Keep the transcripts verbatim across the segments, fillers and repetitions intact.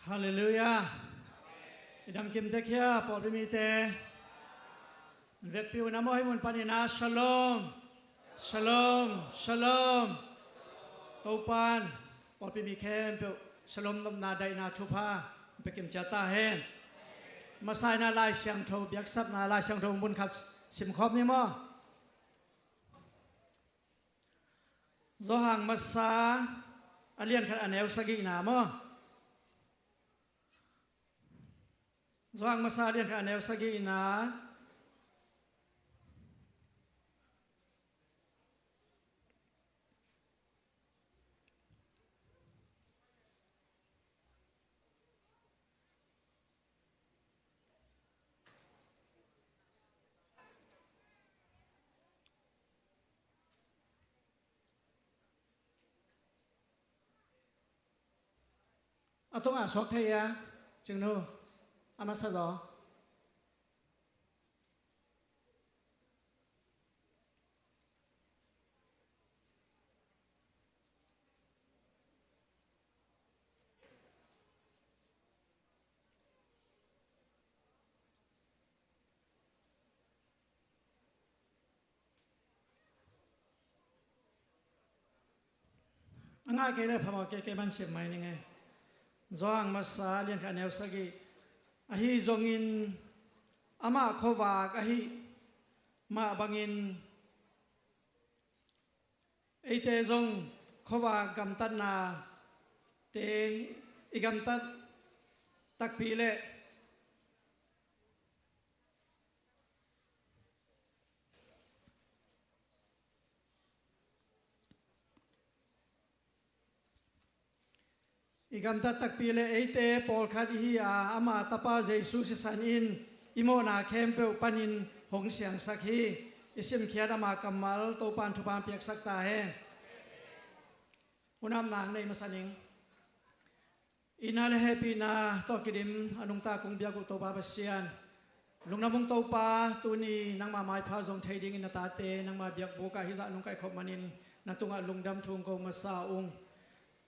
Halleluiah. I dam kim tek hia, pawlpi mite? Vekpi un a maw, hih mun panin ah shalom, shalom, shalom. Topa'n pawlpi mi khempeuh shalom nopna, daihna, thupha pia kim ciat ta hen. Masa in ah Lai Siangtho biaksakna, Lai Siangtho mun khat simkhawm ni maw. Johan Masa a lian khat a neu sagihna maw. Johan Masa a lian khat a neu sagihna. A tungah suak thei a, Cingnu, a masa zaw. A ngah kei leh phamawh kei, kei man sim mai ning ei. Johan Masa lian khat neu sagih. Ahi zongin amah khuavak ahih mah bangin eite zong khuavak gamtatnate i gamtat takpi leh i gamtat takpi leh eite pawlkhat ihi a, ama Tapa Jesu sisan in i mawhna khempeuh panin hong siangsak hi. I simkhiat ama kammal Topa'n thupha piaksak ta hen. Hun apna nei masa ning. Itna le hehpihna tawh kidim a nungta kong biak uh Topa Pasian, lungdam ung Topa, tuni nangma maipha zong thei dingin na tate nangma biakbuk ah hih zah nong kaihkhop manin na tungah lungdam thu kong ko masa ung.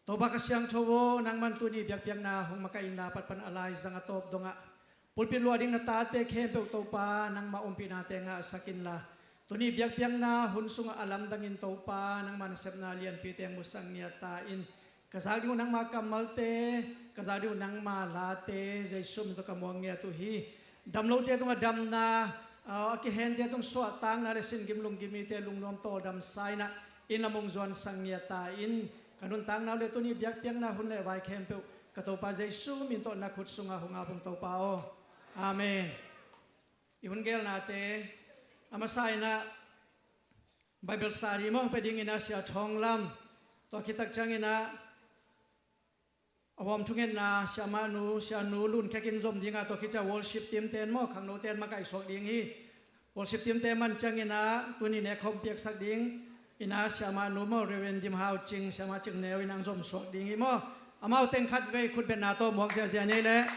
Topa Kha Siangtho aw, nangman tuni biakpiakna hong makaih inla, a pat pan a laizang a tawp dongah pulpit luah ding na tate khempeuh Topa nangma ompihnate ngahsak inla, tuni biakpiakna hun sungah a lamdangin Topa nangma nasepna lianpite hong musak ngiat ta in. Ka zak ding uh nangma kammalte, ka zak ding uh nangma late Jesu min tawh ka muak ngiat uh hi. Damlote tungah damna, a kihente tung suahtakna le sin gim lunggim mite lungnuam tawldamsa in ah, inn lam hong zuansak ngiat ta in. Ka nuntakna uh le tuni biakpiakna hun le vai khempeuh ka Topa Jesu min tawh na khut sungah hong ap ung Topa aw. Amen. I hun gelnate a masa in ah Bible study mawng pia dingin ah Sia Thawng Lam, tua khit tak ciangin ah a huam thungetna Siamah nu, Sia Nu Lun Khek in zom ding a, tua khit ciang worship team ten maw, khangnoten makaihsuak ding hi. Worship team ten man ciangin ah tuni nek khawm piaksak ding in ah Siamah nu maw, Reverend Dim Hau Cing, Siamah Cing Neu in ang zomsuak ding hi maw. Amau teng khat vei khutbetna tawh muak ziazia nei leh.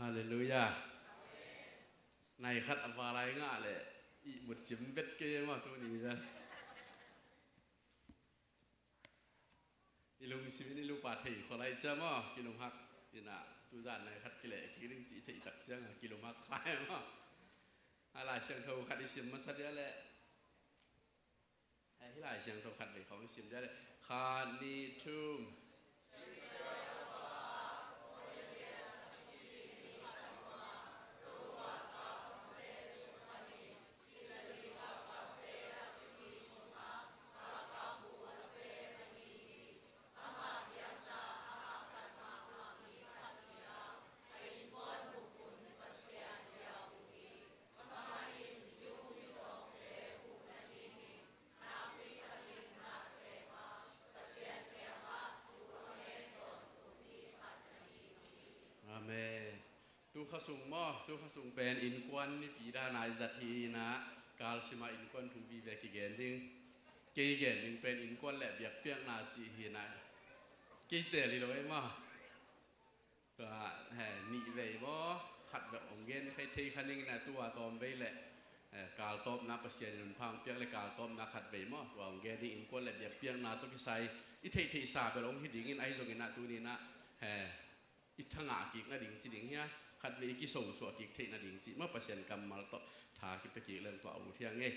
Halleluiah. Nai khat a valai ngah leh ihmut cim bet kei maw tuni vel. I lungsim in i lupa thei khol lai cia maw, kilunghak in ah tuzan nai khat kileh kik ding cih theih tak ciang a kilunghak khai maw. A Lai Siangtho khat i sim masa dia leh. Hih Lai Siangtho khat vei khawng i sim dia leh. Khat, nih, thum. Amen. Tu kha sung maw, tu kha sung pen innkuan nipi dan a i zat hi in ah, kalsim ah innkuan thu vive kigen ding. Kei gen ding pen innkuan le biakpiakna cih hi in ah, kei tel hi lo ei maw. Tua, he, nih vei maw, khat vei hong gen kha thei kha ning in a, tua tawm vei le, he, kaltawpna Pasian in hun pha hong piak le kaltawpna khat vei maw, tua hong gen ding innkuan le biakpiakna tawh kisai i theihtheihsa bel hong hi ding in, ahi zongin a tuni in a, he, i thangah kik nading ci ding hi a, khat vei i kisongsuah kik theih nading ci maw, Pasian kammal tawh tha kipia kik leng tua ut hi a ngei.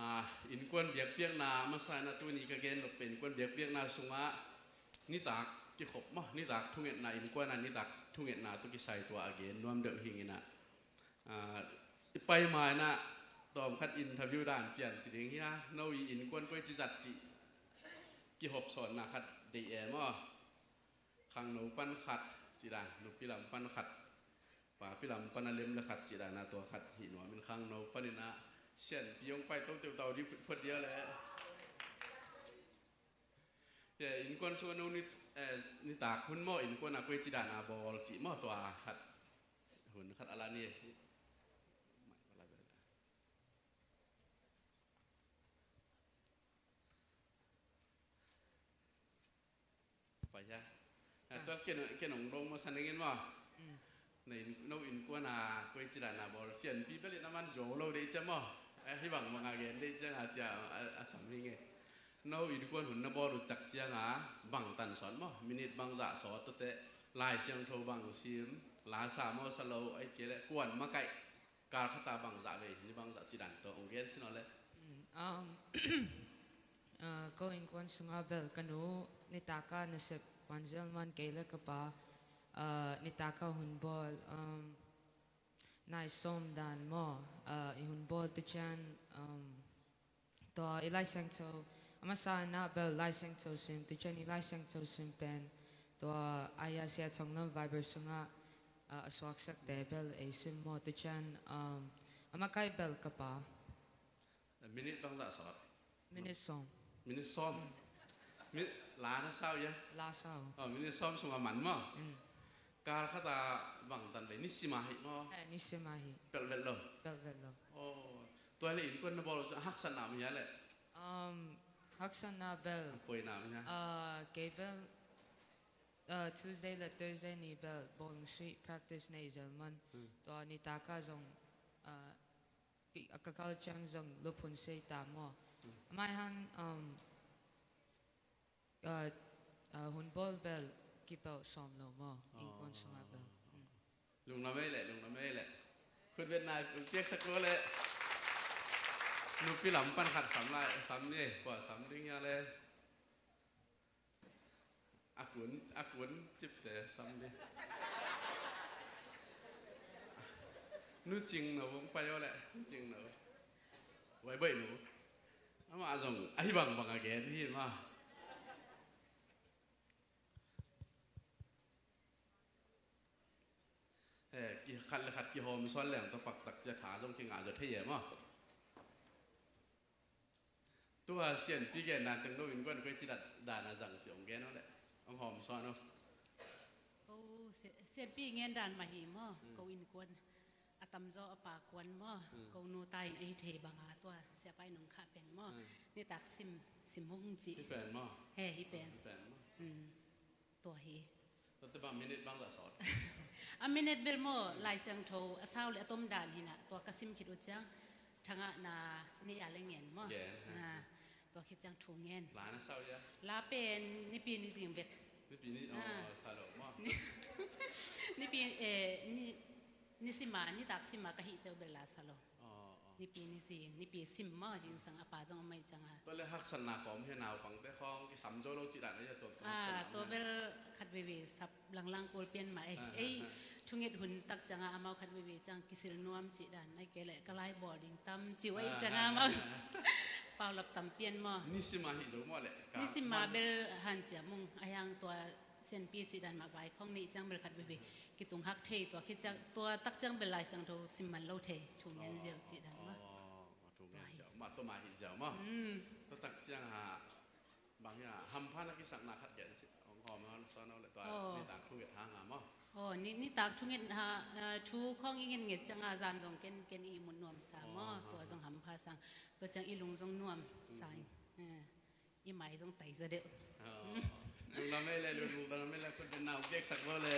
Ah, innkuan biakpiakna masa in a tuni ka gen nop pen innkuan biakpiakna sungah nitak kikhop maw, nitak thungetna, innkuan a nitak thungetna tawh kisai tua a gen nuam deuh hi ing in a. Ah, i pai ma in a tawm khat interview dan pian ci ding hi a, no i innkuan koi ci zat ci kihop sawnna khat deih e maw. Khangno pan khat ci dan, nupi lam pan khat, papi lam pan a lem le khat ci dan a tua khat hi nuam in khangno pan in a sianpi hong pai to teu tau di phot dia le. Ye, innkuan sung a no ni, eh, nitak hun maw, innkuan a koi ci dan a bawl ci maw tua khat. Hun khat a la ni. Pai hia. Ah, tua ken, ken hong dong maw sa ning in maw. Mm. Na inn, no innkuan a koi ci dan a bawl sianpi bel in a man zuau lo dei cia maw. Eh, hi bang bang a gen dei cia nga cia a, a sam hi nge. No innkuan hun na bawl uh tak cia nga bang tan sawt maw. Minute bang zah sawt tua te Lai Siangtho bang sim, la sa maw sa lo, ai ke le kuan makaih. Kal khata bangzah vei, ni bangzah ci dan tawh hong gen sin aw le. Mm, um, uh, ko innkuan sungah bel ka nu nitaka nasep kuan zel man kei le ka pa, uh, nitaka hun bawl, um, nai sawm dan maw, uh, i hun bawl tu cian, um, tua i Lai Siangtho, a masa in ah bel Lai Siangtho sim, tu cian i Lai Siangtho sim pen tua aya sia thong lam Viber sungah, ah, a suaksak te bel ei sim maw, tu cian, um, a makai bel ka pa. Minute bangzah sawt? Minute sawm. Minute sawm. Mi-, la na sau ya? La sau. Oh, minute sawm sungah man maw? Mm. Kal khata bang tan le, nisim a hi maw? Eh, nisim a hi. Pelh vet lo. Pelh vet lo. Oh, tua le innkuan na bawl haksatna om hia le? Um, haksatna bel. Poina om hia? Ah, kei bel, ah, Tuesday le Thursday ni bel bawlung sui practice nei zel man. Hmm. Tua nitaka zong, ah, i, a ka kal ciang zong luphun sei ta maw. Hmm. Amai han, um, ah, ah, hun bawl bel kipelh sawm lo maw, innkuan sungah bel. Mm. Lungnuam ei le, lungnuam ei le. Khutbetna piaksak ko le. Nupi lam pan khat sam lai, sam ni, kua sam ding hia le. A kun, a kun cipte sam ni. Nu Cing no vung pai aw le, Nu Cing no. Vai bai nu. Amah zong ahi bangbang a gen hi mah. Eh, ki khat le khat kihawm sawn leng tawh paktak cia tha zong kingah zaw thei e maw. Tua sianpi gen dan teng lo innkuan koi ci dan a zang ci hong gen aw le. Hong hawm sawn aw. Ko si-, sianpi gen dan mah hi maw. Hmm. Ko innkuan a tamzaw a pa kuan maw. Hmm. Ko nu ta in a hi thei banga tua siapa in hong khah pen maw. Hmm. Nitak sim, sim hong ci. Hi pen maw. He, hi pen. Hi pen maw. Hmm. Tua hi. Tua te bang minute bangzah sawt? A minute bel maw, Lai Siangtho a sau le a tom dan hi na, tua ka sim khit uh ciang thangahna nei a le ngen maw. Ngen, ha. Ah, tua khit ciang thu ngen. La na sau ya? La pen nipi ni zing bek. Nipi ni, oh, sa lo maw. Ni, nipi, eh, ni, nisim a, nitak sim a ka hih teuh bel la sa lo. Oh, oh. Nipi ni zing, nipi sim maw, zingsang a pa zong a mai ciang a. Tua le haksatna kawm hi a, naupangte khawng kisam zo lo cih dan a, tua, tua haksatna tua om hi a. Bel khat veve sap langlang kul pian mah e. Ah, ei, ah, ah. Thunget hun tak ciang a amau khat veve ciang kisil nuam cih dan a, kei le ka lai bawl ding tam ciu a, ah, ciang a, ah, amau, ah, ah, paulap tam pian maw. Nisim a hi zo maw le? Nisim a bel hanciam ung, a hiang tua sianpi cih dan mah vai khawng neih ciang bel khat veve kitung hak thei, tua khit ciang, tua tak ciang bel Lai Siangtho sim man lo thei, thu ngen ziau cih dan mah. Oh, thu ngen ziau mah, tua mah hi ziau mah. Mm. Tua tak ciang ha, bang hi a, hampha na kisakna khat gen si, hong hawm hawm sawn aw le tua, oh, nitak thunget hang a maw. Oh, ni, nitak thunget ha, eh, thu khawng i ngen nget ciang a zan zong ken, ken i ihmut nuam sa maw, oh, tua zong hampha sang, tua ciang i lung zong nuam sa, mm, eh. I mai zong tai zaw deuh. Oh. Lungdam ei le, lungdam ei le, khut beng na hong piaksak lo le.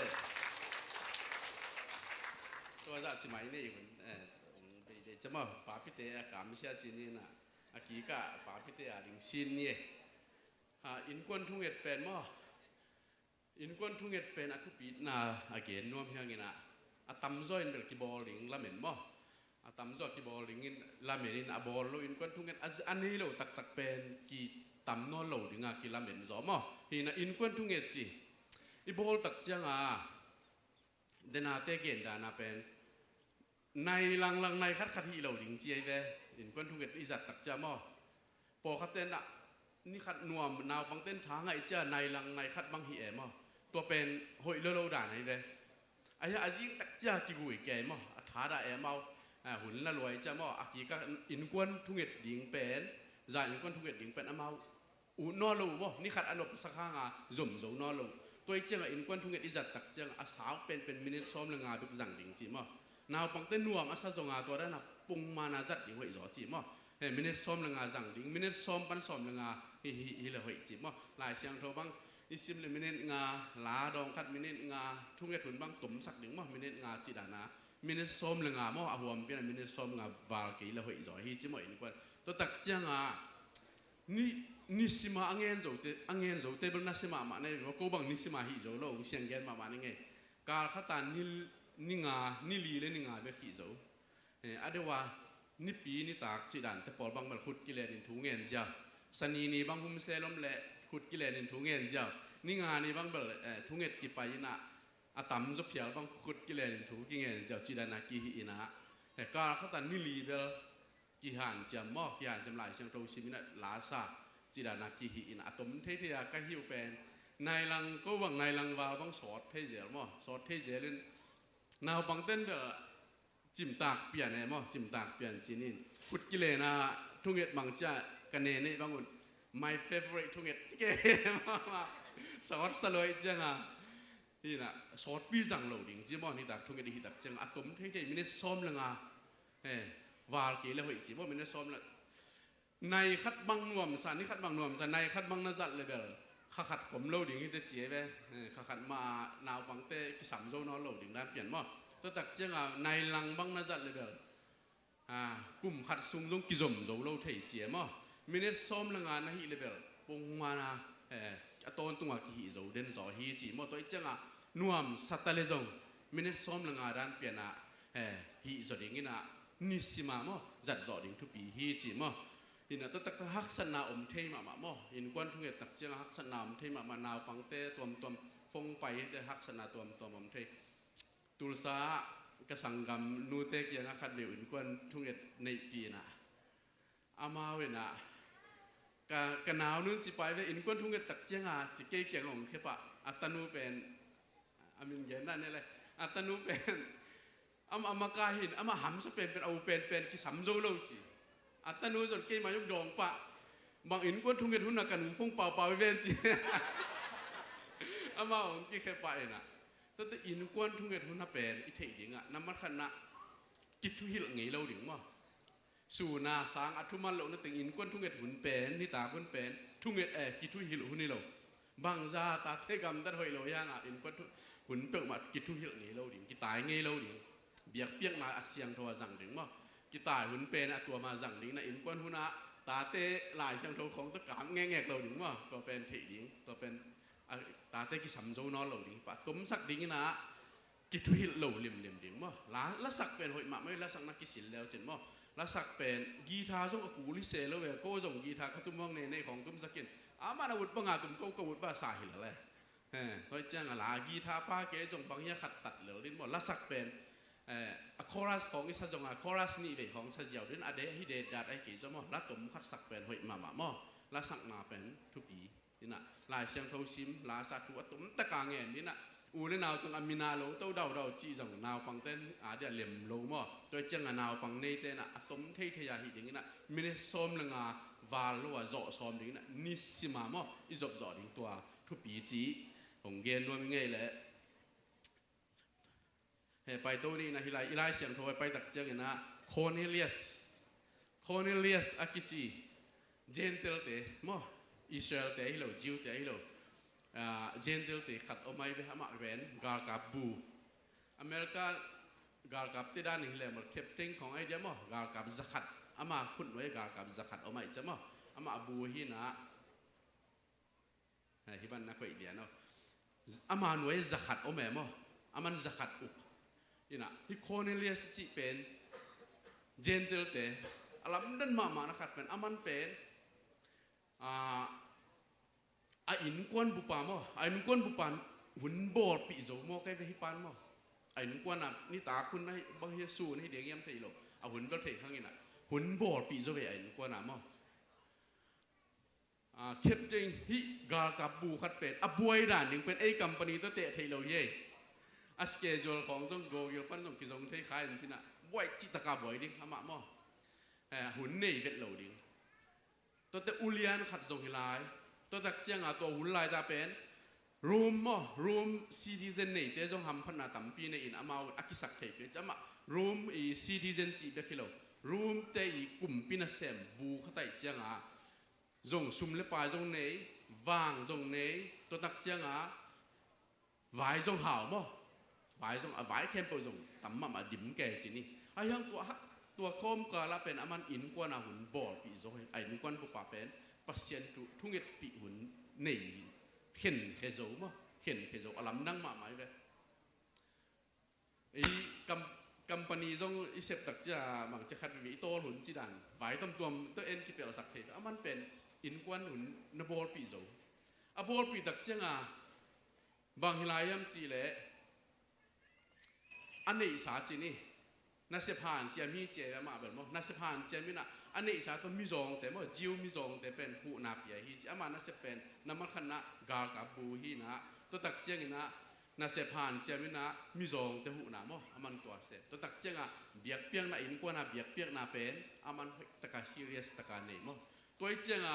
Tua zah ci mai nei hun, eh, hong bei dei ciam aw, papite a kamsia ci ni na, a kikah papite a ding sin ni e. Ha, innkuan thunget pen maw? Innkuan thunget pen a thupitna a gen nuam hiangin ah, a tamzaw in bel kibawl ding lamen maw? A tamzaw kibawl dingin lamen in a bawl lo innkuan thunget a, a nei lo taktak pen kitam nawn lo dinga kilamen zaw maw? Hi na innkuan thunget ci i bawl tak cianga denate gendana pen nai langlang nai khatkhat hih lo ding ci ei ve. Innkuan thunget i zat tak cia maw? Pawlkhatte na ni khat nuam naupangten tha ngaih cia nai lang nai khat bang hih e maw? Tua pen hoih lo lo dan ei ve. Ahi a zing tak cia kigui kei maw? A thadah e mau. A hun la luai cia maw? A kika innkuan thunget ding pen, za innkuan thunget ding pen amau ut nawn lo uh maw? Ni khat a nopsak hanga zom zo nawn lo uh. Tua i cianga innkuan thunget i zat tak cianga a sau penpen minit sawm le nga bek zang ding ci maw? Naupangte nuam a sa zonga tua dana pungmana zat ding hoih zaw ci maw? He, minit sawm le nga zang ding, minit sawm pan sawm le nga hi, hi, hi le hoih ci maw? Lai Siangtho bang i sim le minit nga, la dawng khat minit nga, thunget hun bang tomsak ding maw? Minit nga ci dana minit sawm le nga maw? A huampina minit sawm nga val kei le hoih zaw hi ci maw innkuan? Tua tak cianga ni, nisima a ngen zote, a ngen zote bel nasia mahmah na hi maw? Ko bang nisima hih zo lo, siang gen mahmah na ngei. Kal khata ni, ni nga, ni li le ni nga bek hih zo. Eh, a deuha nipi nitak cih dante pawl bang bel khut kilenin thu ngen ziau. Sani ni bang humsel om le khut kilenin thu ngen ziau. Ni nga ni bang bel, eh, thunget kipai inah a tamzaw phial bang khut kilenin thu kingen ziau cih dana kihih inah. Eh, kal khata ni li bel kihanciam maw, kihanciam Lai Siangtho sim inah lasa cih dana kihih inah a tom theithei a ka hi uh pen nai lang ko bang nai lang val bang sawt thei zel maw, sawt thei zel in naupangten bel cimtak pian e maw, cimtak pian cinin khut kilena thunget bang cia ka ne neih bang un my favorite thunget cike maw, sawt sa luai cianga. Hi na, sawtpi zang lo ding ci maw, nitak thunget i hi tak ciang a tom theithei minit sawm le nga. He, val kei le hoih ci maw, minit sawm le nai khat bang nuamsa, ni khat bang nuamsa, nai khat bang na zat le bel kha khat khom lo ding hi te ci ei ve. Eh, kha khat ma naupangte kisam zo nawn lo ding dan pian maw? Tua tak cianga nai lang bang na zat le bel, ah, kum khat sung zong kizom zo lo thei ci ei maw? Minit sawm le nga na hih le bel pongmana, eh, a tawntunga kihih zo den zaw hi ci maw? Tua i cianga nuamsa ta le zong minit sawm le nga dan piana, eh, hih zaw ding inah nisima maw, zat zawh ding thupi hi ci maw? Inah tua taktak haksatna om thei mahmah maw? Innkuan thunget tak cianga haksatna om thei mahmah, naupangte tuamtuam, fongpai hite haksatna tuamtuam om thei. Tulsa ah ka sanggam nute kiangah khat veu innkuan thunget neihpih inah amau inah ka, ka nau nun cipai ve, innkuan thunget tak cianga ci kei kiangah hong khepah a tanu pen, a min genna ne le, a tanu pen ama, ama ka hin, ama hamsa penpen, a u penpen kisam zo lo ci. A tanu zon keima yuk dawng pah, bang innkuan thunget hun a ka nu phong paupau i ven ci. Ama hong kikhepah inah. Tate innkuan thunget hun a pen i theih dingah nambat khatna kithuhilh ngei lo ding maw? Suna sang a thuman lohna teng innkuan thunget hun pen, nitak hun pen thunget, eh, kithuhilh hun hi lo. Bangza tate gamtat hoih lo hiangah innkuan thu, hun peuhmah kithuhilh ngei lo ding, kitai ngei lo ding. Biakpiakna a siangtho a zang ding maw? Kitai hun pen a tuama zang ding na, innkuan hunah tate Lai Siangtho khawng tawh kap ngekngek lo ding maw? Tua pen theih ding, tua pen, a, tate kisam zo nawn lo ding, pa tomsak ding inah kithuhilh lo limlim ding maw? La, lasak pen hoih mahmah, lasakna kisil leucin maw? Lasak pen guitar zong a kul hi se lo ve, ko zong guitar ka tum hong ne nei khawng tumsakin, amah na ut banga tum, ko ka ut banga sa hi lel e. He, hoih cianga la guitar pa kei zong bang hia khat tat lel din maw? Lasak pen, eh, a chorus khawng i sa zonga chorus nih vei khawng sa ziau din, a de hi de dat ai kei zong maw? La tom khat sak pen hoih mahmah maw? Lasakna pen thupi. Inah Lai Siangtho sim, lasa thu a tomtaka ngen inah u le nau tungah mina lo to daudau cih zong naupangte a dia lem lo maw? Tua i cianga naupang neite inah a tom theithei a hih ding inah minit sawm le nga val lo a zawh sawm ding inah nisima maw? I zop zawh ding tua thupi cih hong gen nuam i ngei leh. He, paito ni inah hih lai, i Lai Siangtho a paitak cianginah Cornelius, Cornelius a kici Gentile-te maw, Israel-te ahi lo, Jew-te ahi lo, Gentile te khat om ai ve, amah pen galkap bu. America galkap te dan hi leh maw, captain khawng ai dia maw, galkap zakhat. Ama khut nuai galkap zakhat om ai cia maw. Amah bu hi na. Hi ban na koih lian aw. Ama nuai zakhat om e maw. Aman zakhat uk. Ina hi Cornelius cih pen Gentile te a lamdang mahmah na khat pen, aman pen a innkuan bupa maw, a innkuan bupa hun bawlpih zo maw, kai ve hi pan maw. A innkuan a nitak hun na hi bang hi, sun hi deng hiam thei lo. A hun bel thei khang ina hun bawlpih zo ve a innkuan a maw. Captain hi galkap bu khat pen a buai dan ding pen ei company tawh teh thei lo hi ei. A schedule khawng zong Google pan zong kizong thei kha in cina buai cih taka buai ding amah maw. Hun nei vet lo ding. Tuate ulian khat zong hi lai. Tua tak cianga tua hun lai ta pen Rome maw, Rome citizen neite zong hamphatna tampi nei in amau a kisak thei pia ci amah. Rome i citizen cih bek hi lo, Rome te i kumpi nasem bu khat ai cianga zong sum le pai zong nei, vang zong nei, tua tak cianga vai zong hau maw. Vai zong a vai khempeuh zong tam mahmah dim kei ci ni. Ahiang tua hak tua kawmkal ah pen aman innkuan a hun bawlpih zo hi. A innkuan bupa pen Pasian thu thungetpih hun nei khenkhe zo maw. Khenkhe zo a lamdang mahmah hi ve. I kam, company zong i sep tak cia mangcia khat vive i tawl hun ci dan vai tamtuam tawh en kipelsak thei. Aman pen innkuan hun na bawlpih zo. A bawlpih tak cianga bang hi lai hiam cih leh a neihsa ci ni. Nasep hanciam hi ci a, amah bel maw nasep hanciam inah a neihsa tawh mizawngte maw, Jew mizawngte pen huhna pia hi ci. Amah nasep pen nambat khatna galkap bu hi inah, tua tak cianginah nasep hanciam inah mizawngte huhna maw, aman tua sep. Tua tak cianga biakpiakna, innkuana biakpiakna pen aman hoih taka serious taka nei maw. Tua i cianga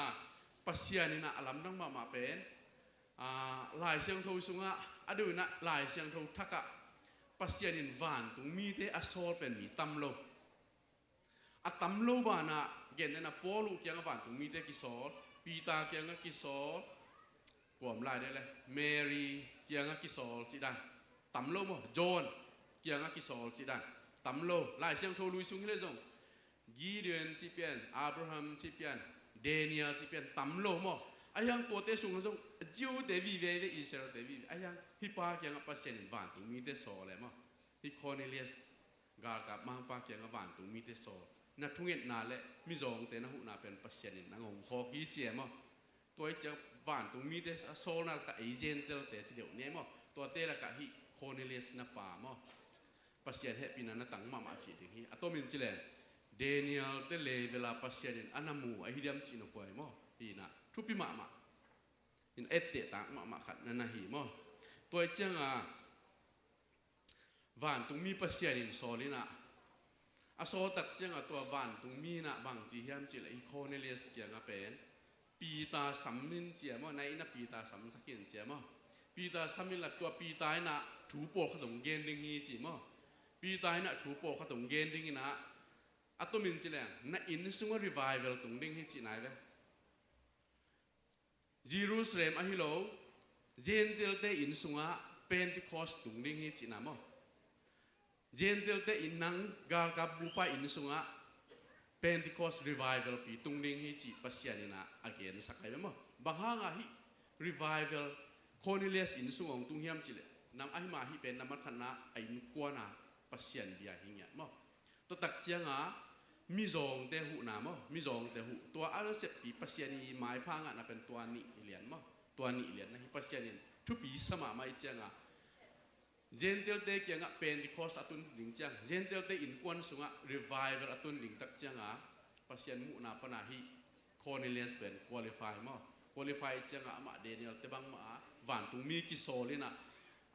Pasian inah a lamdang mahmah pen Lai Siangtho sungah a deuh inah Lai Siangtho thakah Pasian in vantung mite a sawl pen mi tam lo. A tam lo banah gentehna Paul uh kiangah vantung mite kisawl, Peter kiangah kisawl, kuam lai deh le Mary kiangah kisawl cih dan tam lo maw. John kiangah kisawl cih dan tam lo. Lai Siangtho lui sung hi le zong Gideon cih pian, Abraham cih pian, Daniel cih pian tam lo maw. Ahiang tuate sungah zong Jew te vive ve, Israel te vive. Ahiang hih pa kiangah Pasian in vantung mite sawl e maw. Hih Cornelius galkap mangpa kiangah vantung mite sawl, na thungetna le mizawngte na huhna pen Pasian in na ngongkhawk hi ci e maw. Tua i ciang vantung mite a sawlna lakah ei Gentile te ci deuh ni e maw. Tuate lakah hih Cornelius na pa maw Pasian hehpihna na tang mahmah cih ding hi. A tomin ci leng Daniel te level a Pasian in a na mu ahi diam cih na kuai maw. Hi inah thupi mahmah in etteh tak mahmah khat na na hi maw. Tua i cianga vantungmi Pasian in sawl inah a sawl tak cianga tua vantungmi inah bangci hiam cih leh hih Cornelius kiangah pen Peter sam in ci e maw, na innah Peter samsak in ci e maw. Peter sam inla tua Peter innah thu pawlkhat hong gen ding hi ci maw. Peter innah thu pawlkhat hong gen ding inah a tomin ci leng na inn sungah revival tung ding hi cih nai ve. Jerusalem ahi lo Gentile te inn sungah Pentecost tung ding hi cihna maw. Gentile te inn, nang galkap bupa inn sungah Pentecost revival pi tung ding hi cih Pasian inah a gensak ai ve maw. Bang hanga hih revival Cornelius inn sungah hong tung hiam cih leh nam ahi mah hih pen nambat khatna a innkuana Pasian bia hi ngiat maw. Tua tak cianga mizawngte huhna maw, mizawngte huh, tua a naseppi Pasian i maipha ngahna pen tua nih lian maw. Tua nih lian na hi Pasian in thupi sa mahmah i cianga Gentile te kiangah Pentecost a tun ding ciang, Gentile te innkuan sungah revival a tun ding tak cianga Pasian muhna pana hih Cornelius pen qualify maw. Qualify cianga amah Daniel te bangmah a vantungmi kisawl inah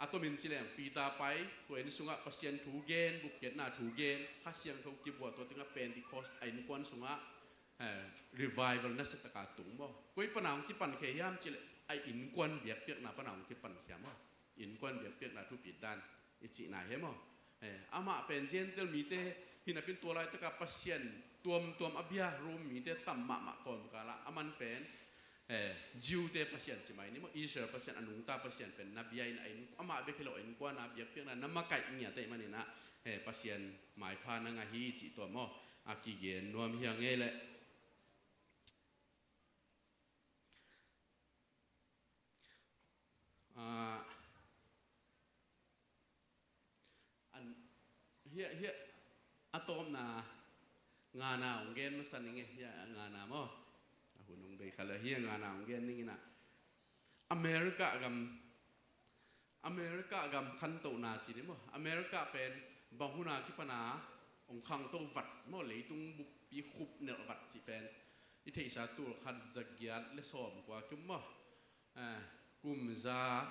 a tomin ci leng Peter pai, tua inn sungah Pasian thu gen, bupketna thu gen, Kha Siangtho kibuah, tua tengah Pentecost a innkuan sungah revival nasia taka tung maw. Koi pana hong kipankhia hiam cih leh a innkuan biakpiakna pana hong kipankhia maw. Innkuan biakpiakna thupit dan i cihna hi maw. Amah pen Gentile mite hi napin tua laitakah Pasian tuamtuam a bia Rome mite tam mahmah kawmkalah aman pen eh, Jew-te Pasian ci mai ni maw, Israel Pasian, a nungta Pasian pen na bia in a inn, amah bek hi lo, innkuan a biakpiakna na makaih ngiat ahih manin ah, eh, Pasian maipha na ngah hi cih tua maw, a kigen nuam hi a ngei leh. Ah, an, hiah, hiah, a tawpna ngana hong gen masa ning e, hiah a ngana maw. A hun hong bei kha leh hiah ngana hong gen ning in ah. America gam, America gam khantohna ci ni maw. America pen bang hun a kipan a hong khangto vat maw, leitung buppi khup nelh vat cih pen i theihsa tul khat za giat le sawm kua kim maw. Eh, kum za,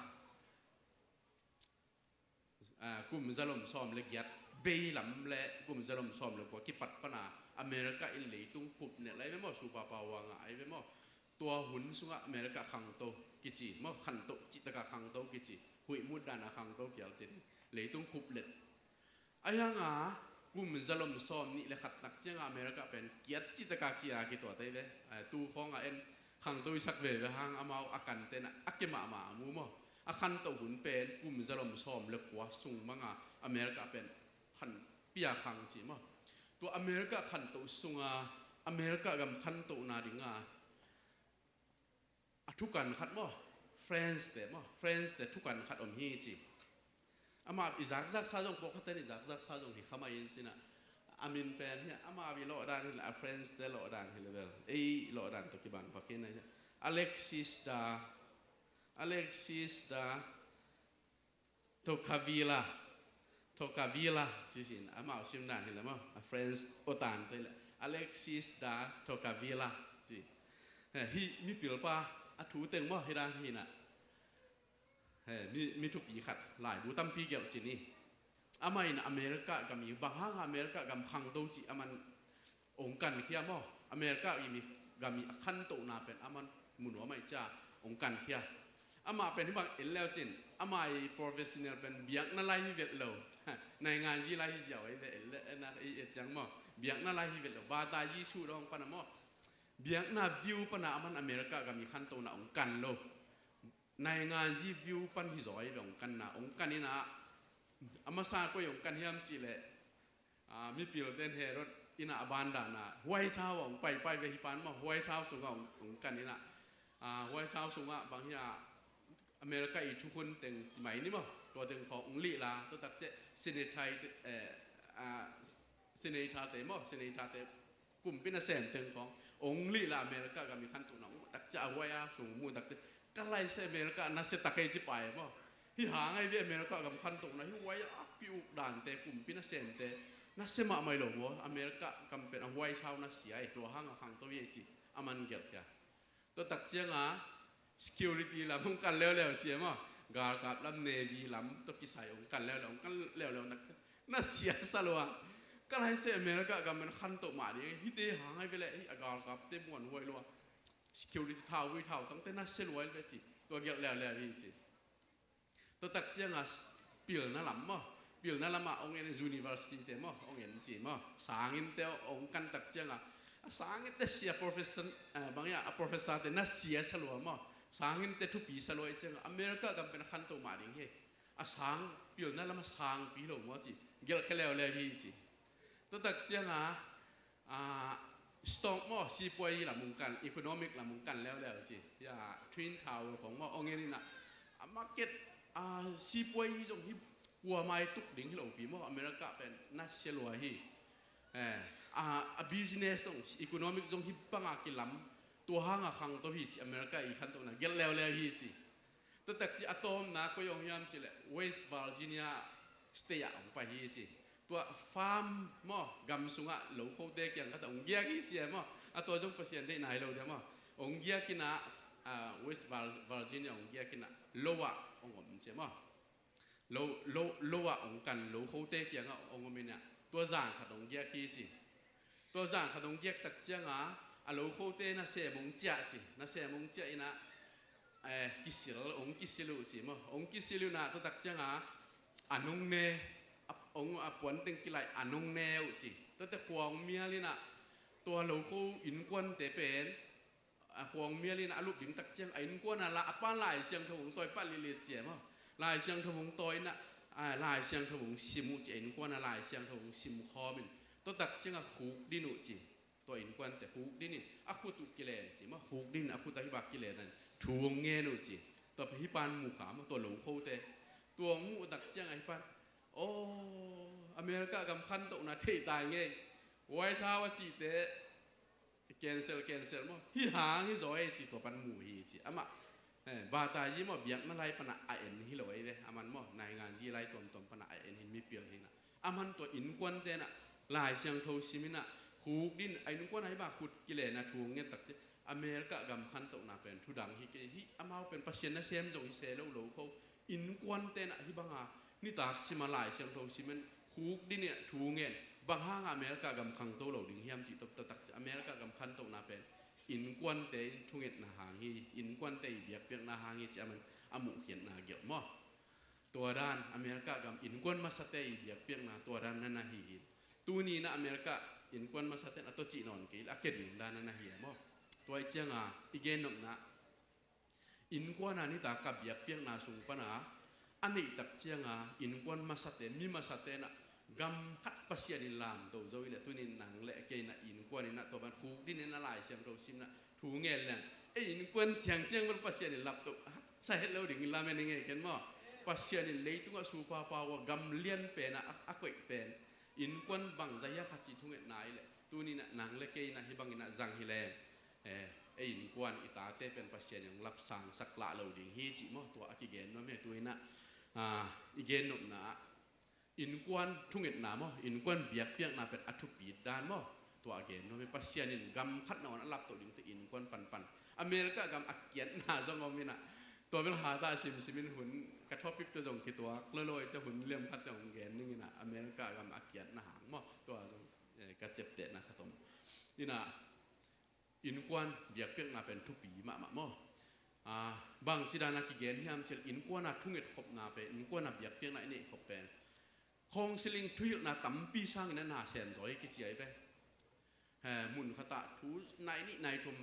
eh, kum zalom sawm le giat bei lam le kum zalom sawm le kua kipat pan a America in leitung khup nelh lai ve maw, superpower ngah ai ve maw. Tua hun sungah America khangto kici maw, khantoh cih tak a khangto kici, huih mut dan a khangto kial ci ni, leitung khup let. Ahi hang a kum zalom sawm nih le khat tak ciang a America pen kiat cih tak a kia kituat ai ve. Eh, tu khawng a en khangto i sak veve hang amau a kan ten a, a ke mahmah a mu maw. A khantoh hun pen kum zalom sawm le kua sung mang a America pen khan pia khang ci maw. Tua America khantoh sung a, America gam khantohna ding a a thukan khat maw, French-te maw, French-te thukan khat om hi ci. Amah i zakzaksa zong pawlkhatte in i zakzaksa zong hi kha mah in ci-in ah, a min pen hi, amah i lawhdan hi leh, a French-te lawhdan hi leh bel ei lawhdan tawh kibang pak hi na hi. Alexis de, Alexis de Tocqueville, Tocqueville ci-in amau simdan hi leh maw, a French awtan tawh hi leh, Alexis de Tocqueville ci. Eh, hih mipilpa a thu teng maw, hi dan hi na. Eh, mi, mi thupi khat, laibu tampi gelh ci ni. Amah in America gam i bang hang America gam khangto cih aman ong kankhia maw? America i mi gam i a khantohna pen aman mu nuam ahih ciang ong kankhia. Amah pen hih bang en leu cin, amah i professional pen biakna lai hi vet lo. Nainganzi lai hi ziau ahi ve, en le, en a, i et ciang maw. Biakna lai hi vet lo. Bata Jesu dong pan a maw. Biakna view pan a aman America gam i khantohna ong kan lo. Nainganzi view pan hi zaw ahi ve ong kanna. Ong kan in a, a masa koi ong kan hiam cih leh, ah, mipil ten Herod in a, a ban dan a White House ah ong paipai ve hi pan maw, White House sungah ong, ong kan in a, ah, White House sungah bang hi a, America i thukhun teng ci mai ni maw, tua teng khawng ong lih la, tua tak ciang Senator, eh, ah, Senator-te maw, Senator-te kumpi nasem teng khawng ong lih la, America gam i khantohna ong tak ciang a White House sung mu tak ciang, ka lai se America nasia tak ei ci pai maw. Hih hang ahi ve America gam khantohna, hih White House a pi uk dante, kumpi nasemte nasia mahmah hi lo maw. America gam pen a White House nasia hi, tua hang a khangto hi ci, aman gelh khia. Tua tak ciang a security lam hong kan leuleu ci e maw. Galkap lam, navy lam tawh kisai hong kan leuleu, hong kan leuleu nak ciang nasia sa lua. Ka lai se America gam pen khantoh mah ding, hihte hang ahi ve leh, hih a galkapte muanhuai lua. Security thauvui thautangte nasia lua hi ve ci. Tua gelh leuleu hi ci. Tua tak ciang a s-, pilna lam maw, pilna lam ah ong en, university-te maw, ong en ci maw, sanginnte ong kan tak ciang a, a sanginnte sia professor, eh, bang hi a, a professor-te nasia sa lua maw, sanginnte thupi sa lua ahih ciang a, America gam pen a khantoh mah ding hi. A sang, pilna lam a sangpi lo maw ci, gelh khia leuleu hi ci. Tua tak ciang a, ah, stock maw, sipuai lam ong kan, economic lam ong kan leuleu ci. Ya, Twin Tower khawng maw, ong en in a, a market, ah, sipuai zong hi, kuamah i tuk ding hi lo pi maw, America pen nasia lua hi. Eh, a, a business zong, economic zong hih bang a kilam, tua hang a khangto hi ci, America i khantohna gelh leuleu hi ci. Tua tak ciang a tawpna koi ong hiam cih leh West Virginia State ah ong pai hi ci. Tua farm maw, gam sungah lokhote kiang khat ah ong giak hi ci e maw. A tua zong Pasian deihna hi lo dia maw. Ong giak in a, ah, West Vir-, Virginia ong giak in a, lo ah ong om ci e maw. Lo, lo, lo ah ong kan, lokhote kiangah ong om in a, tua zan khat ong giak hi ci. Tua zan khat ong giak tak ciang a, a lokhote nasem ong ciah ci, nasem ong ciah in a, eh, kisil, ong kisil uh ci maw, ong kisil uh in a, tua tak ciang a, a nong ne, a, ong a puan teng kilaih a nong ne uh ci. Tuate khua ong mial in a, tua lokho innkuante pen, a khuang mial in a lup ding tak ciang a innkuan a la a pan Lai Siangtho hong tawi pah lilet cia maw. Lai Siangtho hong tawi in a, a, Lai Siangtho hong sim uh ci a innkuan a Lai Siangtho hong sim khawm in tua tak ciang a khuk din uh ci. Tua innkuante khuk din in a khut uh kilen ci maw, khuk din a khut a hibak kilen in thu hong ngen uh ci. Tua hih pan mu kha maw, tua lo khote. Tua hong muh uh tak ciang a hih pan, aw, America gam khantohna thei tai ngei. White House a cihte cancel, cancel maw. Hih hang hi zaw ei ci tua pan mu hi ci. Amah, eh, batayi maw biakna lai pana a en hi lo ei ve. Aman maw naingan zi lai tuamtuam pana a en hi mipil hi na. Aman tua innkuante na Lai Siangtho sim in a khuk din a innkuan a hibak khut kilen a thu hong ngen tak ciang America gam khantohna pen thu dang hi kei hi. Amau pen Pasian nasem zong hi se lo lo kho. Innkuante na hih banga nitak sima Lai Siangtho simin khuk din in thu ngen bang hanga America gam khangto lo ding hiam cih tawh taktak ci America gam khantohna pen innkuante in thungetna hang hi, innkuante i biakpiakna hang hi ci a man a muhkhiatna gelh maw. Tua dan America gam innkuan masate i biakpiakna tua dan na na hi hi. Tuni na America innkuan masate na tawh cih nawn kei a ke ding dan na na hi a maw. Tua i cianga i gennopna innkuan a nitak a biakpiakna sung pana a neihtak cianga innkuan masate, mi masate na gam khat Pasian in lamto zo i le tunin nang le kei na innkuan in a tua ban khuk din in a Lai Siangtho sim na thu ngen leng ei innkuan ciangciang bel Pasian in lapto sa het lo ding in lamen i ngei ken maw. Pasian in leitungah supapau a gam lian pen a, a koih pen innkuan bangzah hia khat ci thungetna i le tunin a nang le kei na hih bangin a zang hi leng. Eh, ei innkuan i tate pen Pasian in hong lapsangsak lah lo ding hi cih maw tua a kigen nuam hi. Tu in a, ah, i gennopna ah innkuan thungetna maw, innkuan biakpiakna pen a thupi dan maw tua a gen nuam hi. Pasian in gam khat na on a laptoh dingte innkuan panpan America gam a kiatna zong om in a tua bel hata simsim in hun ka topic te zong kituak lolo i ca hun liam khat te hong gen ning in a America gam a kiatna hang maw tua zong, eh, ka ciaptehna khat om in a innkuan biakpiakna pen thupi mahmah maw. Ah, bangci dan a kigen hiam cih le innkuan a thunget khopna pen, innkuan a biakpiakna i neih khop pen counseling thuhilhna tampi sangin a na sem zaw hi kici a hi ve. He, mun khat ah thu nai nih nai thum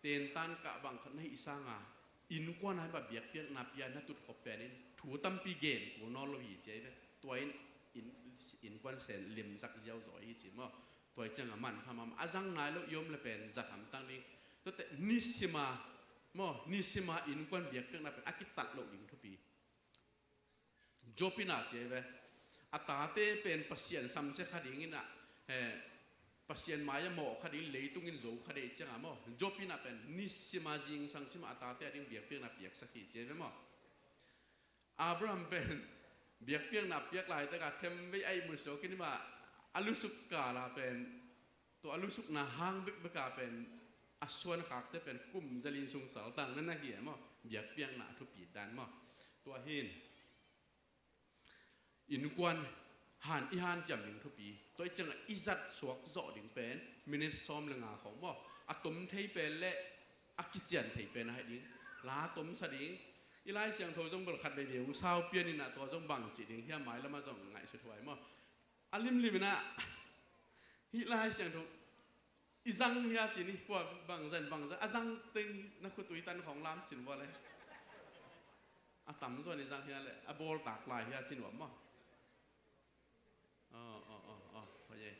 tentan kah bang khat na hih sanga innkuan a hi bang biakpiakna pia na tut khop pen in thu tampi gen kul nawn lo hi ci a hi ve. Tua in, in, innkuan sem limsak ziau zaw hi ci maw. Tua i cianga manpha mahmah a zang nai lo i om le pen zat hamtang ding. Tuate nisima maw, nisima innkuan biakpiakna pen a kitat loh ding thupi. Job in a ci a hi ve. A tate pen Pasian samsia kha ding in a, eh, Pasian mai-ah mawh kha ding, leitung in zo kha ding i cianga maw. Job in a pen nisima zingsang sima a tate a ding biakpiakna piaksak hi ci a hi ve maw. Abraham pen biakpiakna piak laitak a themvei a ihmut suak in i mah a lusuk kala pen tua a lusukna hang bekbek a pen a suan khakte pen kum zali sung saltang na na hi e maw. Biakpiakna a thupi dan maw. Tua hin innkuan han i hanciam ding thupi. Tua i cianga i zat suak zawh ding pen minit sawm le nga khong maw. A tom thei pen le a kician thei pen a haih ding. La tomsa ding. I Lai Siangtho zong bel khat veivei hong sau pian in a tua zong bang cih ding hiam mai lamah zong ngaihsut huai maw. A limlim in a hih Lai Siangtho i zang hia ci ni kua bangzan bangzan a zang teng na khutui tan khong lam sin vua le. A tamzaw in i zang hia le a bawl tak lai hia ci nuam maw. Aw, aw, aw, aw, hoi e.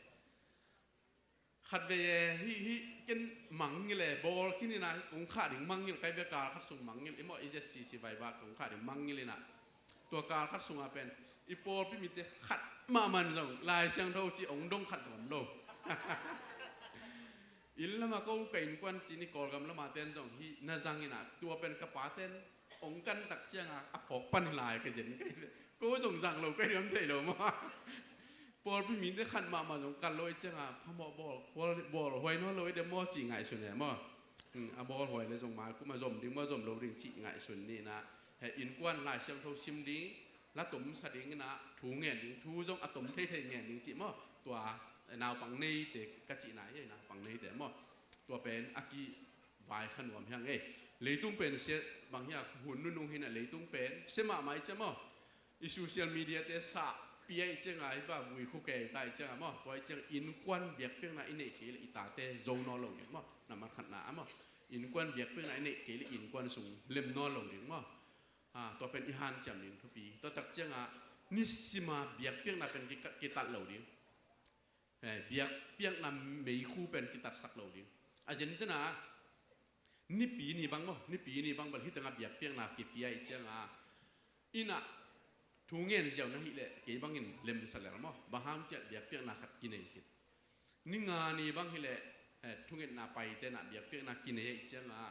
Khat vei e, hih, hih ken mangngilh e, bawl khin in a kong khah ding mangngilh, kai bia kal khat sung mangngilh i maw, i Z C C vai bak kong khah ding mangngilh in a. Tua kal khat sungah pen i pawlpi mite khat mahmah in zong Lai Siangtho ci ong dong khat zong om lo. Inn lama ko ka innkuan ci ni, Kawlgam lama ten zong hih na zang in a, tua pen ka pa ten ong kan tak cianga a phawk pan hi lai ka zen kai. Ko zong zang lo kai diam thei lo maw. Pawlpi mite khat mahmah zong kan lo i cianga phamawh bawl, bawl, bawl huai nawn lo i dem maw ci ngaihsun e maw. Hmm, a bawl huai le zong mai kum a zom ding maw zom lo ding ci ngaihsun ni in a. He innkuan Lai Siangtho sim ding, la tomsa ding in a, thu ngen ding, thu zong a tom theithei ngen ding ci maw. Tua naupang neite ka cihna hi, naupang neite maw. Tua pen a kivai kha nuam hiang ei. Leitung pen sia bang hia, hun nunung hi in a leitung pen sia mahmah i cia maw. I social media te sah pia i cianga hi ba vui khu kei ta i cianga maw. Tua i cianga innkuan biakpiakna i neih kei le i tate zo nawn lo ding maw. Nambat khatna a maw. Innkuan biakpiakna i neih kei le innkuan sung lem nawn lo ding maw? Ha, tua pen i hanciam ding thupi. Tua tak ciangah nisima biakpiakna pen ki, kitat lo ding. Eh, biakpiakna meikhu pen kitatsak lo ding. A zenzenah nipi ni bang maw, nipi ni bang bel hih tengah biakpiakna kipia i ciangah innah thu ngen ziau na hih leh kei bangin lemsa lel maw? Bang hang ciah biakpiakna khat kinei khit. Ni nga ni bang hileh, eh, thungetna paite nah biakpiakna kinei ahih ciangah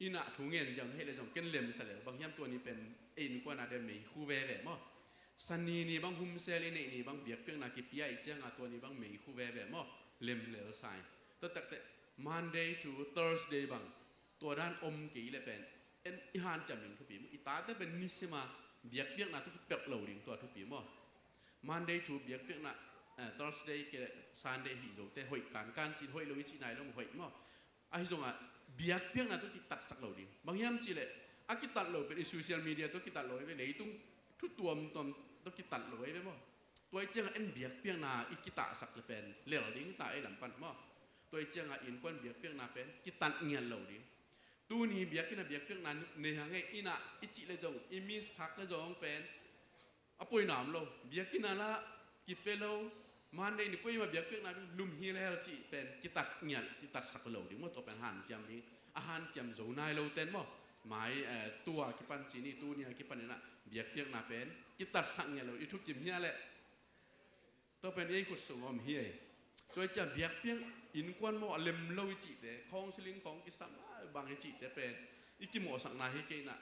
innah thu ngen ziau na hih leh zong ken lemsa lel. Bang hiam, tua ni pen ei innkuan ah deh meikhu veve maw? Sani ni bang, humsel i neih ni bang biakpiakna kipia ahih ciangah tua ni bang meikhu veve maw? Lem lel sa ing. Tua takteh Monday to Thursday bang tua dan om kei le pen en i hanciam ding thupi maw? I tate pen nisima biakpiakna tawh kipelh lo ding tua thupi maw? Monday to biakpiakna, eh, Thursday ke Sunday hih zote hoih kankan cin, hoih lo i cih nai lo maw, hoih maw? Ahi zongah biakpiakna tawh kitatsak lo ding. Bang hiam cihleh a kitat lo pen i social media tawh kitat lo hi ve, leitung thu tuamtuam tawh kitat lo hi ve maw? Tua i ciangah en biakpiakna i kitahsak le pen lel ding ta ei lam pan maw? Tua i ciangah innkuan biakpiakna pen kitat ngiat lo ding. Tuni biakinn ah biakpiakna nei hang ei, innah i cih le zong, i miss khak le zong pen a poina om lo. Biakinn ah lah kipia lo. Monday ni kuima biakpiakna lum hi lel cih pen kitat ngiat, kitatsak lo ding maw? Tua pen hanciam ding. A hanciam zo nai lo ten maw? Mai, eh, tua kipan cih ni, tuni a kipan innah biakpiakna pen kitatsak ngiat lo, i thukim hi a leh. Tua pen ei khut sung om hi ei. Tua i ciah biakpiak innkuan maw a lem lo i cihte, counseling khawng kisam a bang i cihte pen i kimawhsakna hi kei innah,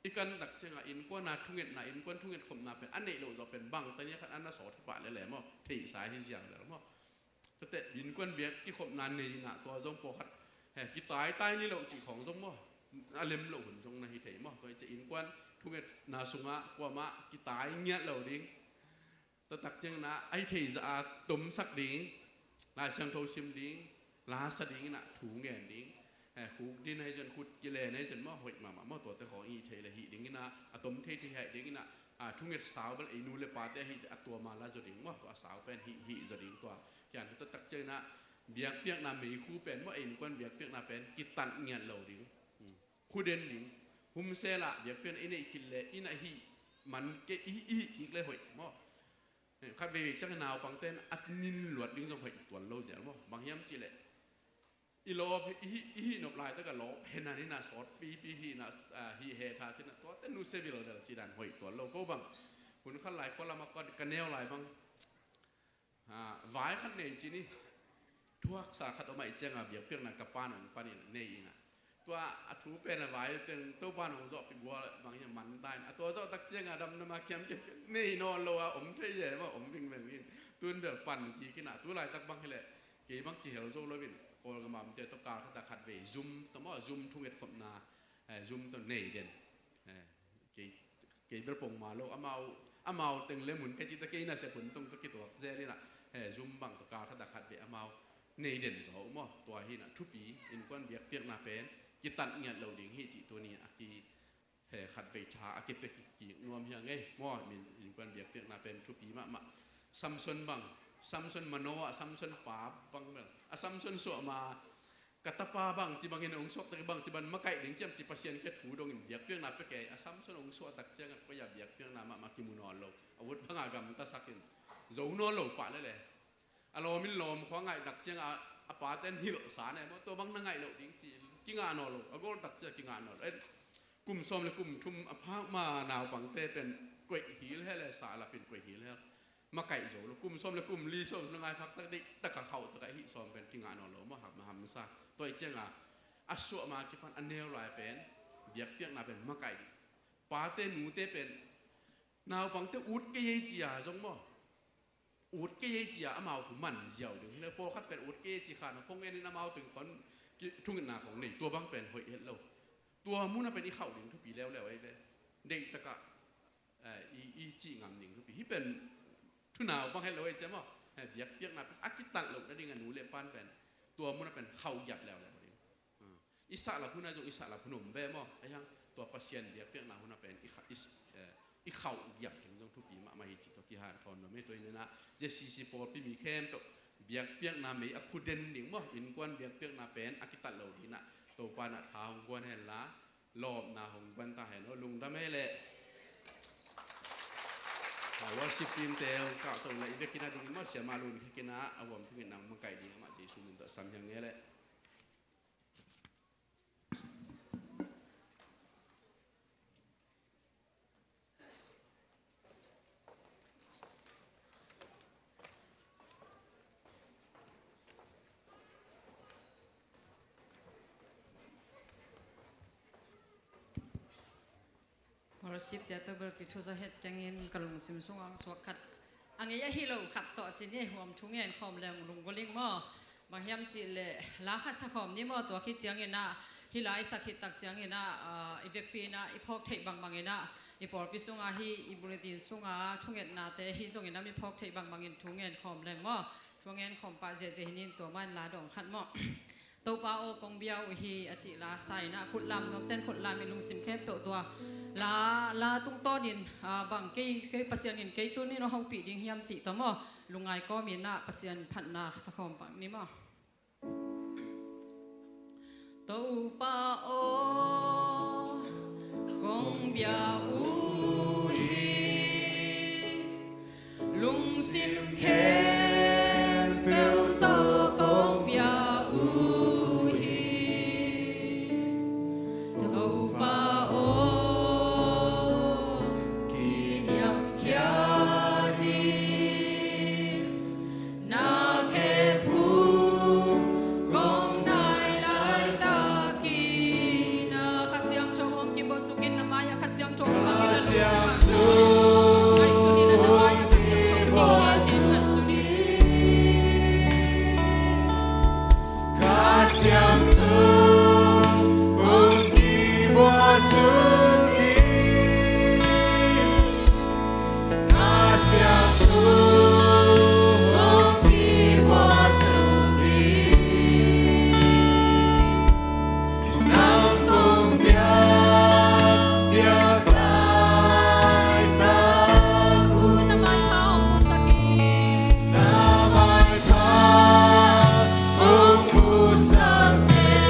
i kan tak ciangah innkuan a thungetna, innkuan thunget khopna pen a neih loh zawh pen bang tania khat a na sawt hi pah lele maw? Theihsa hi ziang lel maw? Tuate innkuan biak kikhopna nei innah tua zong pawlkhat he kitaitai ni loh cih khawng zong maw? A lem loh hun zong na hi thei maw? Tua i ciah innkuan thungetna sungah kuamah kitai ngiat lo ding. Tua tak ciangin ah a hi theih zah a tomsak ding, Lai Siangtho sim ding, la sa ding innah thu ngen ding, eh, khuk din ahi zong, khut kile ahi zong maw, hoih mahmah maw, tuate khawng i hih theih le hih ding innah, a tom thei thei haih ding innah, a thunget sau bel ei nu le pate ahi a tua ma la zaw ding maw, tua a sau pen hih, hih zaw ding tua. Kian tua tak ciangin ah biakpiakna meikhu pen maw, ei innkuan biakpiakna pen kitat ngiat lo ding. Hmm. Khuden ding. Humsel ah biakpiakna i neih khit le innah hih man kei, i, i hih kik le hoih maw? Eh, khat veivei ciang naupangte in a nin luat ding zong hoih tuan lo zel maw? Bang hiam cihleh i lawp, i hih, i hih nop laitak a lawp henan innah sawt pipi hih innah, ah, hih he tha cinah tuate nusia vilvel ci dan hoih tuan lo. Ko bang hun khat lai khua lamah ka, ka neu lai bang, ah, vai khat nei ci ni. Thuaksa khat om ahih ciangah biakpiakna ka pa nong panin nei innah, tua a thu pen a vai pen Topa nong zawhpih gual bang hiam man ta in, a tua zawh tak ciangah damdam a kiamkiam nei nawn lo a om thei e maw, om vingveng in. Tun bel pan kik innah, tu laitak bang hileh kei bang kihel zo lo in, Kawlgam a omte tawh kal khat a khat vei Zoom tawh maw, Zoom thunget khopna, eh, Zoom tawh nei den. Eh, kei, kei bel pongma lo, amau, amau teng le mun kei cih tawh kei nasep hun tawh kituak zel innah, eh, Zoom bang tawh kal khat a khat vei amau nei den zaw uh maw? Tua hi innah thupi, innkuan biakpiakna pen kitat ngiat lo ding hi cih tuni a ki, eh, khat vei tha a kipia kik nuam hi a ngei maw? Min innkuan biakpiakna pen thupi mahmah. Samson bang, Samson, Manoah, Samson pa bang bel, a Samson suah ma ka tapa bangci bangin hong suakta, bangci bang makaih ding kiam ci Pasian kiang thu dongin biakpiakna pia kei. A Samson hong suah tak ciangah koi-ah biakpiakna mahmah kimu nawn lo. A ut bangah gamtasakin zo nawn lo pah lele. A lawmin lawm khua ngaih tak ciangah a pate in hilhsa ne maw? Tua bang na ngaih loh ding ci-in kingah nawn lo. A gol tak ciah kingah nawn lo. En, kum sawm le kum thum a phak ma naupangte pen koih hilhel e, sah lapin koih hilhel. Makaih zo lo, kum sawm le kum li sawm na ngai khak tak deih taka khauh taka hih sawm pen kingah nawn lo maw, hak ma hamsa. Tua i cianga a suah ma kipan a neu lai pen biakpiakna pen makaih dih. Pate nute pen naupangte ut kei ei cia zong maw, ut kei ei cia amau thu man ziau ding. Hile pawlkhat pen ut kei ei ci khan a khong enin amau teng khon thungetna khong nei, tua bang pen hoih het lo. Tua muna pen i khauh ding thupi leuleu ei ve. Deih takah eh, i, i cih ngam ding thupi. Hih pen thunau bang het lo ei cia maw? Eh, biakpiakna pen a kitat loh nading a nu le pan pen tua muna pen khauh giat leuleu ding. Ah, i sahlap huna zong i sahlap hun om ve maw? Ahi hang tua Pasian biakpiakna huna pen i kha, i, eh, i khauh giat ding zong thupi mahmah hi cih tua kihanthawn nuam ei. Tua hi nena J C C pawlpi mi khempeuh biakpiakna mei a khuden ding maw? Innkuan biakpiakna pen a kitat lo ding na Topa in ah tha hong guan hen la, lawpna hong guan ta hen aw. Lungdam ei leh. Worship team te hong kah to la, i vekin ah ding maw, Siamah Lun Khek in ah a huam thung in nang makaih ding amah Jesu min tawh sam hi ing ei leh. Worship team tawh bel kithuza het ciangin ka lungsim sungah suak khat a ngei ahi lo khat tawh a ci ni, huam thu ngen khawm leng lunggulh ing maw. Bang hiam cih leh la khat sa khawm ni maw, tua khit ciangin ah, hih la i sak khit tak ciangin ah, ah, i vekpi in ah i phawk theih bangbang in ah, i pawlpi sungah hih i bulletin sungah thungetnate hih zongin ah mi phawk theih bangbangin thu ngen khawm leng maw. Thu ngen khawm pah ziahziah hi ning, tua mah in la dawng khat maw. Topa aw, kong bia uh hi a cih la sa in ah, khut lam nuamten khut lam in lungsim khempeuh tua la, la tungtawnin, ah, bang kei, kei Pasian in kei tuni in hong hopih ding hiam cih tawh maw, lungngai kawmin ah Pasian phatna sa khawm pak ni maw. Topa aw, kong bia uh hi, lungsim khempeuh tawh kong bia uh hi. Topa aw, kiniamkhiat in na kep hong kong nai laitakin ah, Kha Siangtho hong kibuaksuk in, na mai-ah Kha Siangtho hong pang in, Kha Siangtho ngaihsun in, na mai-ah Kha Siangtho hong kibuaksuk in, ngaihsun in. Kha Siangtho hong kibuaksuk in. Kha Siangtho hong kibuaksuk in. Nang kong biak, biak laitak uh. Na maipha hong musak in. Na maipha hong musak in.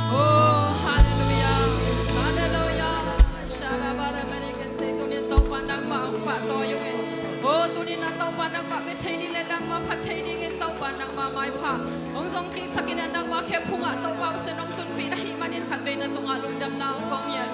Oh, hallelujah. Hallelujah. Shalabara American say, tunin Topa nangmah hong pahtawi ung ei. Oh, tunin a Topa nangmah bia thei ding le nangmah phat thei dingin Topa nangmah maipha hong zong kiksak in a, nangmah khe phungah Topa Pasian hong tunpih na hih manin khatvei na tungah lungdamna hong kong ngiat.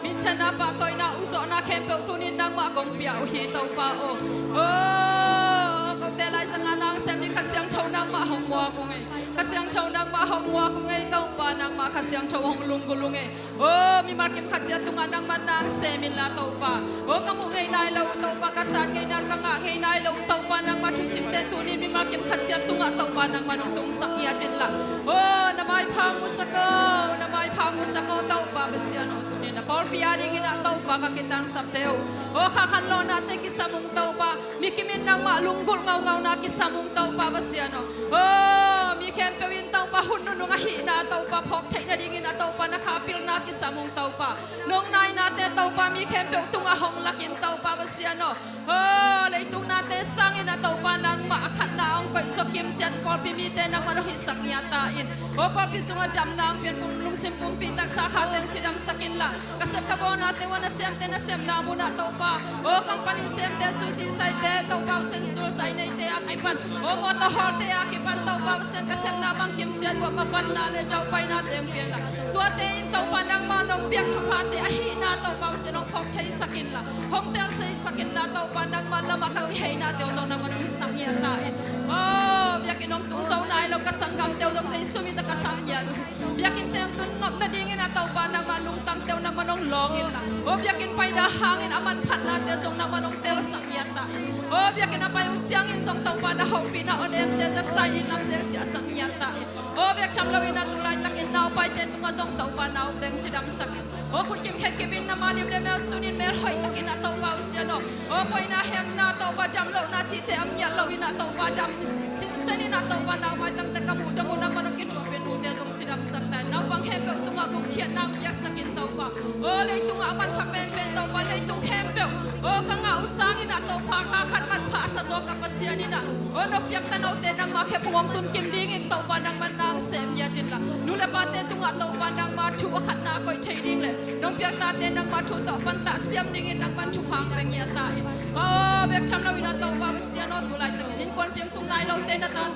Minthanna, pahtawina, ukzawhna khempeuh tunin nangmah kong pia uh hi Topa aw. Oh, kote laizangah nang sem ni, Kha Siangtho nangmah hong muak ung ei. Kha Siangtho nangmah hong muak ung ei Topa, nangmah Kha Siangtho hong lunggulh ung ei. Oh, mimal kim khat ciat tungah nangmah nang sem inla Topa. Oh, ka muh ngei nai lo uh Topa, ka san ngei nai lo, ka ngah ngei nai lo uh Topa, nangmah thusimte tunin mimal kim khat ciat tungah Topa nangmah nong tungsak ngiat inla. Oh, na maipha musak aw, na maipha musak aw Topa Pasian aw, tunin na pawlpi a dingin ah Topa ka kitangsapte uh. Oh, kha khanlawhnate kisam ung Topa. Mi kimin nangmah lunggulh ngaungauna kisam ung Topa Pasian aw. Oh, mi khempeuh in Topa hun nunung ahihna Topa phawk theih nadingin a Topa na kha pilna kisam ung Topa. Nong nainate Topa mi khempeuh tungah hong lakin Topa Pasian aw. Oh, leitung nate sangin a Topa nangmah a khatna hong koih zawh kim ciat pawlpi mite nangmah nong hihsak ngiat ta in. Oh, pawlpi sungah damna hong pia in, lungsim pumpi taksa khate hong cidamsak inla. Ka sep ka bawlnate uh a, na siamte na siamna munah Topa. Oh, company siamte, susi saite Topa Pasian, sul sai neite a kipan, oh, motor hawlte a kipan Topa Pasian, ka sepna bang kim ciat uh a, mapanna le daupaina sem pianla. Tuate in Topa nangmah nong piak thuphate ahihna Topa Pasian hong phawk theisak inla, hong tel theisak inla Topa, nangmah lamah ka kiheinate uh tawh nangmah nong hihsak ngiat ta in. Oh, Biakinn hong tung zo nai lo ka sanggamte uh zong Jesu min tawh ka sam ngiat uh hi. Biakinn teng tun nop nadingin a Topa nangma lungtangte uh nangman hong lawng inla, aw biakinn paina hangin a manphatnate zong nangman hong telsak ngiat ta in. Aw biakinn a pai uh ciangin zong Topa na hopihna, hong emte za sa in, lamte ciahsak ngiat ta in. Aw bek tham loin a tu laitakin naupaite tungah zong Topa naupang cidamsak in. Aw khut kim khe kipin na malim le mel sunin mel hoih takin a Topa uh Sian aw. Aw paina hemna Topa dam lohna cihte a ngiat loin a Topa dam sinsenin a Topa nau maitangte ka muh dong uh nangman hong kithuahpih nute zong cidamsak ta in. Naupang khempeuh tungah gupkhiatna hong piaksak in Topa. Aw leitungah a manpha penpen Topa leitung khempeuh, aw ka ngah uh sangin a Topa kha khat manpha a sa zaw ka Pasian in a, aw noppiak tanote nangma khephung hong tun kim dingin Topa nangman na hong sem ngiat inla, nu le pate tungah Topa nangma thu a khatna a koih thei ding le nong piak tate nangma thu tawh pantah siam dingin nangman thupha hong pia ngiat ta in. Aw bek tham loin a Topa Pasian aw tu laitakin innkuanpih hong tung nai lote na tan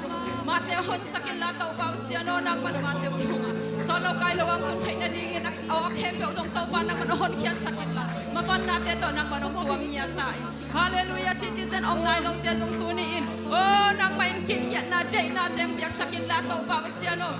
mahte honsak inla Topa Pasian aw nangman mahte hong thunga sawt lo kai lo hong tun theih nadingin a, aw a khempeuh zong Topa nangman honkhiatsak inla, mavannate tawh nangman hong tuam ngiat ta in. Halleluiah. Citizen om nai lote zong tuni in, aw nangmah in kingiatna deihnate hong piaksak inla Topa Pasian aw.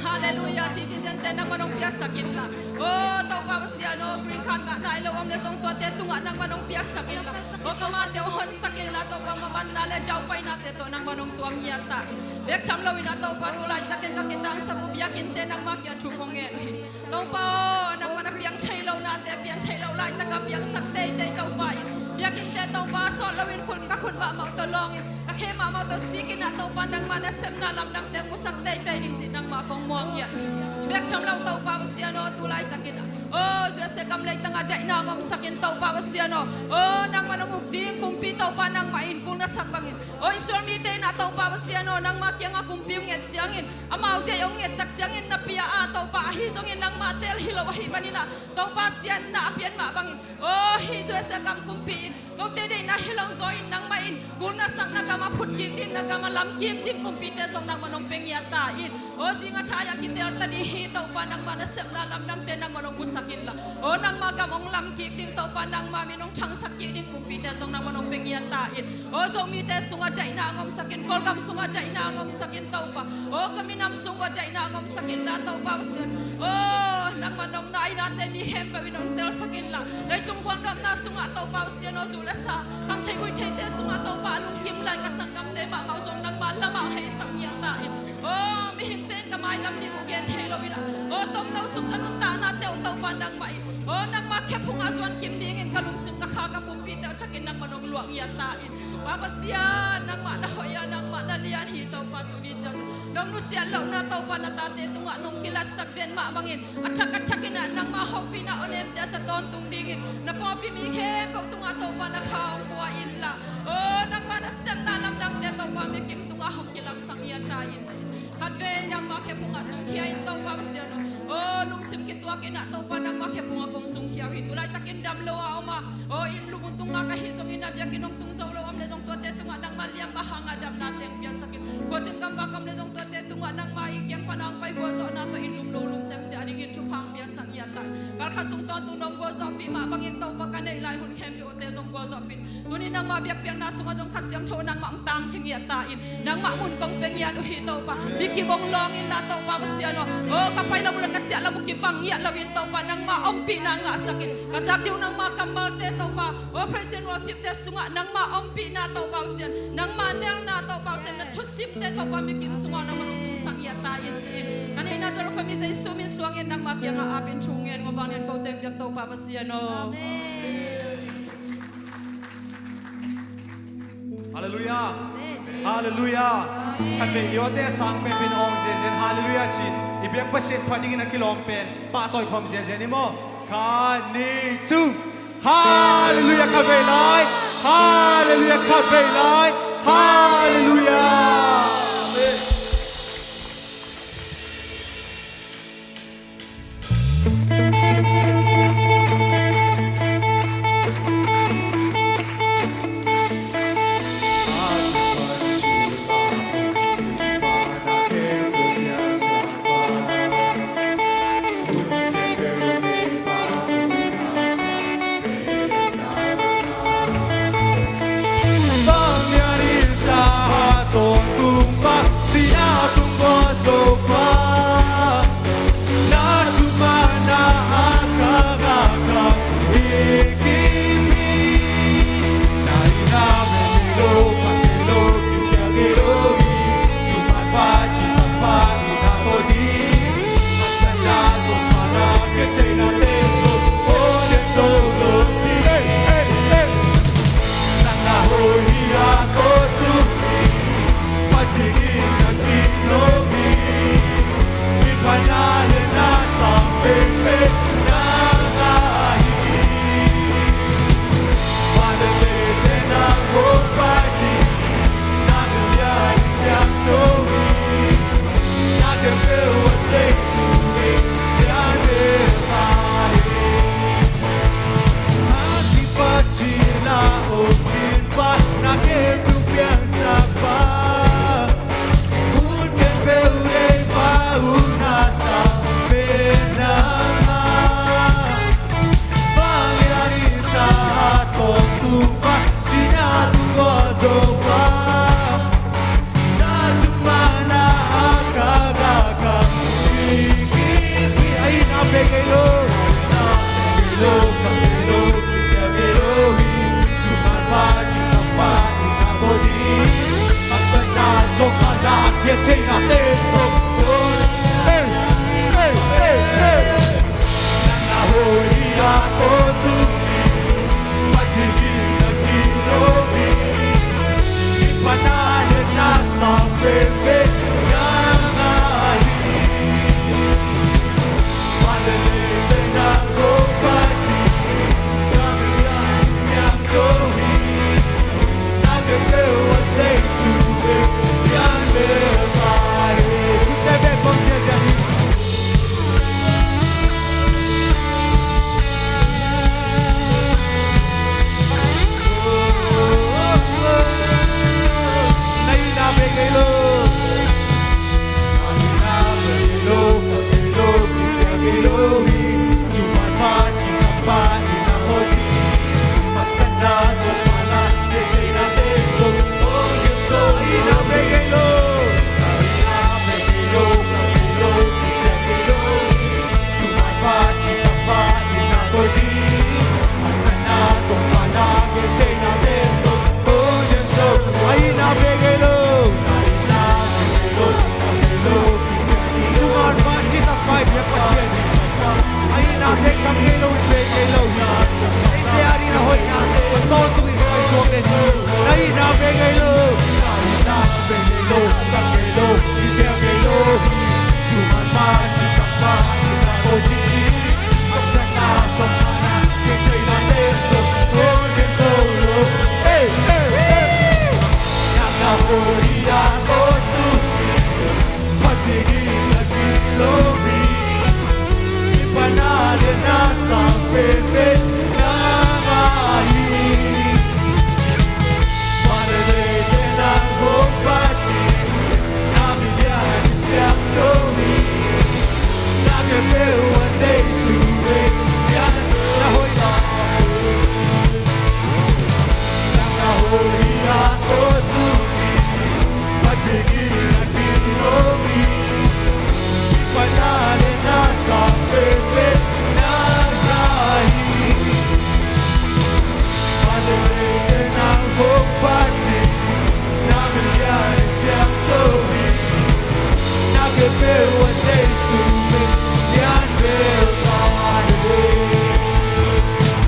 Halleluiah. Citizen te nangman hong piaksak inla, aw Topa Pasian aw green card ngah nai lo om le zong tuate tungah nangman hong piaksak inla, aw ka mahte hong honsak inla Topa mavanna le daupainate tawh nangman hong tuam ngiat ta in. Bek tham loin a Topa tu laitakin ka kitangsap uh biakinnte nangma kiang thu kong ngen uh hi. Topa aw nangman a piang thei lo nate piang thei lo laitaka piangsak teitei Topa in. Biakinnte Topa sawt loin khun ka khun mahmah uh tawh lawngin ka khe mahmah uh tawh sikin a Topa nangma nasepna lamdangte musak teitei ding cih nangma kong muang ngiat uh hi. Bek tham lo Topa Pasian aw tu laitakin a, aw U S A gam leitangah daihna hong omsak in Topa Pasian aw. Aw nangman hong uk ding kumpi Topa nangmah in kul na sak bangin, aw Israel mite in a Topa Pasian aw nangma kiangah kumpi hong nget ciangin amau deih hong nget tak ciangin na pia a Topa ahi zongin nangma teel hi lo ahih manin a Topa siatna a pian mah bangin, aw hih U S A gam kumpi in kote deihna hi lo zaw in nangmah in kul na sak na gam a phut kik ding na gam a lam kik ding kumpite zong nangman hong pia ngiat ta in. Aw zing a thai a kiteel ta ding hi Topa nangma nasepna lamdangte nangman hong musak inla, aw nangma gam hong lam kik ding Topa nangma min hong thangsak kik ding kumpite zong nangman hong pia ngiat ta in. Aw Zomite sungah daihna hong omsak in, Kawlgam sungah daihna hong omsak in Topa. Aw ka minam sungah daihna hong omsak inla Topa Pasian. Aw nangman nong nainate mi khempeuh in hong telsak inla, leitung guanggamna sungah Topa Pasian aw zu le sa, kham thei gui theite sungah Topa a lungkim lai ka sanggamte mahmah uh zong nangma lamah hong heisak ngiat ta in. Aw mihingte in ka mailam ding uh gen thei lo inla, aw tomno sung ka nuntaknate uh Topa nangmah in, aw nangma khephungah zuan kim dingin ka lungsim ka kha ka pumpite uh thakin nangman hong luah ngiat ta in. Pa Pasian nangmah na hoih a nangmah na lian hi Topa tuni ciang nong nusiat lohna Topa na tate tungah nong kilatsak den mah bangin a thak a thakin a nangma hopihna hong emte a sa tawntung dingin na pawlpi mi khempeuh tungah Topa na kha hong pua inla, aw nangma nasepna lamdangte Topa mikim tungah hong kilamsak ngiat ta in ci. Khatvei nangma khephungah sungkhia in Topa Pasian aw. Aw lungsim kituak in a Topa nangma khephungah kong sungkhia uh hi. Tu laitakin dam lo a om a, aw inn lum uh tungah ka hih zongin a biakinn hong tung zo lo om le zong tuate tungah nangma liamma hangah damna teng piasak in. Khuazim gamvak om le zong tuate tungah nangma i kiang pana hong pai gualzawhna tawh inn lum lo lum teng ciah dingin thupha hong piasak ngiat ta in. Kalkhat sung tawntung nong gualzawhpih mah bangin Topa ka neih lai hun khempeuh te zong gualzawhpih in. Tuni nangma biakpiakna sungah zong Kha Siangtho nangmah hong tangkhia ngiat ta in. Nangmah mun kong pia ngiat uh hi Topa. Mikim hong lawng inla Topa Pasian aw. Aw ka pai lam uh le ka ciah lam uh kibang ngiat loin Topa nangma ompihna ngahsak in. Ka zak ding uh nangma kammalte Topa, aw praise and worship te sungah nangma ompihna Topa Pasian, nangma nelna Topa Pasian, na thusimte Topa mikim sungah nangma hong tungsak ngiat ta in ci in. Ka neihna Jericho mi Jesu min suangin nangma kiangah apin thu ngen ngawh bang nian ko teng biak Topa Pasian aw. Amen. Halleluiah. Amen. Halleluiah. Amen. Khatvei i awte sang pepin awng ziazian halleluiah ci-in i biak Pasian phat dingin a kilawm pen pahtawi khawm ziazian i maw? Khat, nih, thum. Halleluiah khatvei lai. Halleluiah khatvei lai. Halleluiah. Amen.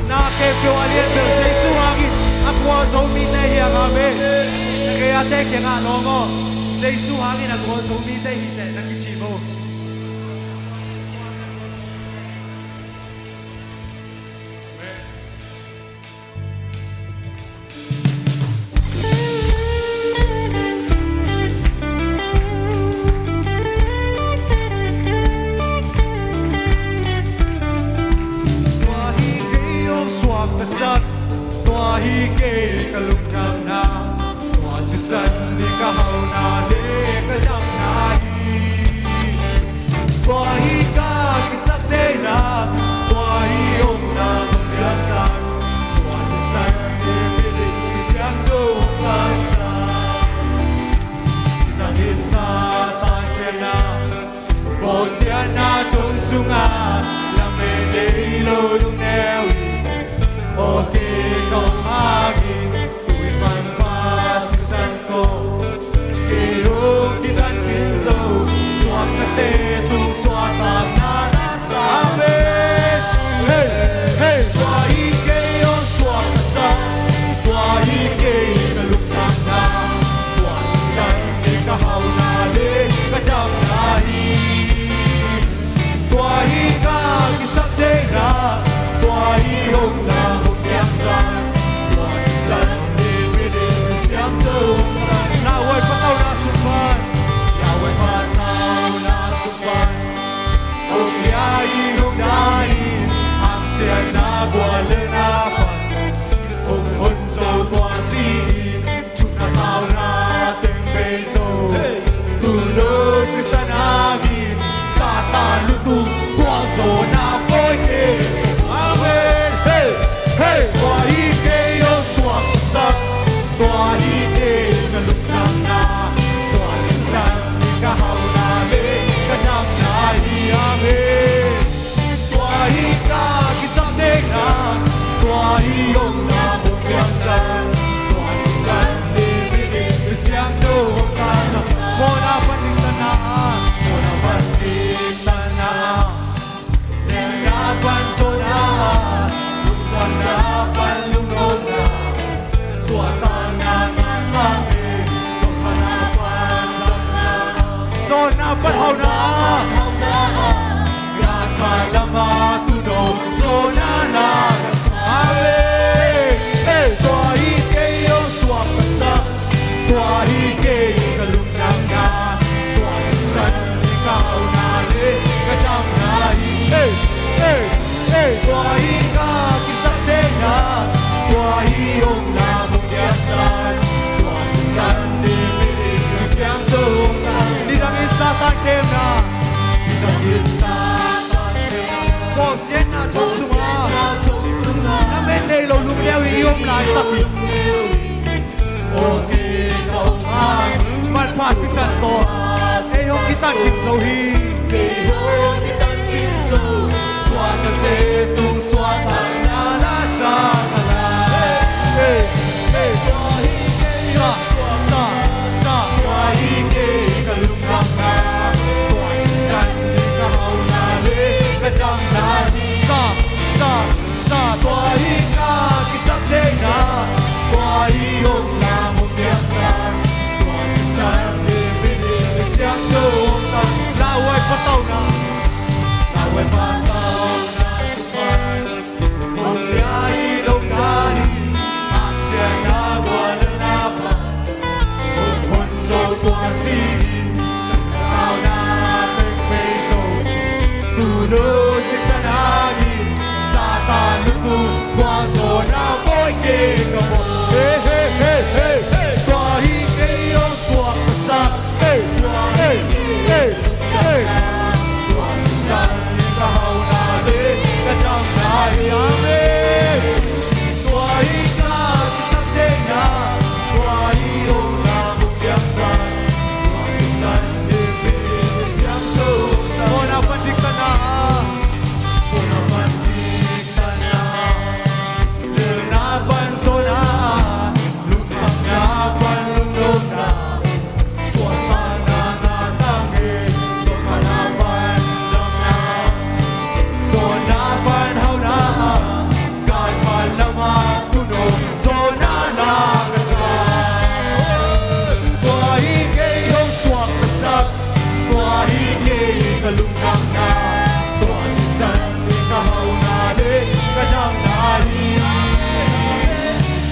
Na khempeuh a lianbel Jesu hangin a gualzo mite hi hang. Amen. Na kei a te kiangah lawm aw. Jesu hangin a gualzo mite hi teh na kici maw. Tua hi kei hong suaktasak, tua hi kei ka lungkhamna, tua sisan hi ka hauna le ka damna hi. Tua hi ka kisap theihna, tua hi omna hong piaksak, tua sisan hi miding siangtho hong taksak. Kitang in Satan kiangah, bawlsiatna thong sungah lamen nei lo lungneu in, aw kei ka om hangin, tui manpha sisan tawh kei hong kitang khin zo, suaktate tung suahtakna na sa. Amen. Hey, hey. Tua hi kei hong suaktasak, tua hi kei ka lungkhamna, tua sisan hi ka hauna le ka damna hi. Tua hi ka kisap theihna, tua hi omna hong piaksak, tua sisan hi miding siangtho hong taksak. Lauhuai patauhna sung pan, lauhuai patauhna sung pan, hong liai in hong dai in, hamsiatna guallelhna pan hong hon zo tua si in, thukna tauna teng bei zo. Tuuno sisan hangin Satan lungtup gualzawhna pawi kei. Amen. Hey, hey. Tua hi kei hong suaktasak, tua hi kei ka lungkhamna, tua sisan hi ka hauna le ka damna hi. Amen. Tua hi ka kisap theihna, tua hi omna hong piaksak, tua sisan hi miding siangtho hong taksak. Mawhna pan Amen. Ei, tua hi kei hong suaktasak, tua hi kei ka lungdamna, tua sisan hi ka hauna le ka damna hi. Ei, ei, ei, tua hi ka kisaktheihna, tua hi omna mun piaksa, tua sisan hi mi ding ka siangtho. Nidang in Satan kemna, nidang in Satan kemna, kawsiatna thong sungah na men nei lo lungneu in i om laitak hi. Manpha sisan tawh ei hong kitan khin zo hi. Ei, ei, sa, sa, sa. Sa, sa, sa, tua hi ka kisaktheihna, tua hi omna mun piaksa, tua sisan hi mi ding ka siangtho. Lauhuai patauna, lauhuai patauna sungah hong pia hi, dong ta hi, hangsiatna gualna pan. Amen. Tua hi ka kisaktheihna, tua hi omna mun piaksa, tua sisan hi mi ding ka siangtho. Mawhna pan diktatna, mawhna pan diktatna, leuna pan zawhna, lungkhamna pan lungnopna, suahtakna na tang hi. Suahtakna pan damna, suahtakna pan hauna, gal pan lamah tun om, suahtakna na ka sa. Tua hi kei hong suaktasak, tua hi kei ka lungdamna, tua sisan hi ka hauna le ka damna hi.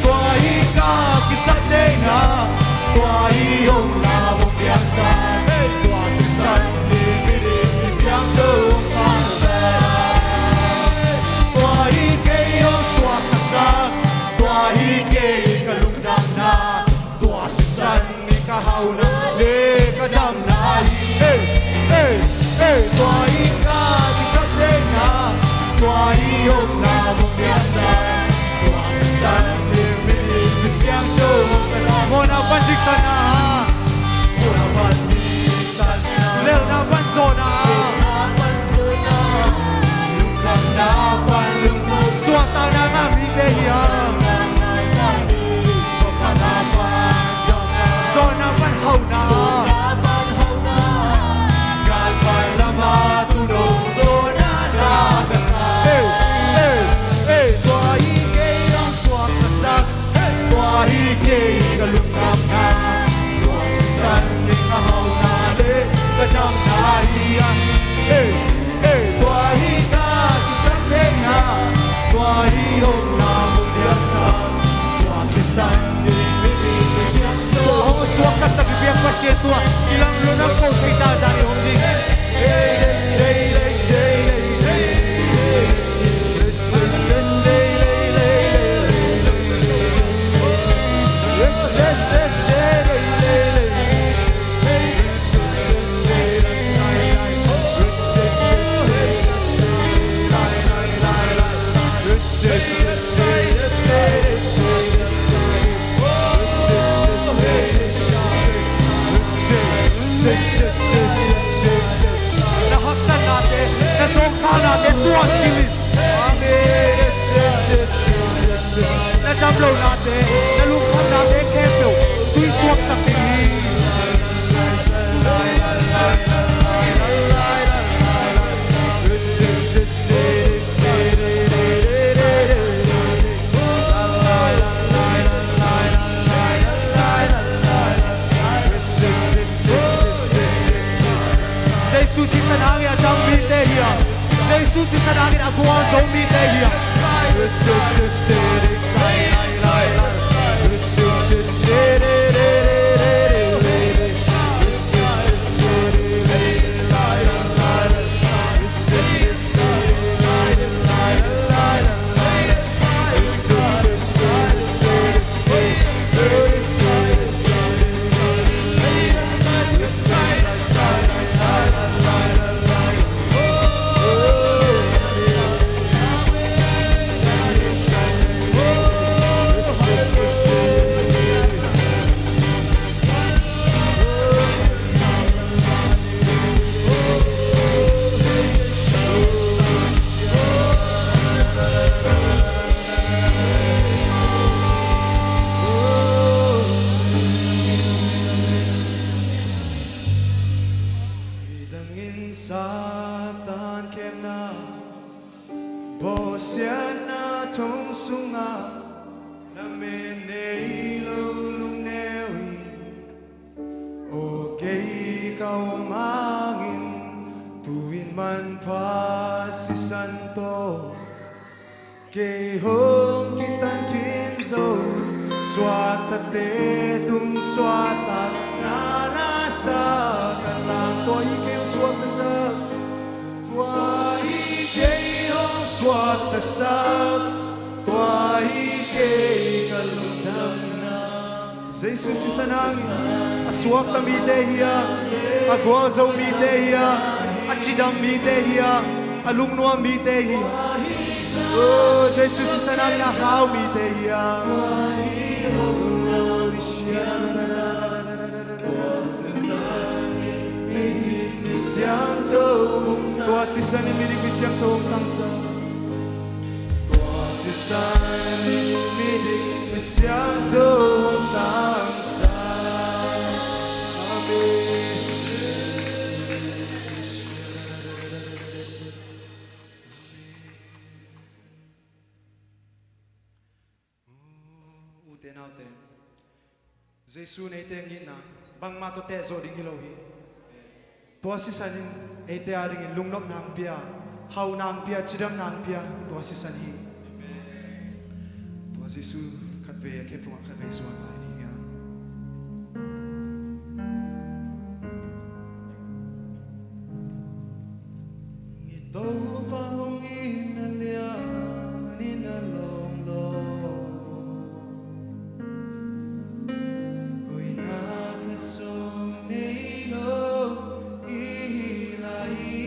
Tua hi ka kisaktheihna, tua hi omna mun piaksa, tua sisan hi mi ding ka siangtho. Tua hi kei hong suaktasak, tua hi kei ka lungdamna, tua sisan hi ka hauna le ka damna hi. Ei, ei, ei. Tua hi ka kisaktheihna, tua hi omna mun piaksa, tua sisan hi mi ding ka siangtho. Mawhna pan diktatna, mawhna pan diktatna, leuna pan zawhna, leuna pan zawhna, lungkhamna pan lungnopna, suahtakna ngah mite hi hang. Suahtakna pan damna, zawhna pan hauna, zawhna pan hauna, gal pan lamah tun om, zawhna na ka sa. Ei, ei, ei. Tua hi kei hong suaktasak, tua hi kei ka lungdamna, tua sisan hi ka hauna le ka damna hi. Ei, ei. Tua hi ka kisaktheihna, tua hi omna mun piaksa, tua sisan hi mi ding ka siangtho. Tua hong suaktasak i biak Pasian tungah i lam lungdam ko thei dandan i om ding. Na haksatnate, na zawngkhalnate tuah cih in. Amen. Na damlohnate, na lungkhamnate khempeuh tui suaksak ding hi. Gualzo mite hi a. Midangin Satan khemna, bawlsiatna thong sungah lamen nei lo lungneu hi. Aw kei ka om hangin tu-in manpha sisan tawh kei hong kitan khin zo. Suahtakte tung suahtak na la sa ka lam. Tua hi kei hong suaktasak. Tua hi kei hong suaktasak. Tua hi kei ka lungdamna. Jesu sisan hangin a suakta mite hi a, a gualzo mite hi a, a cidam mite hi a, a lungnuam mite hi a. O, Jesu sisan hangin a hau mite hi a. Tua sisan in midik misiangtho hong tangsak. Tua sisan in midik misiangtho hong tangsak. Amen. Ute naute, Jesu in eite ngitna bangmah tawh teh zawh ding hi lo hi. Tua sisan in eite adingin lungnopna hong pia, hauhna hong pia, cidamna hong pia, tua sisan hi. Tua Jesu khatvei a khe tungah khatvei zuan lai ding hi a. Topa hong itna lianin a lawm lo. Hoihna khat zong nei lo i hi lai hi.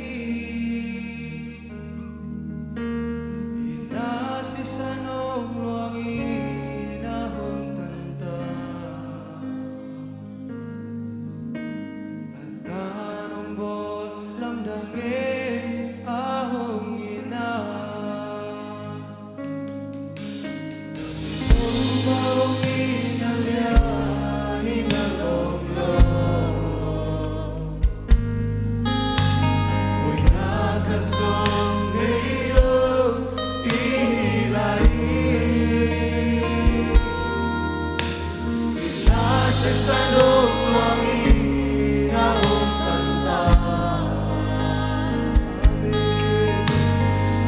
Itna sisan hong luangin a hong tantan. A tan hong bawl lamdang e a hong itna. Topa hong itna lianin a lawm lo. Hoihna khat zong nei lo i hi lai hi. Itna sisan hong luangin a hong tantan.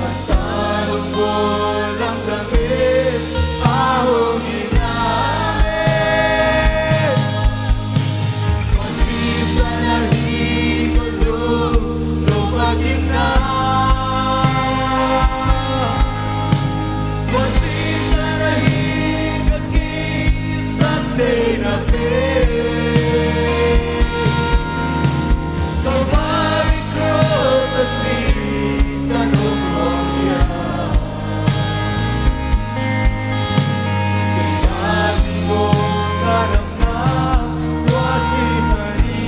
A tan hong bawl lamdang e a hong itna. Tua sisan ahi ko Topa gimna. Tua sisan ahi ka kisap theihna pen. Calvary cross a sisan hong luang hi a. Kei ading hong ka damna tua sisan hi.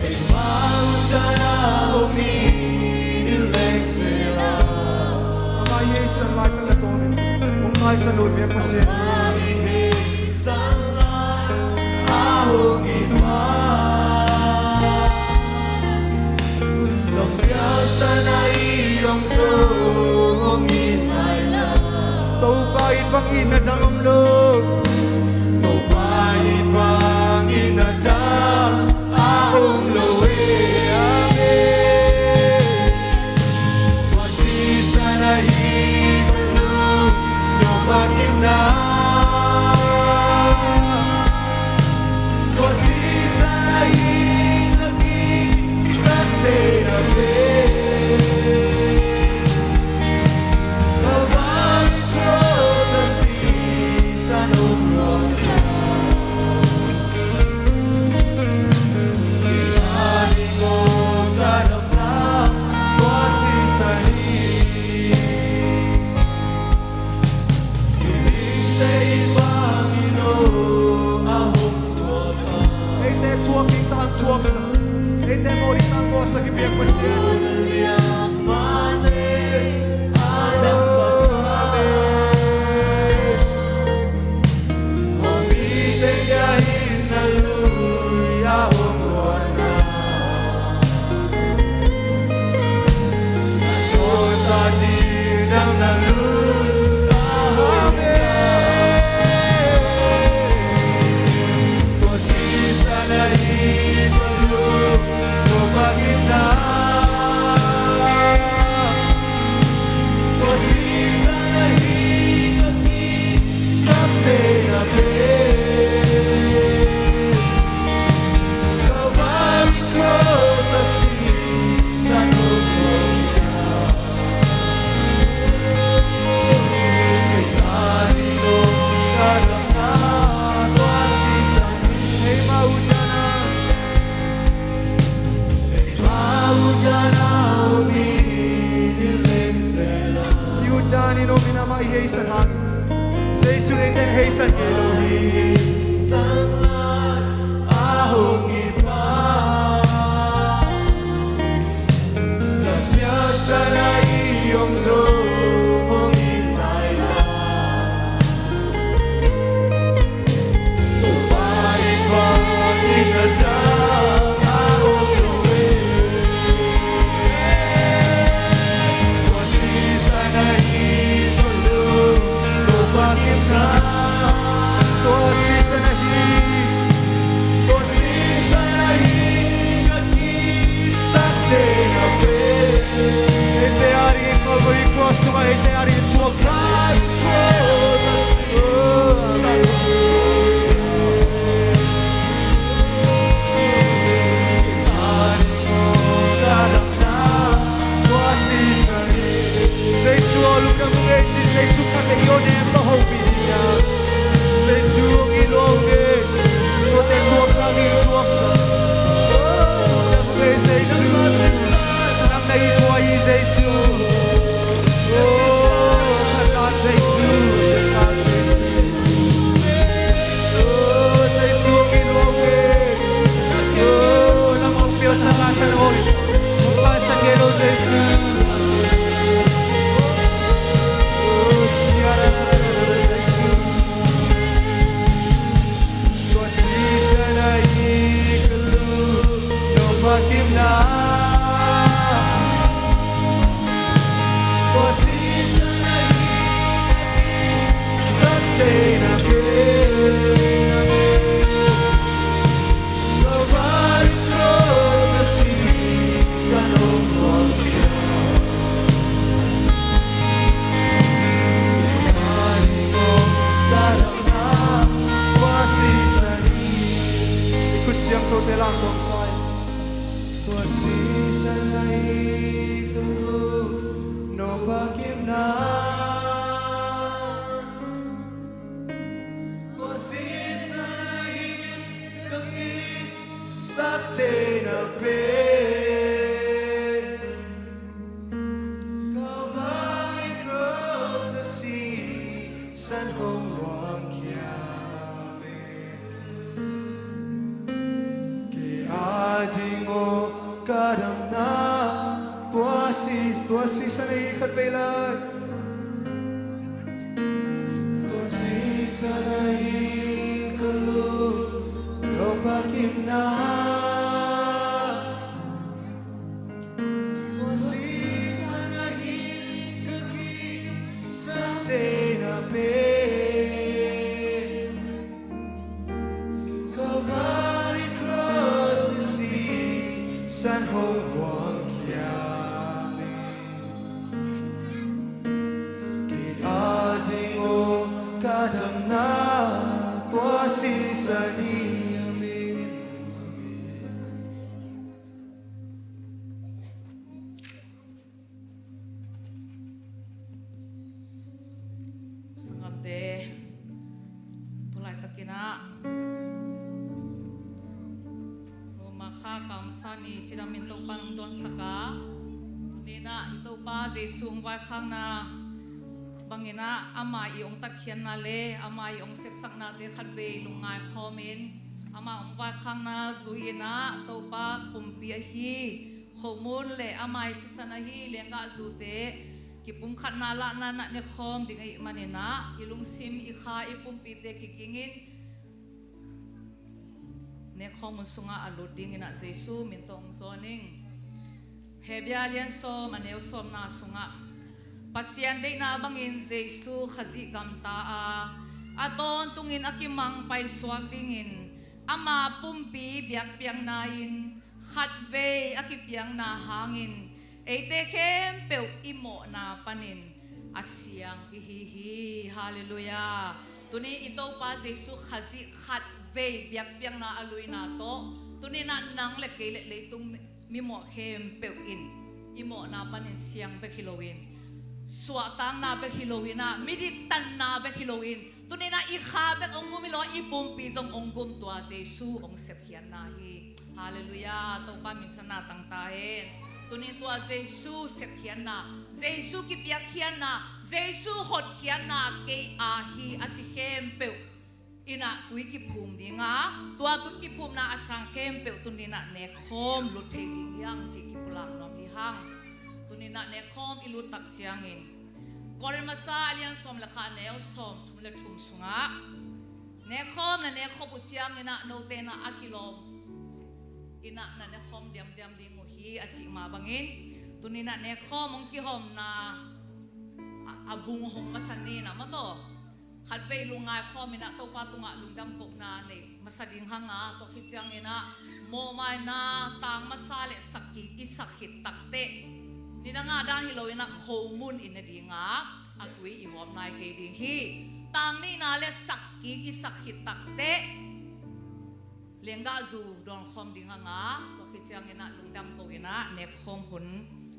Eimah hun tan a hong it ding leng sela. Amah i heisan laitak na tawnin hong taisan ut pen Pasian. Amah i heisan lai a hong it ma. Lampial san a i om zong hong it mai lo. Topa it bang itna dang om lo. Topa it bang itna dang a om lo e. Amen. Puaksa. Eite mawh ding tangmawhsa kipiak Pasian. Yu danin om in amah i heisan hang. Jesu in eite heisan kei lo hi. Eite adingin Calvary Cross tungah eite adingin thuaksak. Jesu aw, lungdam ung ei ci. Jesu khat leh i aw nem tawh hopih ding hi a. Jesu hong it lua ung ei. Note thuak hang i thuaksak. Lungdam ung ei Jesu. Nang na it huai hi Jesu. Aw, khat ta Jesu, khat ta Jesu. Aw, Jesu hong it lua ung ei. Aw, nang hong piangsak a ka hong, hong paisak kei lo Jesu. Aw, cia ra ra ra ra Jesu. Tua sisan ahi ka lung, Topa kimna. Tua sisan ahi ka lung, sak theihna pen. Calvary cross a sisan hong muang piak. Khut siangthote la kuang sa in. Tua sisan ahi ka lung, Topa kimna. Tua sisan ahi ka lung, sak theihna pen. Calvary cross a sisan hong muang khia. Kei ading aw ka damna. Tua si, tua sisan ahi khatvei lai. Tua sisan ahi ka lung, Topa kimna. Tua sisan ahi ka lung, sak theihna pen. Calvary cross a sisan hong muang khia. Kei ading aw ka damna, tua sisan hi. Amen. Sanggamte, tu laitakin ah Roma kha kamsa ni cidamin Topa nong tuansak a, tuni-in ah i Topa Jesu hong vaikhakna bangin ah ama i hong tatkhiatna le ama i hong sepsaknate khatvei lungngai khawmin Amah hong vaikhakna zui-in ah Topa pumpi ahi khomun le amah i sisan ahi lenggahzute kipumkhatna lahna in ah nekhawm ding ahih manin ah i lungsim, i kha, i pumpite kigingin nekhawm hun sungah a lut dingin ah Jesu min tawh hong zawn ing. Hebru lian sawm, a neu sawmna sungah Pasian deihna bangin Jesu Khazih gamta a, a tawntungin a kimang paisuak dingin ama pumpi biakpiakna in khatvei a kipiakna hangin eite khempeuh i mawhna panin a siang ihi hi. Halleluiah. Tuni i Topa Jesu Khazih khatvei biakpiakna a luina tawh tuni in ah nang le kei le leitung mimawh khempeuh in i mawhna panin siang bek hi loin, suahtakna bek hi loin ah, midiktanna bek hi loin, tuni in ah i kha bek hong gum hi lo a, i pumpi zong hong gum tua Jesu hong sepkhiatna hi. Halleluiah. Topa minthanna tangta hen. Tuni tua Jesu sepkhiatna, Jesu kipiakkhiatna, Jesu hotkhiatna kei a hi a ci khempeuh in ah tui kiphum ding a, tua tui kiphumna a sang khempeuh tuni in ah nekhawm lut thei ding hi hang cih kipulak nuam hi hang. Tuni in ah nekhawm i lut tak ciangin Korin masa a lian sawm le khat, a neu sawmthum le thum sungah nekhawm na nekhawm uh ciangin ah note in ah a kilawm in ah na nekhawm diamdiam ding uh hi a cih mah bangin tuni in ah nekhawm hong kihawmna a, a bung hong masa ni in ah maw taw khatvei lungngai khawm in ah Topa tungah lungdam kohna nei masa ding hang a, tua khit ciangin ah mawhmaina tang masa le sak kik i sak khit takteh nidang a dan hi loin ah khomun i ne ding a, a tui i hawm nai kei ding hi. Tang nihna le sak kik i sak khit takteh lenggahzu dawnkhawm ding hang a, tua khit ciangin ah lungdam ko in ah nekhawm hun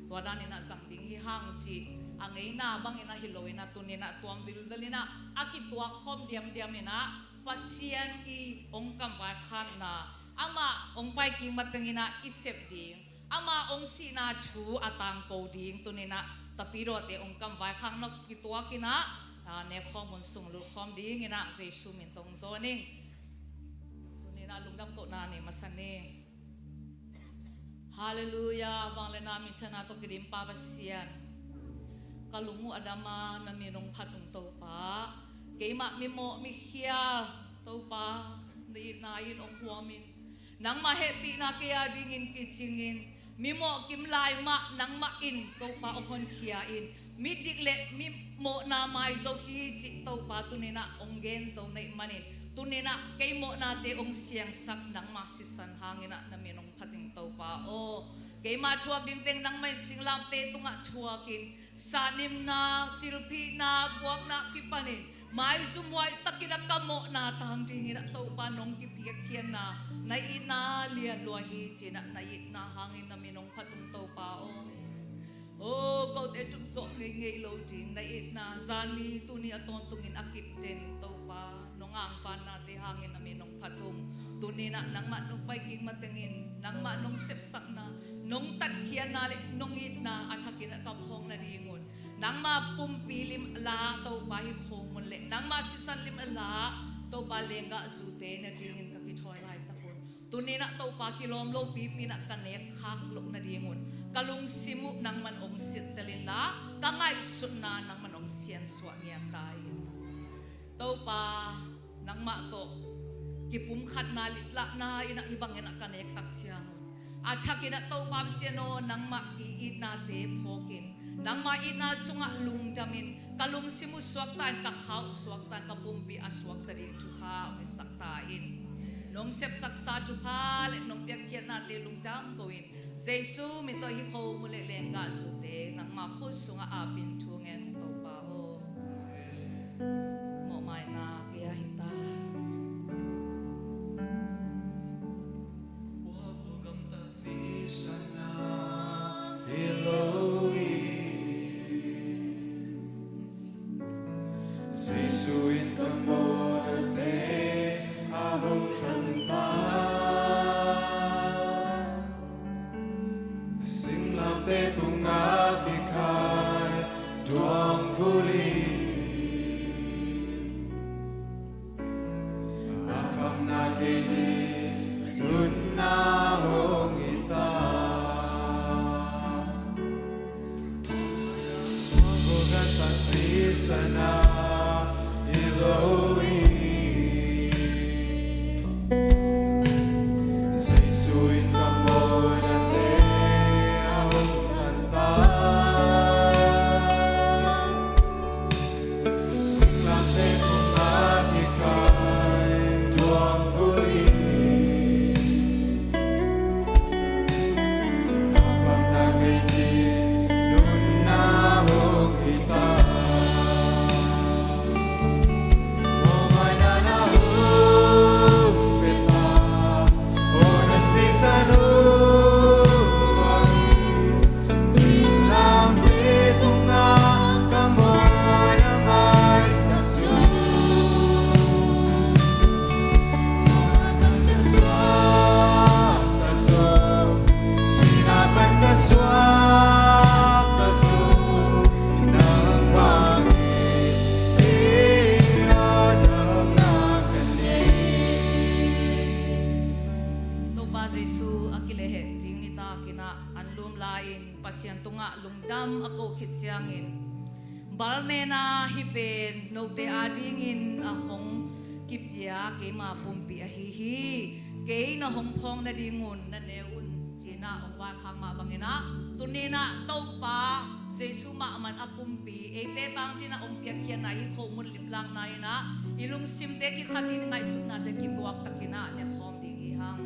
tua dan in ah zang ding hi hang cih a ngeina bangin ah hi loin ah tuni in ah tuam vilvel in ah a kituak khawm diamdiam in ah Pasian i hong kam vaikhakna, amah hong pai kik mateng in ah i sep ding, amah hong sihna thu a tangko ding tuni in ah tapidawte hong kam vaikhakna kituak in ah, ah, nekhawm hun sung lutkhawm dingin ah Jesu min tawh hong zawn ing. Tuni in ah lungdam kohna nei masa ni. Halleluiah. Vangliatna minthanna tawh kidimpa Pasian, ka lung uh a dam a, na min hong phat ung Topa. Keimah mimawh mikhial Topa, na itna in hong huam in, nangmah hehpihna kei a dingin kicingin, mimawh kimlai mah nangmah in Topa hong honkhia in, midik le mimawhna maizo hi cih Topa tuni in ah hong gen zo na hih manin, tuni in ah kei mawhnate hong siangsak nangmah sisan hangin ah na min hong phat ing Topa aw. Keima thuak ding teng nangmah in singlamteh tungah thuakin, sahnimna, cilphihna, vuakna kipanin maizumhuai takin ah ka mawhna tang dingin ah Topa nong kipiakkhiatna, na itna lian lua hi ci-in ah na itna hangin na min hong phat ung Topa aw. Aw, kote tuk zawh ngeingei lo ding na itna, zani tuni a tawntungin a kip den Topa, nong angvannate hangin na min hong phat ung. Tuni in ah nangmah nong pai kik matengin nangmah nong sepsakna, nong tatkhiatna le nong itna a thakin ah ka phawk nadingun, nangmah pumpi lim a la Topa hih khomun le nangmah sisan lim a la Topa lenggahzute nadingin ka kithawi laitak un, tuni in ah Topa kilawm lopipi in ah ka nekkhak loh nadingun, ka lungsim uh nangman hong sittel inla, ka ngaihsutna nangman hong siansuah ngiat ta in. Topa, nangmah tawh kipumkhatna liplahna in ah hih bangin ah ka nek tak ciangun, a thakin ah Topa Pasian aw, nangmah i itnate phawkin, nangmah itna sungah lungdamin, ka lungsim uh suakta in, ka kha uh suakta in, ka pumpi a suakta ding thupha hong hisak ta in. Nong sepsaksa thupha le nong piakkhiatnate lungdam ko in, Jesu min tawh hih khomun le lenggahzute nangmah khut sungah apin thu ngen ung Topa aw. Mawhmaina kei a hi ta. Jesu in ka mawhnate a hong tan ta. Singlamteh tungah kikhai tuang vuli, a kamna kei ding in Pasian tungah lungdam a koh khit ciangin, balnena hih pen note adingin a hong kipia keima pumpi ahi hi. Kei na hong phawk nadingun na neu un, ci-in ah hong vaikhak mah bangin ah, tuni-in ah Topa Jesu mahmah a pumpi eite tangthu-in ah hong piakkhiatna hih khomun limlakna in ah i lungsimte kikhatin, i ngaihsutnate kituak takin ah nekhawm ding hi hang.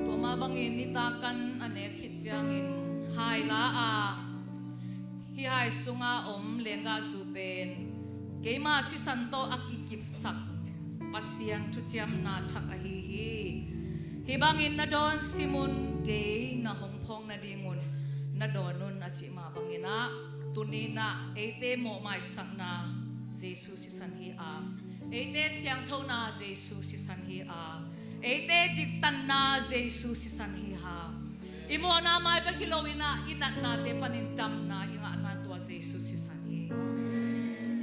Tua mah bangin nitak kan a nek khit ciangin hai la a, hih hai sunga om lenggahzu pen keima sisan tawh a kikipsak Pasian thuciamna thak ahi hi. Hih bangin na dawn sim un, kei na hong phawk nadingun na dawn un, a cih mah bangin ah, tuni-in ah eite mawhmaisakna Jesu sisan hi a, eite siangthona Jesu sisan hi a, eite diktanna Jesu sisan hi a, i mawhna mai bek hi loin ah i natnate panin damna i ngahna tua Jesu sisan hi.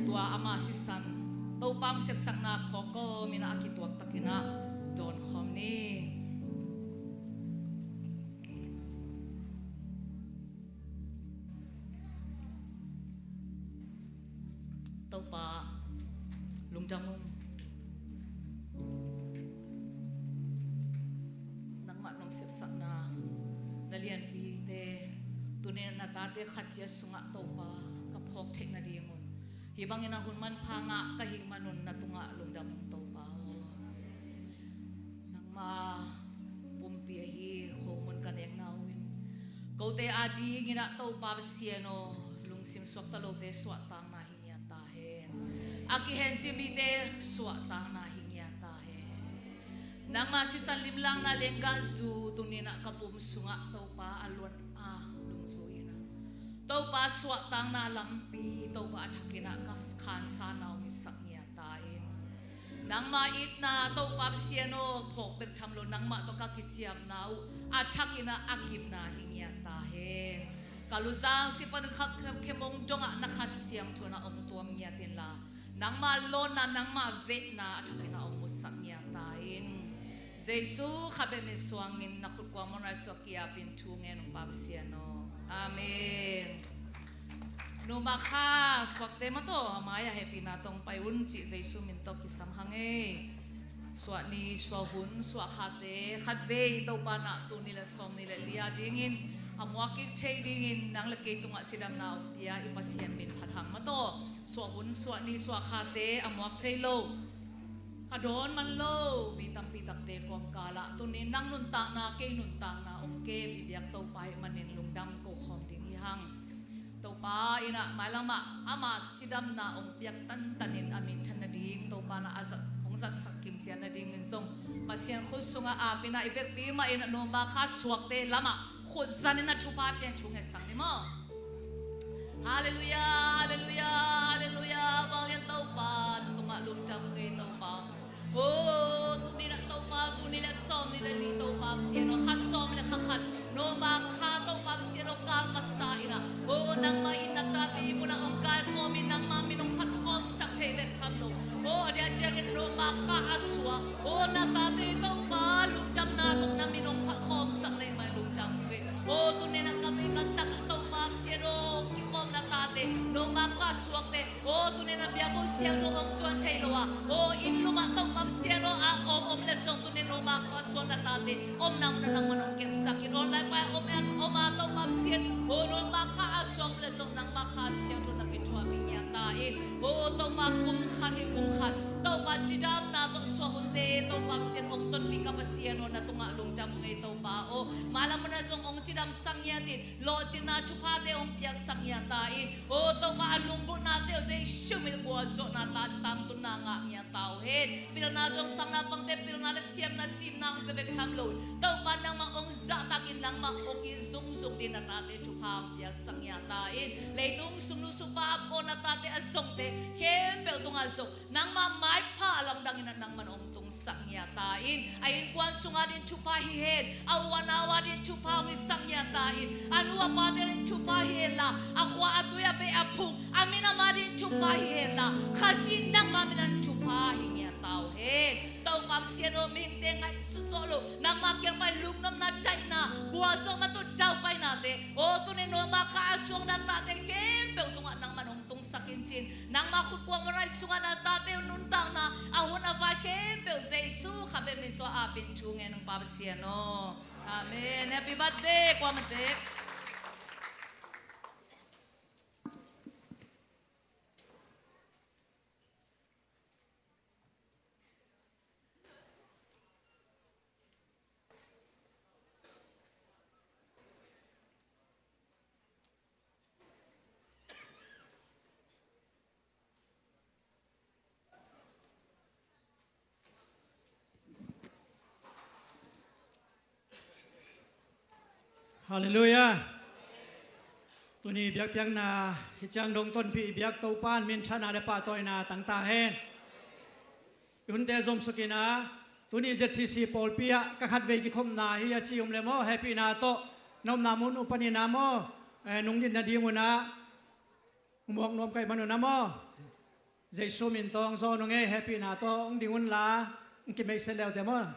Tua ama sisan Topa hong sepsakna khawk kawmin ah a kituak takin ah dawn khawm ni. Topa, lungdam ung. Nangmah nong sepsakna na lianpite tuni-in na tate khat ciat sungah Topa ka phawk theih nadingun, hih bangin a hun manpha ngah ka hih manun na tungah lungdam ung Topa aw. Nangma pumpi ahi khomun ka nekna uh in kote adingin ah Topa Pasian aw, lungsim suakta lote suahtakna hi ngiat ta hen. A kihencip mite suahtakna hi ngiat ta hen. Nangma sisan limlakna lenggahzu tuni-in ah ka pum sungah Topa a luan a dungzui-in ah Topa suahtakna lampi Topa a thakin ah ka khansa na hong hisak ngiat ta in. Nangma itna Topa Pasian aw, phawk bek tham lo, nangmah tawh ka kiciamna uh a thakin ah a kipna hi ngiat ta hen. Ka luzang si pan kha khemong dongah na Kha Siangtho in ah hong tuam ngiat inla, nangma lawnna, nangma vehna a thakin ah hong musak ngiat ta in. Jesu khat bek min suangin na khut kuang mawhna suak kiapin thu ngen ung Pa Pasian aw. Amen. Numa kha suakte mah tawh a mai-ah hehpihna tawh hong pai un cih Jesu min tawh kisam hang ei. Suah ni, suah hun, suah khate khatvei Topa na tul nih le sawmnih le li adingin A muak kik thei dingin nang le kei tungah cidamna hong pia i Pasian min phat hang mataw. Suah hun, suah ni, suah khate a muak thei lo, a dawn man lo mi tampi takte kawmkal ah tuni nang nuntakna, kei nuntakna hong kem i biak Topa ahih manin lungdam ko khawm ding hi hang. Topa in ah mailam ah ama cidamna hong piak tantanin a minthan nading, Topa in ah a zat, hong zatsak kimciat nadingin zong Pasian khut sungah ap in ah i vekpi mah in ah November kha suakte lamah khut zan in ah thupha piang thu ngetsak ni maw? Halleluiah, halleluiah, halleluiah. Vanglian Topa, na tungah lungdam ngei Topa. Oh, tuni in ah Topa, tuni le sawm ni le li Topa Pasian aw, kha sawm le kha khat November kha Topa Pasian aw, kal masa in ah, oh, nangmah in na tate i munah hong kaikhawm in nangmah min hong phatkhawmsak thei bek tham lo. Oh, a diakdiakin November kha a suak, oh, na tate Topa lungdamna tawh na min hong phatkhawmsak leh mai lungdam ngei. Oh, tuni in ah ka vei ka tak ah Topa Pasian aw, kikhawm na tate November kha suakte, oh, tuni in ah biakbuk siangtho hong zuan thei lo a, oh, inn lum ah Topa Pasian aw, a om om le zong tuni in November kha suak na tate omna mun ah nangman hong kepsak in, online pa om a, om a Topa Pasian, oh, November kha a suak le zong nangmah Kha Siangtho na kithuahpih ngiat ta in, oh, Topa kum khat hi kum khat Topa cidamna tawh suah hunte Topa Pasian hong tonpih ka Pasian aw, na tungah lungdam ngei Topa aw. Mailam mun ah zong hong cidamsak ngiat in, lawhcinna thuphate hong piaksak ngiat ta in, oh, Topa a lunggulhnate uh Jesu min gualzawhna ta tangtunna ngah ngiat ta uh hen. Pilna zong sang naupangte pilna le siamna cimna hong pia bek tham lo in, Topa nangmah hong zahtak in nangmah hong it zungzung dingin na tate thupha hong piaksak ngiat ta in, leitung sung nu sung pa a pawl na tate a zongte khempeuh tungah zong nangmah maipha a lamdang in ah nangman hong tungsak ngiat ta in, a innkuan sungah dingin thupha hi hen, a u a nau ah dingin thupha hong hisak ngiat ta in, a nu a pate dingin thupha hi hen la, a khua a tui a bei a phung a minam ah dingin thupha hi hen la, Khazih nangmah min ah thupha hi ngiat ta uh hen. Topa Pasian aw, mihingte ngaihsut zawh lo nangmah kiang pan lungnopna, daihna, gualzawhna tawh daupainate, aw, tuni November kha a suak na tate khempeuh tungah nangman hong tungsak in ci-in, nangmah khut kuang maraih sungah na tate uh nuntakna a hun a vai khempeuh Jesu khat bek min suang ap in thu ngen hang Pa Pasian aw. Amen. Happy birthday kuamate. Halleluiah. Tuni biakpiakna hi ciang dong tonpih i biak Topa in minthanna le pahtawina tang ta hen. I hunte zomsuk in ah, tuni Z C C pawlpi ah ka khatvei kikhopna hi a ci um le maw, hehpihna tawh na omna mun uh panin ah maw, eh, nungdin nading un ah muak nuam ka hih man un ah maw, Jesu min tawh hong zawn uh ngei, hehpihna tawh hong ding un la, hong kimeihset leute maw.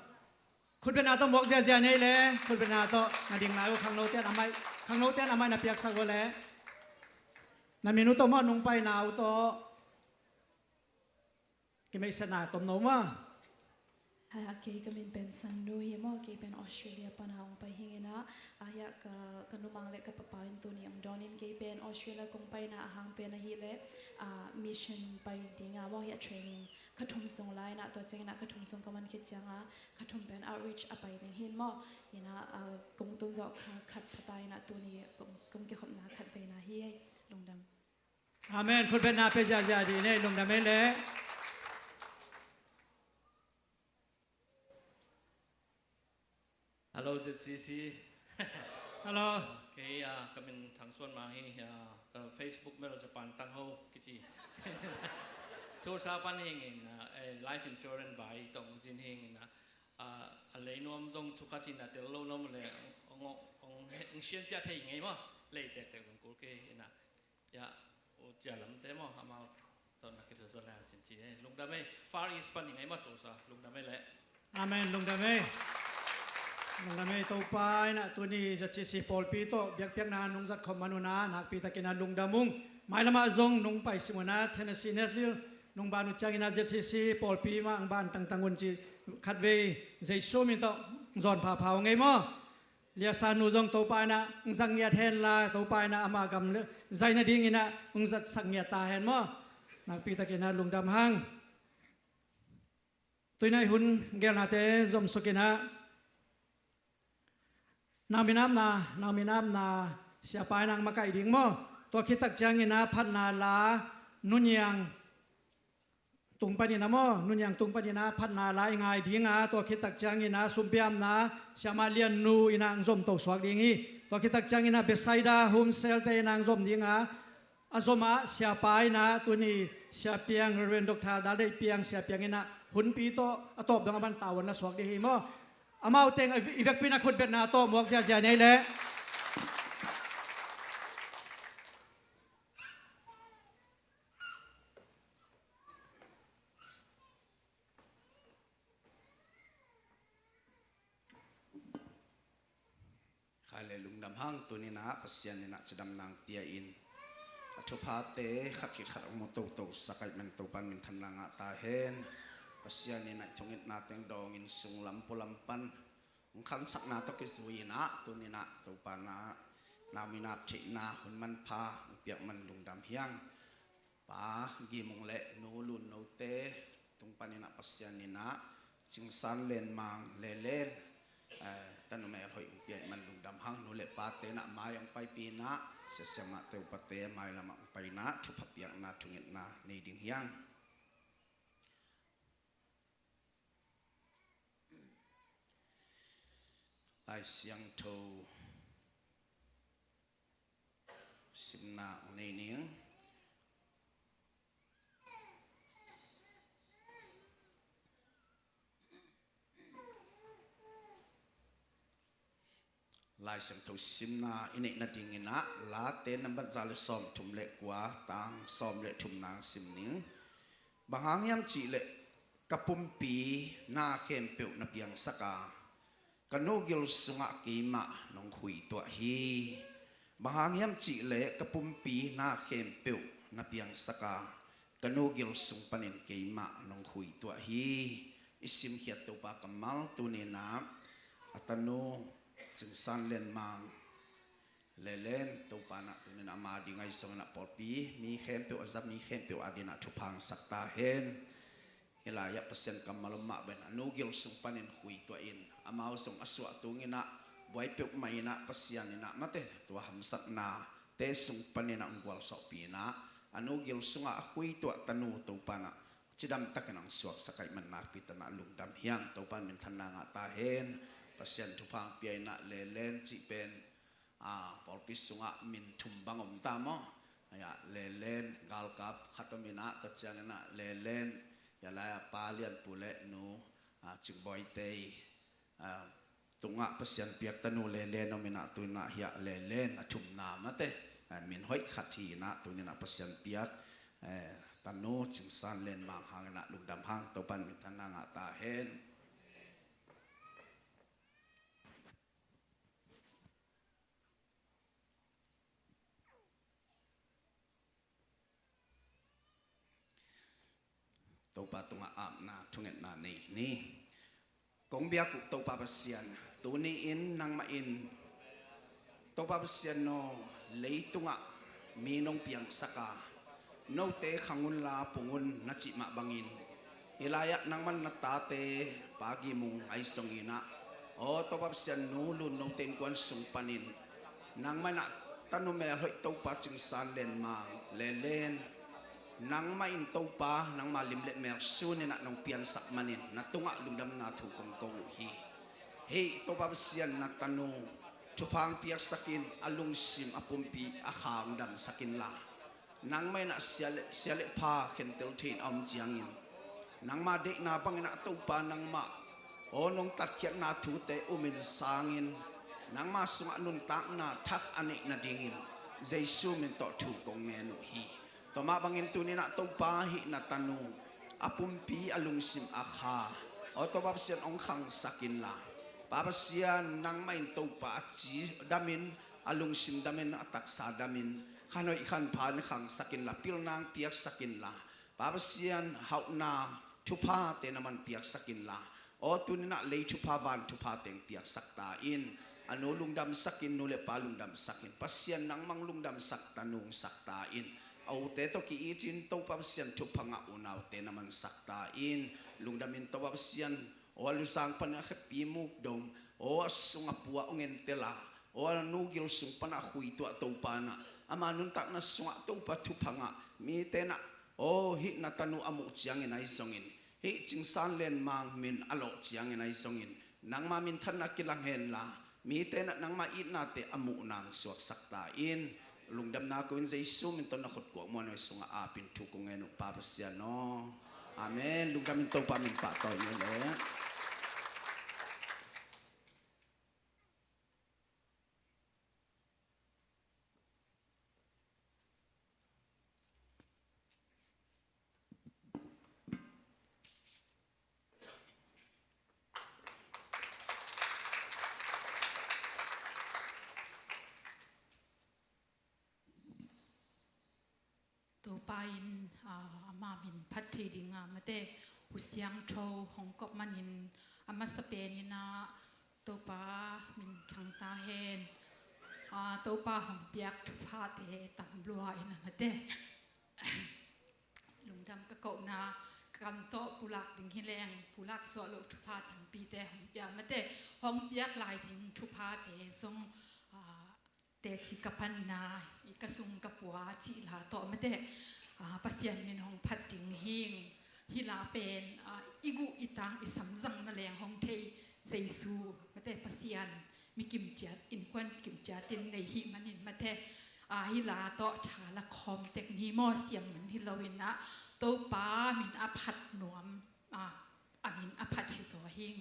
Khutbetna tawh muak ziazia nei le, khutbetna tawh na ding lai uh, khangnote in a mic, khangnote in a mic na piaksak uh le, na min uh tawh maw, nungpaina uh tawh kimeihsetna tomno maw. Hia, kei ka min pen Sannu hi maw, kei pen Australia pana hong pai hi ing ah, a hia ka, ka numang le ka papa in tuni hong dawnin kei pen Australia kong paina a hang pen ahih leh, ah, mission pai ding a maw, hia training kha thum sung lai in ah, tua ciangin ah kha thum sung ka man khit ciang a, kha thum pen outreach a pai ding hi maw, in ah, ah, kong tun zawh kha khat pata in ah tuni kong, kong kikhopna khatveina hi ei, lungdam. Amen. Khutbetna pia ziazia dih nei, lungdam ei leh. Hello, Z C C. Hello. Kei, ah, ka min Thang Suan Mang hi, ah, ka Facebook mel Japan Tang Ho kici. Tulsa pan hi ing in, ah, eh, life insurance vai tawh zin hi ing in, ah, ah, a lei nuam zong thu khat hi in ah, tel lo nuam leh hong, hong, hong, hong sianpia thei ngei maw. Lei tektek zong kul kei in ah. Ya, u cia lamte maw, amau tawh na kithuahsak leng cin ci e. Lungdam ei, Far East pan hi ngei maw, Tulsa. Lungdam ei leh. Amen, lungdam ei. Lungdam ei, Topa in ah tuni Z C C pawlpi tawh biakpiakna nong zat khop man un ah nakpi takin ah lungdam ung. Mailam ah zong nong pai sim un ah Tennessee, Nashville nong ban uh ciangin ah Z C C pawlpi mah hong ban tangtang un ci, khatvei Jesu min tawh hong zawn phapha ung ei maw. Liasa nu zong Topa in ah hong zang ngiat hen la, Topa in ah ama gam le zai nadingin ah hong zatsak ngiat ta hen maw. Nakpi takin ah lungdam hang. Tuni-in ah hun geelnate zomsuk in ah, Nau Minapna, Nau Minapna siapa in ah hong makaih ding maw. Tua khit tak ciangin ah phatna la, Nu Niang tung panin ah maw, Nu Niang tung panin ah phatna la i ngai ding a, tua khit tak ciangin ah sumpiamna Siamah Lian Nu in ah hong zomto suak ding hi. Tua khit tak ciangin ah Bethsaida Home Cell te in ah hong zom ding a, a zom ah siapa in ah tuni Sia Piang, Reverend Doctor Dal Deih Piang, Sia Piang in ah hunpi tawh a tawp dong a man tavuan la suak ding hi maw. Amau teng i vekpi in ah khutbetna tawh muak ziahziah ni ei leh. Khai le lungdam hang. Tuni-in ah Pasian in ah cidamna hong pia in, a thuphate khat khit khat hong mu toto sak ahih manin Topa in minthanna ngah ta hen. Pasian in ah i thungetna teng dawngin sunglam pualam pan hong khansakna tawh kizui in ah tuni-in ah Topa in ah Nau Minap theihna hun manpha hong piak man lungdam hi hang. Pa Gim Mung le Nu Lun Note tung panin ah Pasian in ah Cing San Len Mang, Lelen, eh, tanu melhoih hong pia ahih man lungdam hang. Nu le pate in ah mai hong paipih in ah, Sia Siamahte upate mai lamah hong pai in ah thupha piakna thungetna nei ding hi hang. Lai Siangtho simna hong nei ning. Lai Siangtho simna i neih nadingin ah Late nambat za le sawmthum le kua, tang sawm le thumna hong sim ning. Bang hang hiam cih leh ka pumpi na khempeuh na piangsak a, ka nu gil sungah keimah nong khuituah hi. Bang hang hiam cih leh ka pumpi na khempeuh na piangsak a, ka nu gil sung panin keimah nong khuituah hi. I simkhiat Topa kammal tuni-in ah a tanu Cing San Len Mang, Lelen, Topa in ah tuni-in ah ama ading ahi zongin ah pawlpi mi khempeuh, a za mi khempeuh adingin ah thupha hong sak ta hen. Hih lai-ah Pasian kammal om mah bangin a nu gil sung panin khuituah in, amau zong a suah tungin ah buai peuhmah in ah Pasian in ah mate tua hamsatnate sung panin ah hong gualzawhpih in ah a nu gil sungah a khuituah tanu Topa in ah cidam takin hong suaksak ahih man nakpi takin ah lungdam hi hang. Topa in minthanna ngah ta hen. Pasian thupha hong pia in ah Lelen cih pen, ah, pawlpi sungah min thum bang om ta maw. Hia Lelen galkap khat om in ah, tua ciangin ah Lelen, hia lai-ah Pa Lian Pu le Nu, ah, Cing Bawi Tei, ah, tungah Pasian piak tanu Lelen om in ah, tu-in ah hia Lelen a thumna mate, ah, min hoih khat hi in ah, tuni-in ah Pasian piak, eh, tanu Cing San Len Mang hangin ah lungdam hang. Topa in minthanna ngah ta hen. Topa tungah apna thungetna nei ni. Kong biak uh Topa Pasian, tuni-in nangmah in Topa Pasian aw, leitungah mi nong piangsak a, note khang unla pung un na cih mah bangin, hih lai-ah nangmah in na tate Pa Gim Mung ahi zongin ah, aw Topa Pasian, Nu Lun Note innkuan sung panin nangmah in ah tanu melhoih Topa Cing San Len Mang, Lelen, nangmah in Topa nangma lim le mel sunin ah nong piansak manin na tungah lungdamna thu kong ko uh hi. Hih Topa Pasian, na tanu thupha hong piaksak in, a lungsim a pumpi a kha hong damsak inla, nangmah in ah sia le, sia le pha khentel thei in a om ciangin, nangma deihna bangin ah Topa nangmah aw nong tatkhiatna thute um in sangin, nangma sungah nuntakna thak a neih nadingin Jesu min tawh thu kong ngen uh hi. Tua mah bangin tuni-in ah Topa, hih na tanu a pumpi a lungsim a kha aw Topa Pasian hong khangsak inla, Pa Pasian, nangmah in Topa a ci damin, a lungsim damin, a taksa damin, khanhoih khanpha in khangsak inla, pilna hong piaksak inla, Pa Pasian, hauhna thuphate na man piaksak inla, aw tuni-in ah lei thupha van thuphate hong piaksak ta in. A nu lungdamsak in, nu le pa lungdamsak in. Pasian nangmah lungdamsak ta, nungsak ta in. A ute tawh ki-it in, Topa Pasian thupha ngah unaute na mansak ta in. Lungdam in Topa Pasian. Aw a lusang pan a khepi muk dong, aw a sungah pua hong entel a, aw a nu gil sung pan a khui tuah Topa na, ama nuntakna sungah Topa thupha ngah mite na, aw hih na tanu a muh ciangin ahi zongin, hih Cingsan Len Mang min a lawh ciangin ahi zongin, nangma minthanna kilang henla, mite na nangma itnate a muh nang suaksak ta in. Lungdamna ko in Jesu min tawh na khut kuak muan hoi sungah apin thu kong ngen uh Pa Pasian aw. Amen. Lungdam in Topa min pahtawi ni le. Topa in, ah, ama min phat thei ding a mate, Hu Siangtho hong kop manin a masa pen in ah Topa min thang ta hen. Ah, Topa hong piak thuphate tam lua in a mate. Lungdam ka kohna, ka kam tawh pulak ding hi leng, pulak suah loh thupha tampite hong piak mate, hong piak lai ding thuphate zong, ah, teci ka panna, i ka sung ka pua cih la tawh mate, ah, Pasian min hong phat ding hing, hih la pen, ah, i guh i tang i samzang na leng hong thei Jesu mate Pasian, mi kimciat, innkuan kimciat in nei hih manin mate, ah, hih la tawh tha la khawm tek ni maw, siam man hi lo in ah, Topa min a phat nuam, ah, a min a phat hi zaw hing.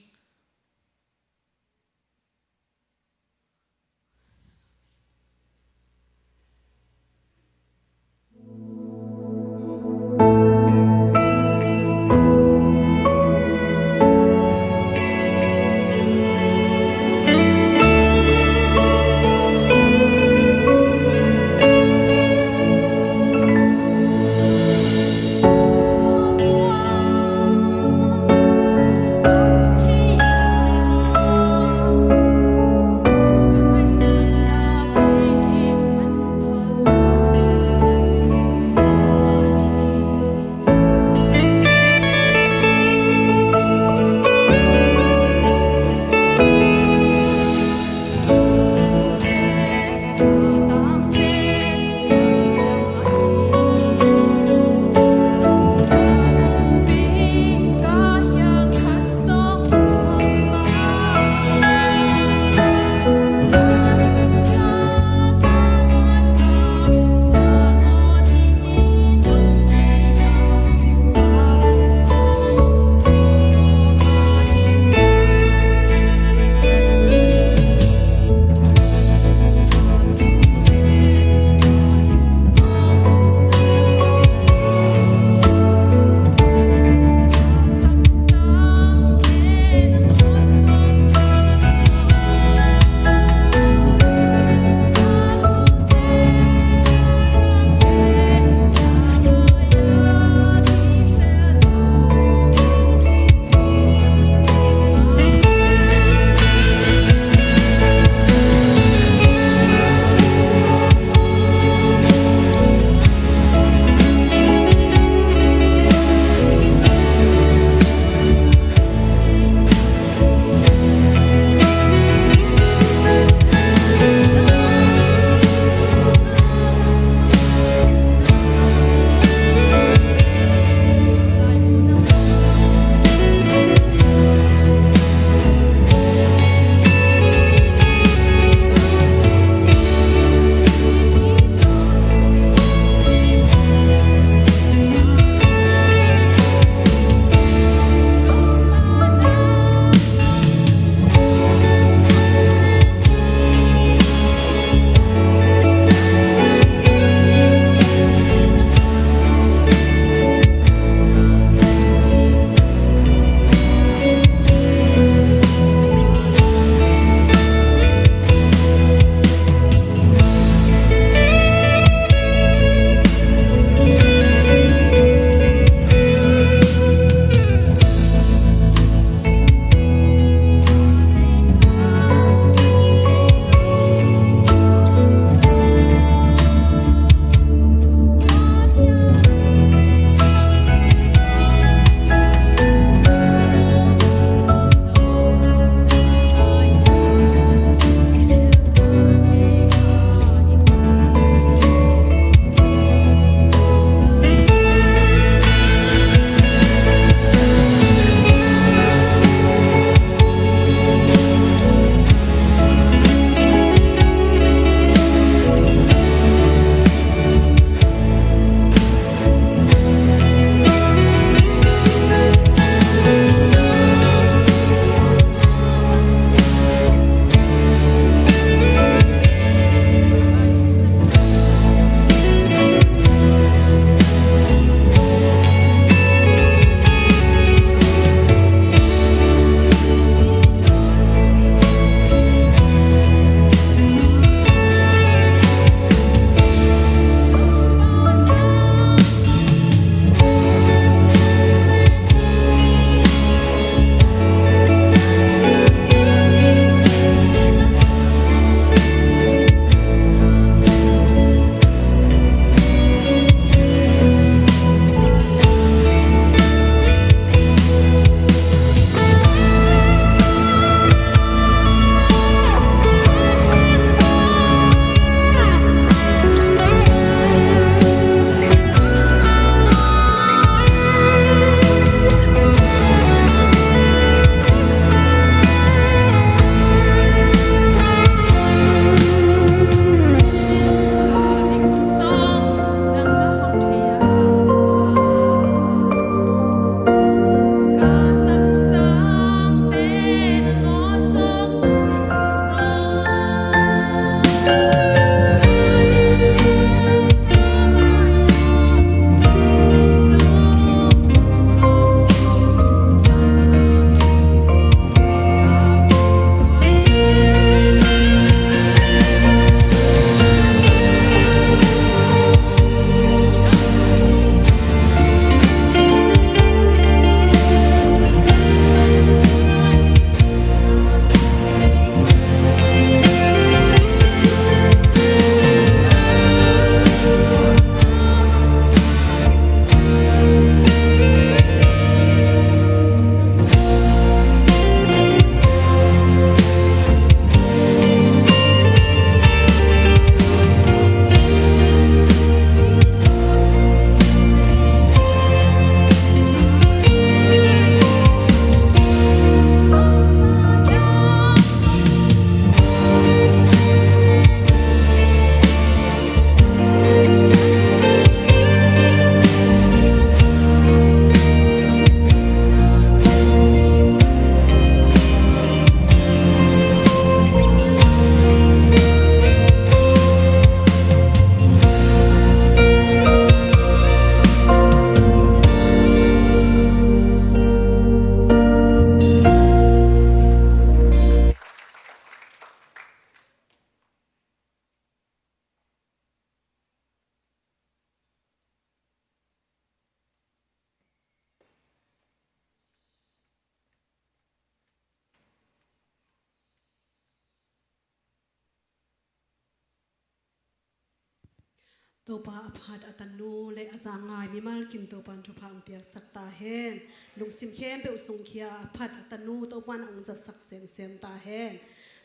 Topa a phat a tanu le a za ngai mimal kim Topan thupha hong piaksak ta hen. Lungsim khempeuh sungkhia a phat a tanu Topan hong zatsak semsem ta hen.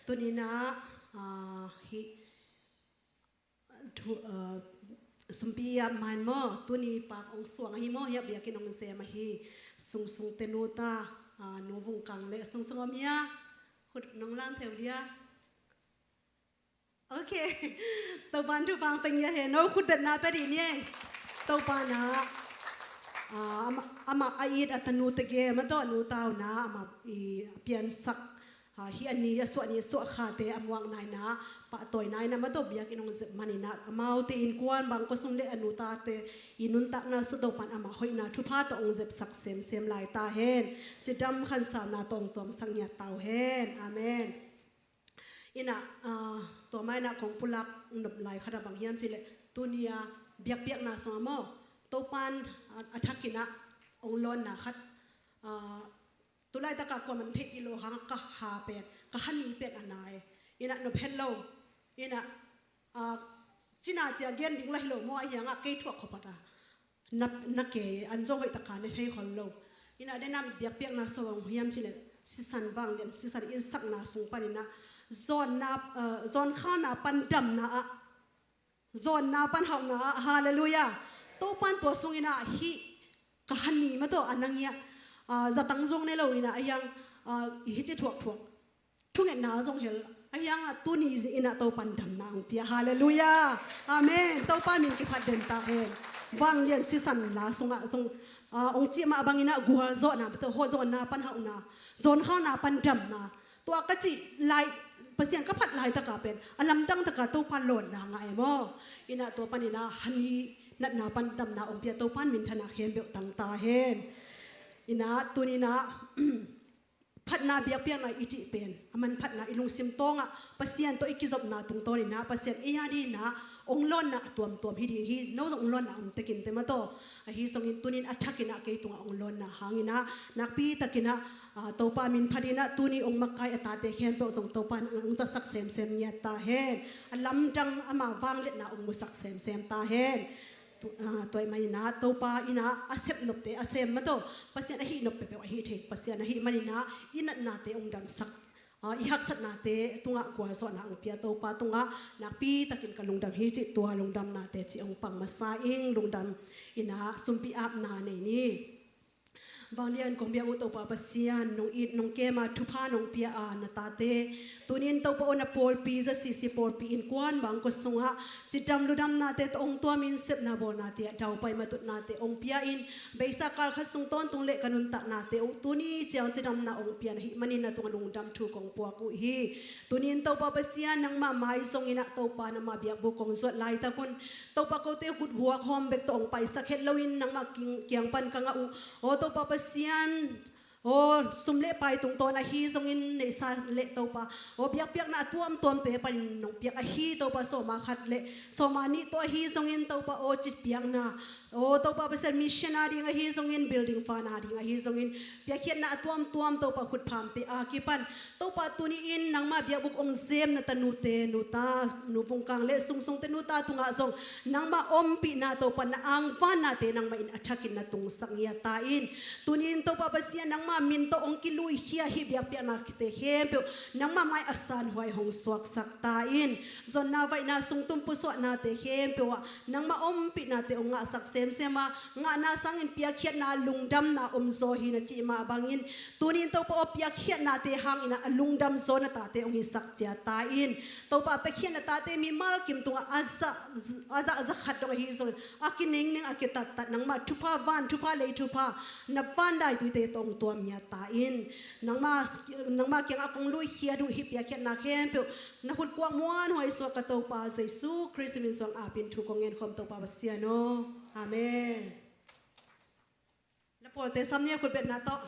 Tuni-in ah, ah, hih thu, ah, sumpi ah main maw, tuni pak hong suang ahi maw, hiah biakinn hong sem ahi sungsung te nu ta, ah, Nu Vung Kang le sungsung om hia? Khut nong lam theu dia. Ok. Topan thupha hong pia ngiat hen. No khut betna pia dih ni ei. Topan ah, ah, amah, amah a it a tanu tegel mah tawh nu ta uh in ah amah i piansak, ah, hih a ni a suah ni a suah khate a muakna in ah pahtawina in ah mah tawh biakinn hong zep manin ah amaute innkuan bang khuasung le a nu tate i nuntakna sung Topan amah hoihna thupha tawh hong zepsak semsem lai ta hen. Cidam khansauna tawh hong tuamsak ngiat ta uh hen. Amen. In ah, ah, tua mah in ah kong pulak nop lai khat ah bang hiam cih leh tuni a biakpiakna sungah maw, Topan, ah, a thakin ah hong lawnna khat, ah, tu laitak ah kuaman theih kei lo hang ka ha pen, ka ha ni pen a na e. In ah nop het lo. In ah, ah, cina cia gen ding lah hi lo maw, ahi hang ah kei thuak khawm phot a na, na kei an zong hoih tak a ne thei khol lo. In ah den ah biakpiakna sung ah bang hiam cih leh sisan vanglian, sisan innsakna sung panin ah zawnna, ah, zawnkhalna pan damna ah, zawnna pan hauhna ah, halleluiah. Topan tua sungin ah hih ka ha ni mah tawh a na ngiat, ah, zatang zong ne lo in ah, ahi hang, ah, hih ci thuakthuak thungetna zong hel, ahi hang ah tuni in ah Topan damna hong pia. Halleluiah. Amen. Topa min kiphat den ta hen. Vanglian sisan la sungah zong, ah, hong cih mah bangin ah gualzawhna, hawh zawnna pan hauhna, zawnkhalna pan damna. Tua ka cih lai, Pasian ka phat laitak ah pen a lamdang tak a Topa lawnna ngah e maw. In ah tua panin ah ha ni natna pan damna hong pia, Topan minthanna khempeuh tang ta hen. In ah tuni in ah phatna biakpiakna i cih pen a manphatna i lungsim tawngah Pasian tawh i kizopna tungtawnin ah Pasian ei a dingin ah hong lawnna a tuamtuam hi ding hi. No zong hong lawnna om tekin te mah tawh. Ahi zongin tuni in a thakin ah kei tungah hong lawnna hangin ah nakpi takin ah, ah, Topa min phatin ah tuni hong makai a tate khempeuh zong Topan hong zatsak semsem ngiat ta hen. A lamdang ama vangliatna hong musak semsem ta hen. Tu, ah, tua ahih manin ah Topa in ah a sep nopte a sem mah tawh, Pasian a hih nop peuhpeuh a hih thei Pasian ahih manin ah i natnate hong damsak, ah, i haksatnate tungah gualzawhna hong pia Topa tungah nakpi takin ka lungdam hi cih tua lungdamnate cih hong pang masa ing. Lungdam in ah sumpi apna nei ni. Vanglian kong biak uh Topa Pasian, nong it nong kem a thupha nong pia a na tate, tuni in Topa aw na pawlpi, ZCC pawlpi innkuan bangkua sungah cidam ludamnate tawh hong tuamin sepna bawlnate ah daupai matutnate hong pia in, beisa kal khat sung tawntung le ka nuntaknate uh tuni ciang cidamna hong pia na hih manin na tungah lungdam thu kong puak uh hi. Tuni in Topa Pasian, nangmah mai zongin ah Topa nangmah biakbuk kong zuat laitak un Topa kote kuthuak hawm bek tawh hong paisak het loin nangmah king, kiang pan ka ngah uh. Aw Topa Pasian, aw sum le pai tungtawn ahi zongin neihsa le Topa, aw biakpiakna a tuamtuamte panin nong piak ahi Topa, sawma khat le sawma nih tawh ahi zongin Topa aw citpiakna, aw Topa Pasian mission a ding ahi zongin, building fund a ding ahi zongin, piakkhiatna a tuamtuam Topa khutphamte a kipan Topa tuni in nangmah biakbuk hong zem na tanute, nuta, Nu Vung Kang le sungsungte nuta tungah zong nangmah ompihna Topa na angvannate nangmah in a thakin na tungsak ngiat ta in. Tuni in Topa Pasian nangmah min tawh hong kiluikhia hih biakpiaknate khempeuh nangmah mai a sanhuai hong suaksak ta in. Zonna vaihna sung tum pusuahnate khempeuh ah nangmah ompihnate hong ngahsak semsem a, ngahna sangin piakkhiatna lungdamna om zaw hi na cih mah bangin, tuni in Topa aw piakkhiatnate hangin ah a lungdam zaw na tate hong hisak ciat ta in. Topa a piakkhiat na tate mimal kim tungah a zah, a zah, a zah khat dong ahi zongin a kiningning a kitattat nangmah thupha van thupha lei thupha na van daituite tawh hong tuam ngiat ta in. Nangmah, nangmah kiangah kong luikhiat uh hih piakkhiatna khempeuh na khut kuak muanhuai suak ka Topa Jesu Khrist min suang apin thu kong ngen khawm Topa Pasian aw. Amen. Na pawlte sam ni a khut betna tawh.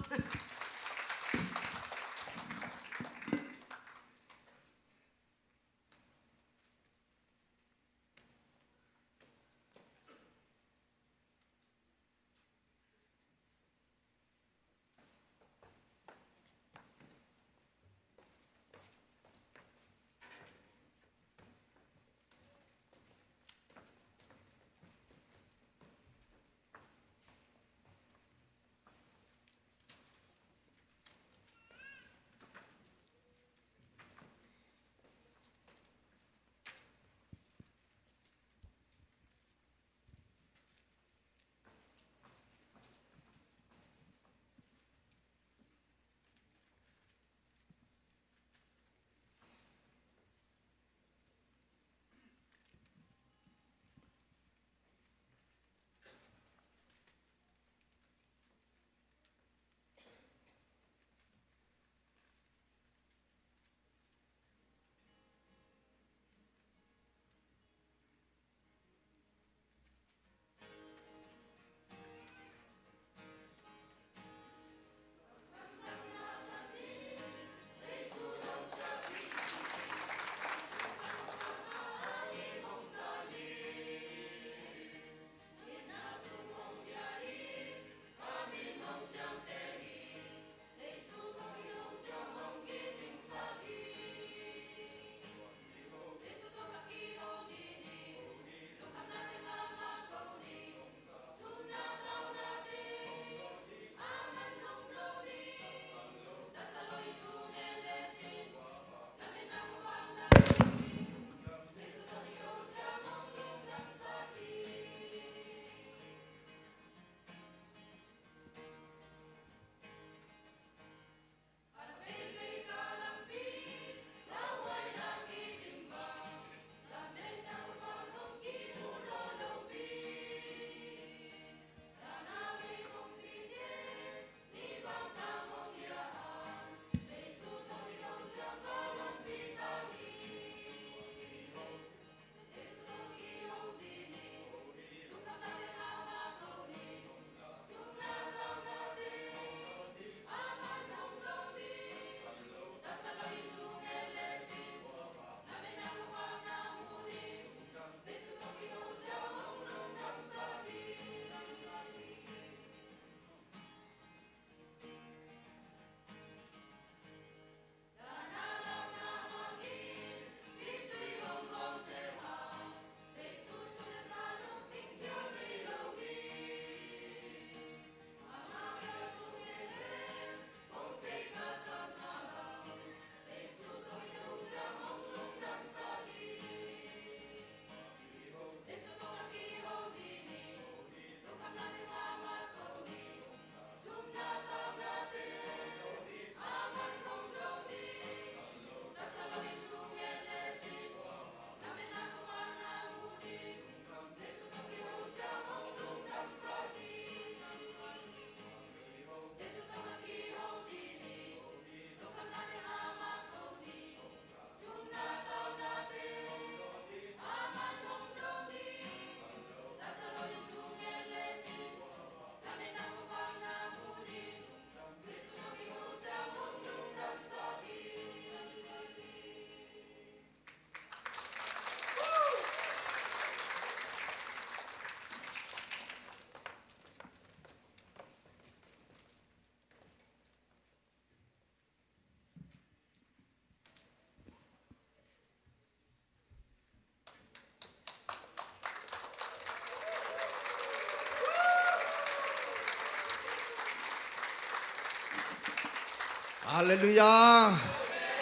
Halleluiah.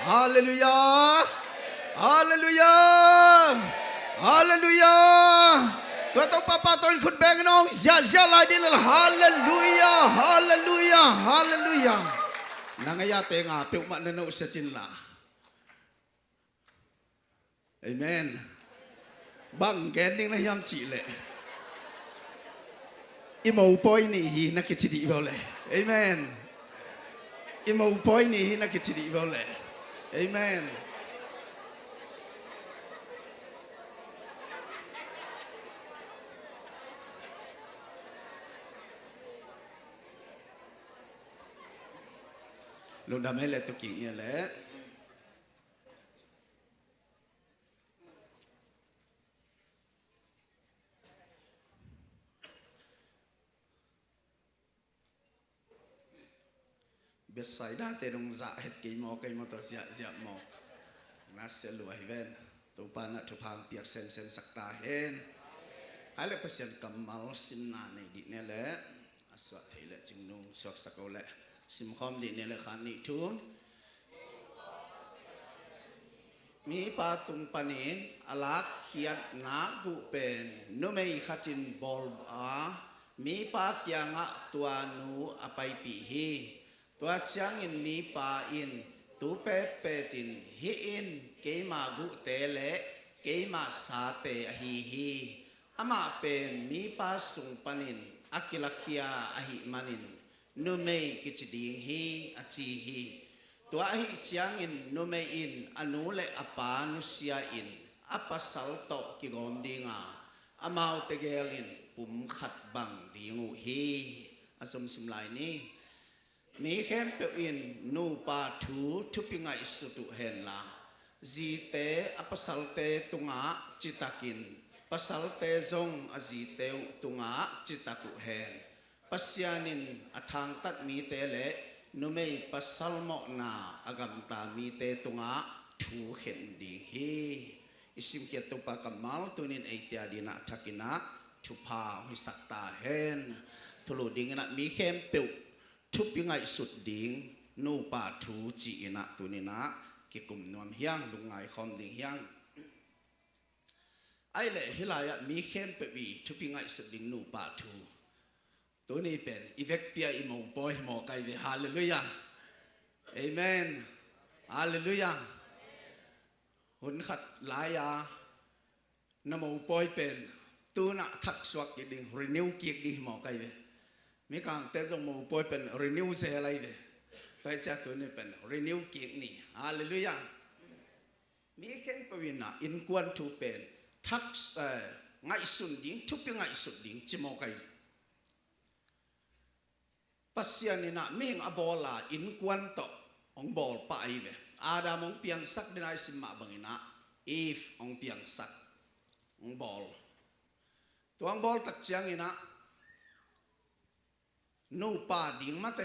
Halleluiah. Halleluiah. Halleluiah. Tua Topa pa tawh in khut bengin hong ziahziah lai ding la. Halleluiah. Halleluiah. Halleluiah. Nang a yate nga peuhmah na nohsia cin la. Amen. Bang gen ding na hiam cihleh, i mopawi nih hi na kici dih bawleh. Amen. I mopawi nih hi na kici dih bawleh. Amen. Lungdam hei le tuking ia le. Bethsaida te dong zah het kei maw, kei maw tawh ziahziah maw. Na sia lua hi ven. Topa na thupha piak semsem sak ta hen. Hai le Pasian kammal simna nei dih ne le. A suah thei le cing nung suak sak o le. Simkhawm dih ne le khan nih thum. Mipa tung panin a lakkhiat nakguh pen numei khatin bawl a, mipa kiangah tua nu a paipih hi. Tua ciangin mipa in tu petpetin, "Hih in keima guhte le keima sate ahi hi. Amah pen mipa sung panin a kilakhia ahih manin numei kici ding hi," a ci hi. Tua ahih ciangin numei in a nu le a pa nusia-in a pasal tawh kigawm dinga, amaute gelin pumkhat bang ding uh hi. A zomsim lai ni. Mi khempeuh in nupa thu thupi ngaihsut uh henla, zite a pasalte tungah citakin, pasalte zong a zite uh tungah citak uh hen. Pasian in a thangtat mite le numei pasal mawhna a gamta mite tungah thu khen ding hi. I simkhiat Topa kammal tunin eite a dinah thakinah thupha hong hisak ta hen. Thulu dinginah mi khempeuh thupi ngaihsut ding nupa thu ci-inah tuninah kikum nuam hiang, lungngai khawm ding hiang. Aih leh hih lai-ah mi khempeuh i thupi ngaihsut ding nupa thu. Tuni pen i vekpi-a i mopawi hi mawk ai ve. Halleluiah. Amen. Halleluiah. Hun khat lai-a na mopawi pen tunah thaksuak kik ding, renew kik ding hi mawk ai ve. Mikangte zong mopawi pen renew zel ai ve. Tua hi ciah tuni pen renew kik ni. Halleluiah. Mi khempeuh inah innkuan thu pen thak, eh, ngaihsun ding, thupi ngaihsut ding ci mawk ai. Pasian inah mihing a bawl a innkuan tawh hong bawl pah ai ve. Adam hong piangsak ding a i sim mah banginah Eve hong piangsak, hong bawl. Tua hong bawl tak cianginah nupa ding mate,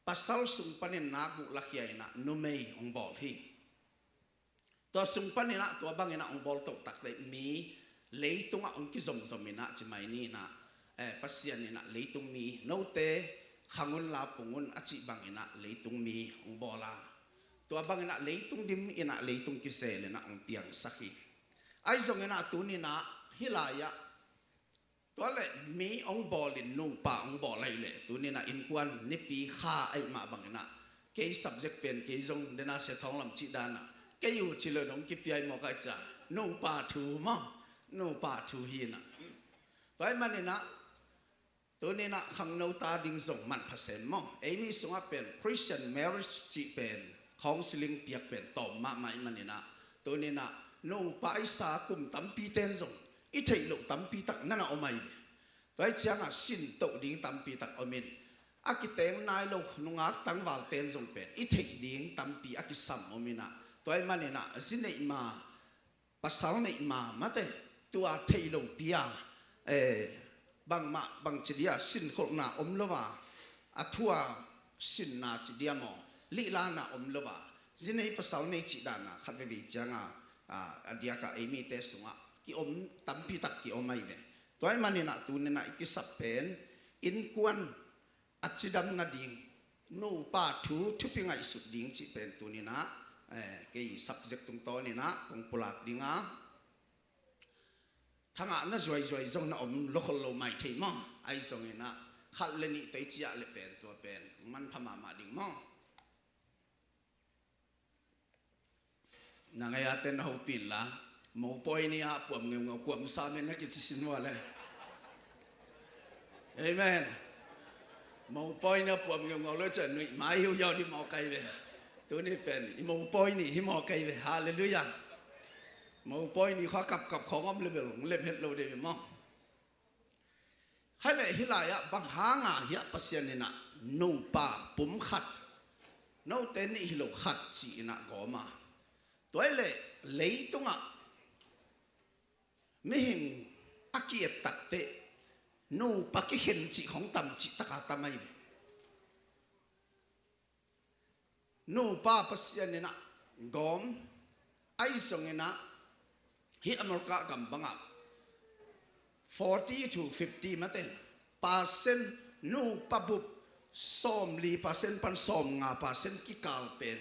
pasal sung panin nakguh lakhia inah numei hong bawl hi. Tua sung paninah tua banginah hong bawl toh takte mi leitungah hong kizomzom inah ci mai ni inah, eh, Pasian inah leitung mi note khang un la pung un a cih banginah leitung mi hong bawl a, tua banginah leitung dim inah leitung kizel inah hong piangsak hi. Ahi zonginah tuninah hih lai-ah tua le mi hong bawlin nupa hong bawl ahih leh tuninah innkuan nipi kha ahih mah banginah kei subject pen kei zong dena sia thawng lam cih danah kei uh ci lo dong kipia i mawk ai cia nupa thu maw, nupa thu hinah. Tua ahih maninah tuninah khangno ta ding zong manpha sem maw. Ei mi sungah pen Christian marriage cih pen counseling piak pen tawm mahmah i maninah tuninah nupa i sa kum tampi ten zong i theih loh tampi tak nana om ai ve. Tua hi ciangah sin toh ding tampi tak om in a kiteng nai lo nungak tangval ten zong pen i theih ding tampi a kisam om inah tua hi maninah zi neih ma pasal neih ma mate tua thei lopi a, eh, bangmah bangci dia sinkholhna om lo a, a thua sinna ci dia maw, lihlana om lo a, zi nei pasal nei cih dana khat veve cianga, a, a diaka ei mite sungah kiom tampi tak kiom ai ve. Tua ahih maninah tuninah i kisap pen innkuan a cidam nading, Nupa thu thupi ngaihsut ding cih pen tuni-in ah, eh, kei subject tungtawn in ah kong pulak ding a, thangahna zuaizuai zong na om lo khol lo mai thei maw? Ahi zongin ah khat le nih tei ciah le pen tua pen manpha mahmah ding maw? Na ngai a ten na hopih inla, mopawi ni a puam ngeungau kuam sa men na kici sin ua le. Amen. Mopawi ni a puam ngeungau lo cian nuih mai hiu yau di maw kai ve. Tuni pen i mopawi ni hi maw kai ve. Halleluiah. Mopawi ni khua kapkap khawng om le bel lem het lo de ve maw? Khaile hih lai-ah bang hanga hiah Pasian in ah nupa pum khat, note nih hi lo khat ci-in ah gawm a, tua hi leh leitungah mihing a ki-et takteh nupa kikhen cih khong tam cih taka tam ahi ve. Nupa Pasian in ah gawm, ahi zongin ah hih America gam bangah forty to fifty mate percent, nupa bup sawmli percent pan sawmnga percent kikal pen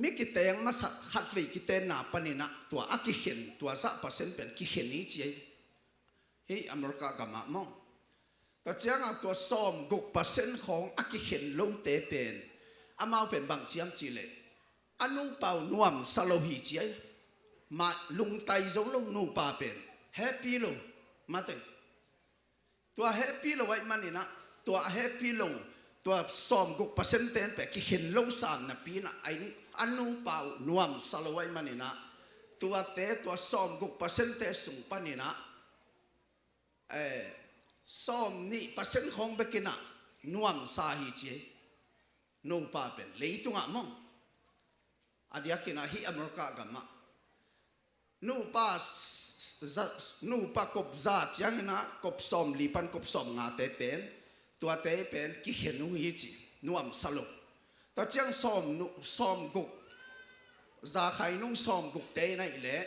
mi kiteng masa khatvei kitenna panin ah tua a kikhen tua zah percent pen kikhen hi ci ahi. Hih America gamah maw? Tua ciangah tua sawmguk percent khawng a kikhen lote pen amau pen bang ciam cihleh a nupa uh nuamsa lo hi ci ahi. Mah lungtai zo lo, nupa pen happy lo. Mate. Tua happy lo ahih manin ah, tua happy lo, tua sawmguk percent ten pen kikhen lo sam napi-in ah, a nupa uh nuamsa lo ahih manin ah, tuate tua sawmguk percent te sung panin ah, eh, sawmnih percent khawng bekin ah nuamsa hi ci ahi. Nupa pen leitungah maw? A diakin ah hih America gamah nupa za, nupa kop za ciangin ah kop sawmli pan kop sawmngate pen, tuate pen kikhen uh hi ci, nuamsa lo. Tua ciang sawm nu, sawmguk, za khainung sawmgukte in ahih leh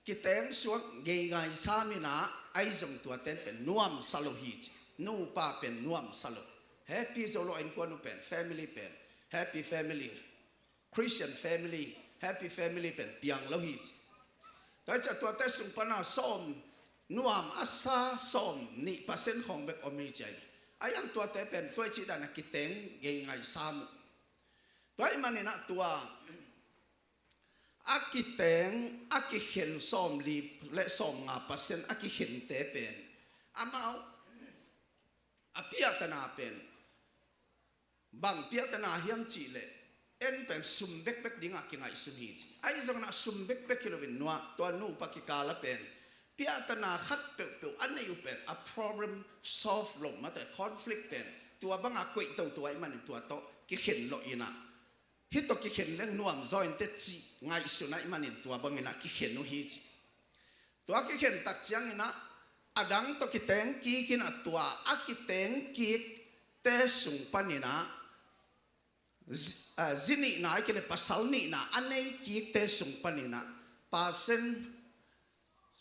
kiteng suak ngeingai sam in ah, ahi zong tuate pen nuamsa lo hi ci. Nupa pen nuamsa lo. Happy zo lo, a innkuan uh pen, family pen happy family. Christian family, happy family pen piang lo hi ci. Tua hi ciah tuate sung pana sawm, nuam a sa sawmnih percent khawng bek om hi ci ahi. Ahi zong tuate pen tua i cih dan a kiteng ngeingai sam uh. Tua ahih manin ah tua a kiteng, a kikhen sawmli le sawmnga percent a kikhente pen amau a piahtana pen bang piahtana hiam cihleh, en pen sum bekbek dingah kingaihsun hi ci. Ahi zongin ah sum bekbek hi loin nuam, tua nupa kikal ah pen piahtana khat peuhpeuh a neih uh pen a problem solve lo, mate, conflict pen tua bangah koih toto ahih manin tua tawh kikhen lawh in ah, hih tawh kikhen leng nuam zaw inteh cih ngaihsun ahih manin tua bangin ah kikhen uh hi ci. Tua kikhen tak ciangin ah a dang tawh kiteng kik in ah, tua a kiteng kikte sung panin ah zi, a, zi nihna ahih kei leh pasal nihna a nei kikte sung panin ah percent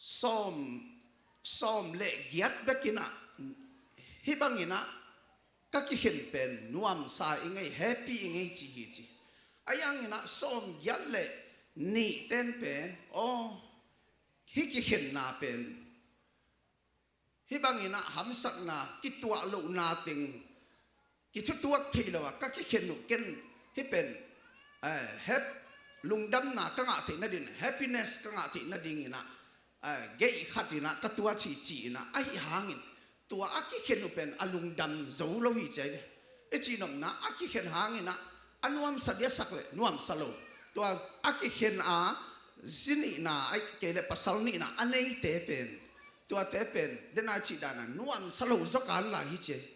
sawm, sawm le giat bekin ah hih bangin ah ka kikhen pen nuamsa ing ei, happy ing ei ci hi ci. Ahi zongin ah sawmgiat le nih ten pen, aw, hih kikhenna pen hih bangin ah hamsatna, kituah lohna teng kithutuak thei lo a ka kikhen uh ken hih pen, eh, hap-, lungdamna ka ngah theih nading, happiness ka ngah theih nadingin ah, eh, gei khat in ah ka tuat hi ci-in ah, ahi hangin tua a kikhen uh pen a lungdam zo lo hi ci ahi ve. I cihnopna a kikhen hangin ah a nuamsa diasak le nuamsa lo. Tua a kikhen a zi nihna ahih kei leh pasal nihna a neite pen, tuate pen dena i cih dan a nuamsa lo zaw kan lai hi ci ahi.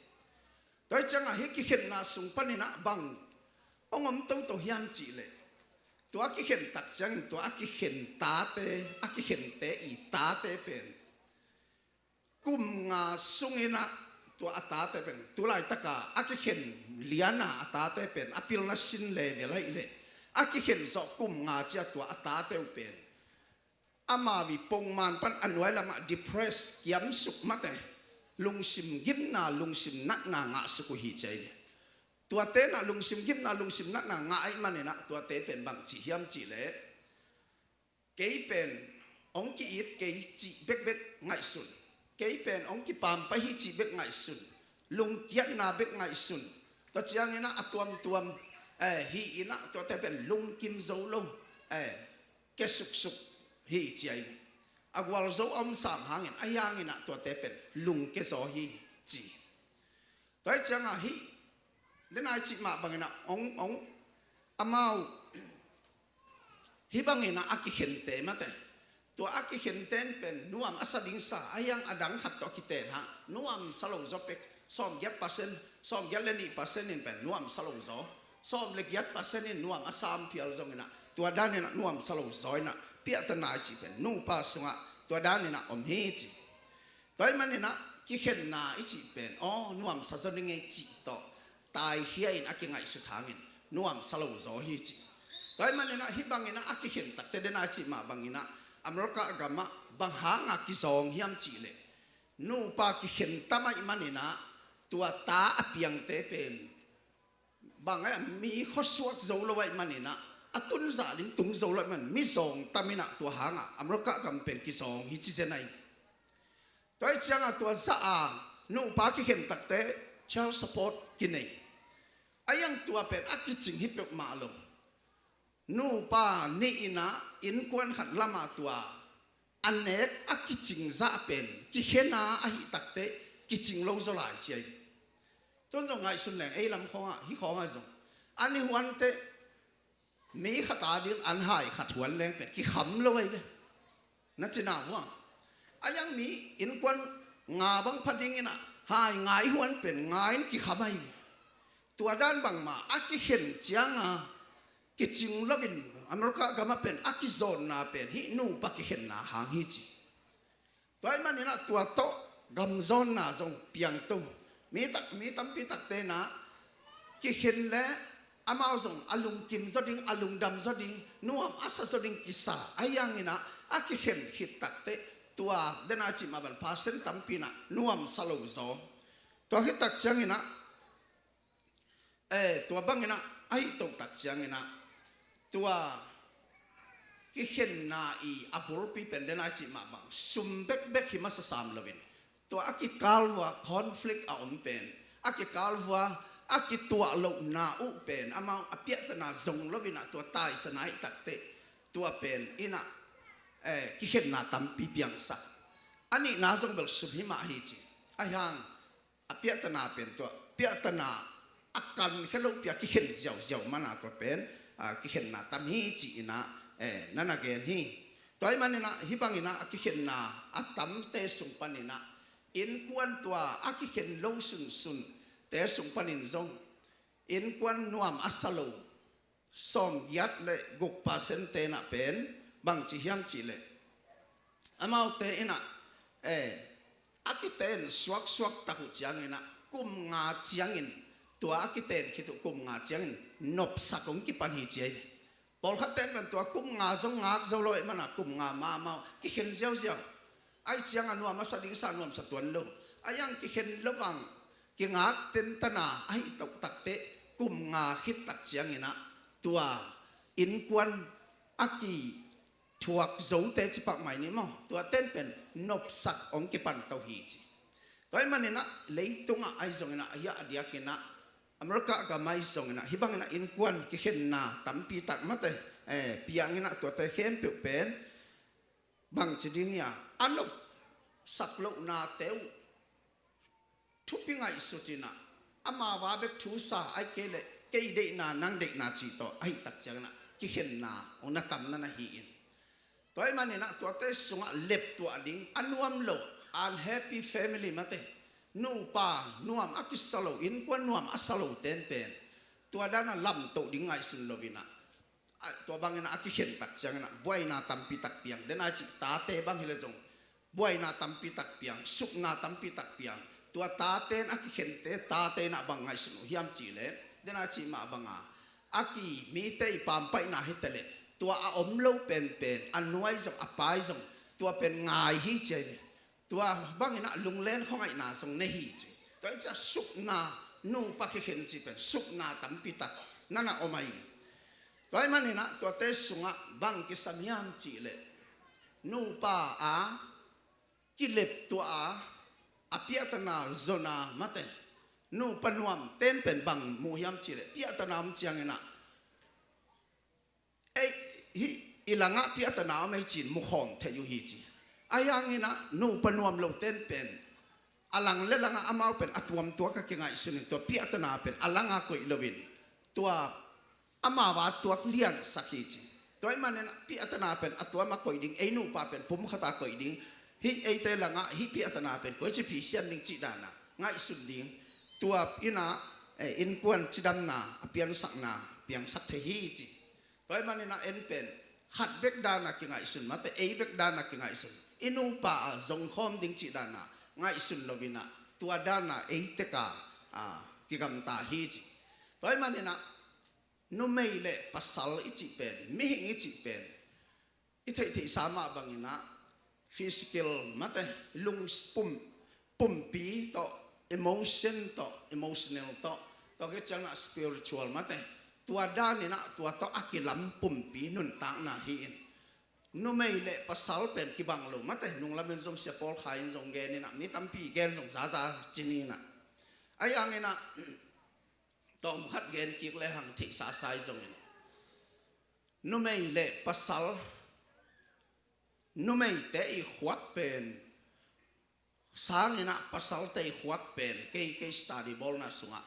Tua hi ciangah hih kikhenna sung panin ah bang hong om toto hiam cihleh, tua a kikhen tak ciangin tua a kikhen tate, a kikhente i tate pen kum nga sungin ah tua a tate pen, tu laitaka a kikhen liana a tate pen a pilna sin level ahih leh, a kikhen zawh kum nga ciah tua a tate uh pen amau i pongman pan a nuai lamah depress, kiamsuk, mate, lungsim gimna, lungsim natna ngahsuk uh hi ci ahi ve. Tuate in ah lungsim gimna, lungsim natna ngah ahih manin ah tuate pen bang ci hiam cih leh, kei pen hong ki-it kei cih bekbek ngaihsun, kei pen hong kipampai hi cih bek ngaihsun, lungkiatna bek ngaihsun. Tua ciangin ah a tuamtuam, eh, hi in ah tuate pen lungkim zo lo, eh, kia suksuk hi ci ahi. A gualzo a om sam hangin, ahi hangin ah tuate pen lungkia zaw hi ci. Tua hi ciangah hih, den a i cih mah bangin ah hong, hong, amau hih bangin ah a kikhente mate. Tua a kikhente in pen nuam a sa ding sa, ahi hang a dang khat tawh a kiten hang nuam sa lo zaw pek, sawmgiat percent, sawmgiat le nih percent in pen nuam sa lo zaw, sawm le giat percent in nuam a sa om phial zongin ah tua danin ah nuam sa lo zaw in ah piahtana i cih pen nupa sungah tua danin ah om hi ci. Tua ahih manin ah kikhenna i cih pen, aw, nuamsa zaw ding ei cih tawh taikhia in a kingaihsut hangin nuamsa lo zaw hi ci. Tua ahih manin ah hih bangin ah a kikhen takte, den a i cih mah bangin ah America gamah bang hanga kizawng hiam cih leh, nupa kikhen tam ahih manin ah tua ta a piangte pen bang a mi khuasuak zo lo ahih manin ah, a tunzah ding tung zo lo ahih manin mi zawng tam in ah tua hangah America gam pen kizawng hi ci zen ahi. Tua hi ciangah tua zah a nupa kikhen takte child support kinei. Ahi hang tua pen a kicing hi peuhmah lo. Nupa nih in ah innkuan khat lamah tua a nek a kicing zah pen kikhen a ahih takte kicing lo zaw lai ci ahi. Tun zong ngaihsun leng ei lam khawngah, hih khawngah zong an i huanteh mi khat a ding an hai khat huan leng pen kikham lo ahi ve. Na cina vua. Ahi hang mi innkuan nga bang pha dingin ah hai nga i huan pen nga in kikham ahi ve. Tua dan bangmah a kikhen cianga kicing loin America gamah pen a kizawnna pen hih nupa kikhenna hang hi ci. Tua ahih manin ah tua tawh gamzawnna zong piangto. Mi tak, mi tampi takte in ah kikhen le amau zong a lungkim zaw ding, a lungdam zaw ding, nuam a sa zaw ding kisa. Ahi hangin ah a kikhen khit takte tua den a i cih mah bang percent tampi in ah nuamsa lo zaw. Tua khit tak ciangin ah Eh, tua bangin ah, ahi toh tak ciangin ah, tua kikhenna i a bulpi pen den a i cih mah bang sum bekbek hi masa sam loin, tua a kikal vua conflict a om pen, a kikal vua a kituah lohna uh pen amau a piahtana zong loin ah tua taisana ahih takte, tua pen in ah, eh, kikhenna tampi piangsak. A nihna zong bel sum hi mah hi ci. Ahi hang a piahtana pen tua piahtana a kankhia lopi a kikhen ziauziau mana tua pen, a, kikhenna tam hi ci-in ah, eh, na na gen hi. Tua ahih manin ah hih bangin ah a kikhenna a tamte sung panin ah innkuan tua a kikhen lo sunsunte sung panin zong innkuan nuam a sa lo sawmgiat le guk percent-te in ah pen bangci hiam cih leh, amaute in ah, eh, a kiten suaksuak tak uh ciangin ah kum nga ciangin, tua a kiten khit uh kum nga ciangin nopsak hong kipan hi ci ahi. Pawlkhatte in pen tua kum nga zong ngak zo lo ahih manin ah kum nga ma amau kikhen ziauziau. Ahi ciangah nuam a sa ding sa nuamsa tuan lo. Ahi hang kikhen lo bang kingak tentana ahih toh takte kum nga khit tak ciangin ah tua innkuan a kithuak zote ci pak mai ni maw, tua ten pen nopsak hong kipan to hi ci. Tua ahih manin ah leitungah ahi zongin ah, ahi a diakin ah America gam ahi zongin ah hih bangin ah innkuan kikhenna tampi tak mate, eh, piangin ah tuate khempeuh pen bangci ding hiam, a nopsak lohnate uh thupi ngaihsut in ah, amau a bek thu sa, ahih kei leh kei deihna nang deihna cih tawh ahih tak ciangin ah kikhenna hong na tam na na hi in. Tua ahih manin ah tuate sungah leptuah ding a nuam lo, unhappy family mate, nupa nuam a kisa lo, innkuan nuam a sa lo ten pen tua dan a lamtoh ding ngaihsun lo in ah, a, tua bangin ah a kikhen tak ciangin ah buaina tampi tak piang. Den a i cih tate bang hi leh zong buaina tampi tak piang, sukna tampi tak piang. Tua tate in a kikhente tate in ah bang ngaihsun uh hiam cih leh, den a i cih mah bangin a ki mite i pampaihna hi ta leh, tua a om lo penpen a nuai zong a pai zong tua pen ngai hi ci ahi ve. Tua bangin ah lunglen khuangaihna zong nei hi ci. Tua hi ciah sukna nupa khikhin cih pen sukna tampi tak na na om ahi. Tua ahih manin ah tuate sungah bang kisam hiam cih leh, nupa a kileptuah a, a piahtana zon a mate, nupa nuam ten pen bang mu hiam cih leh, piahtana om ciangin ah ei, hih i langah piahtana om ei ci-in mukhawm thei uh hi ci. Ahi hangin ah nupa nuam lo ten pen a lang le langah amau pen a tuamtuak a kingaihsun in, tua piahtana pen a langah koih loin tua amau a tuak liansak hi ci. Tua ahih manin ah piahtana pen a tuam a koih ding, ei nupa pen pumkhat a koih ding, hih eite langah hih piahtana pen koici phisian ding cih dan a ngaihsun ding, tua in ah, eh, innkuan cidamna a piansakna piangsak thei hi ci. Tua ahih manin ah en pen khat bek dan a kingaihsun mate, ei bek dan a kingaihsun, i nupa a zongkhawm ding cih dan a ngaihsun loin ah tua dan a ei tek a, a, kigamta hi ci. Tua ahih manin ah numei le pasal i cih pen, mihing i cih pen, i theihtheihsa mah bangin ah physical mate, lung pum, pumpi tawh, emotion tawh, emotional tawh, tua khit ciangin ah spiritual mate, tua danin ah tua tawh a kilam pumpi nuntakna hi in, numei le pasal pen kibang lo mate, nunglamin zong Sia Paul Khai in zong genin ah, mi tampi gen zong zaza ci ni in ah. Ahi hangin ah tawm khat gen kik lehang theihsa sa hi zongin, numei le pasal, numeite i khuak pen sangin ah pasalte i khuak pen, kei, kei study bawlna sungah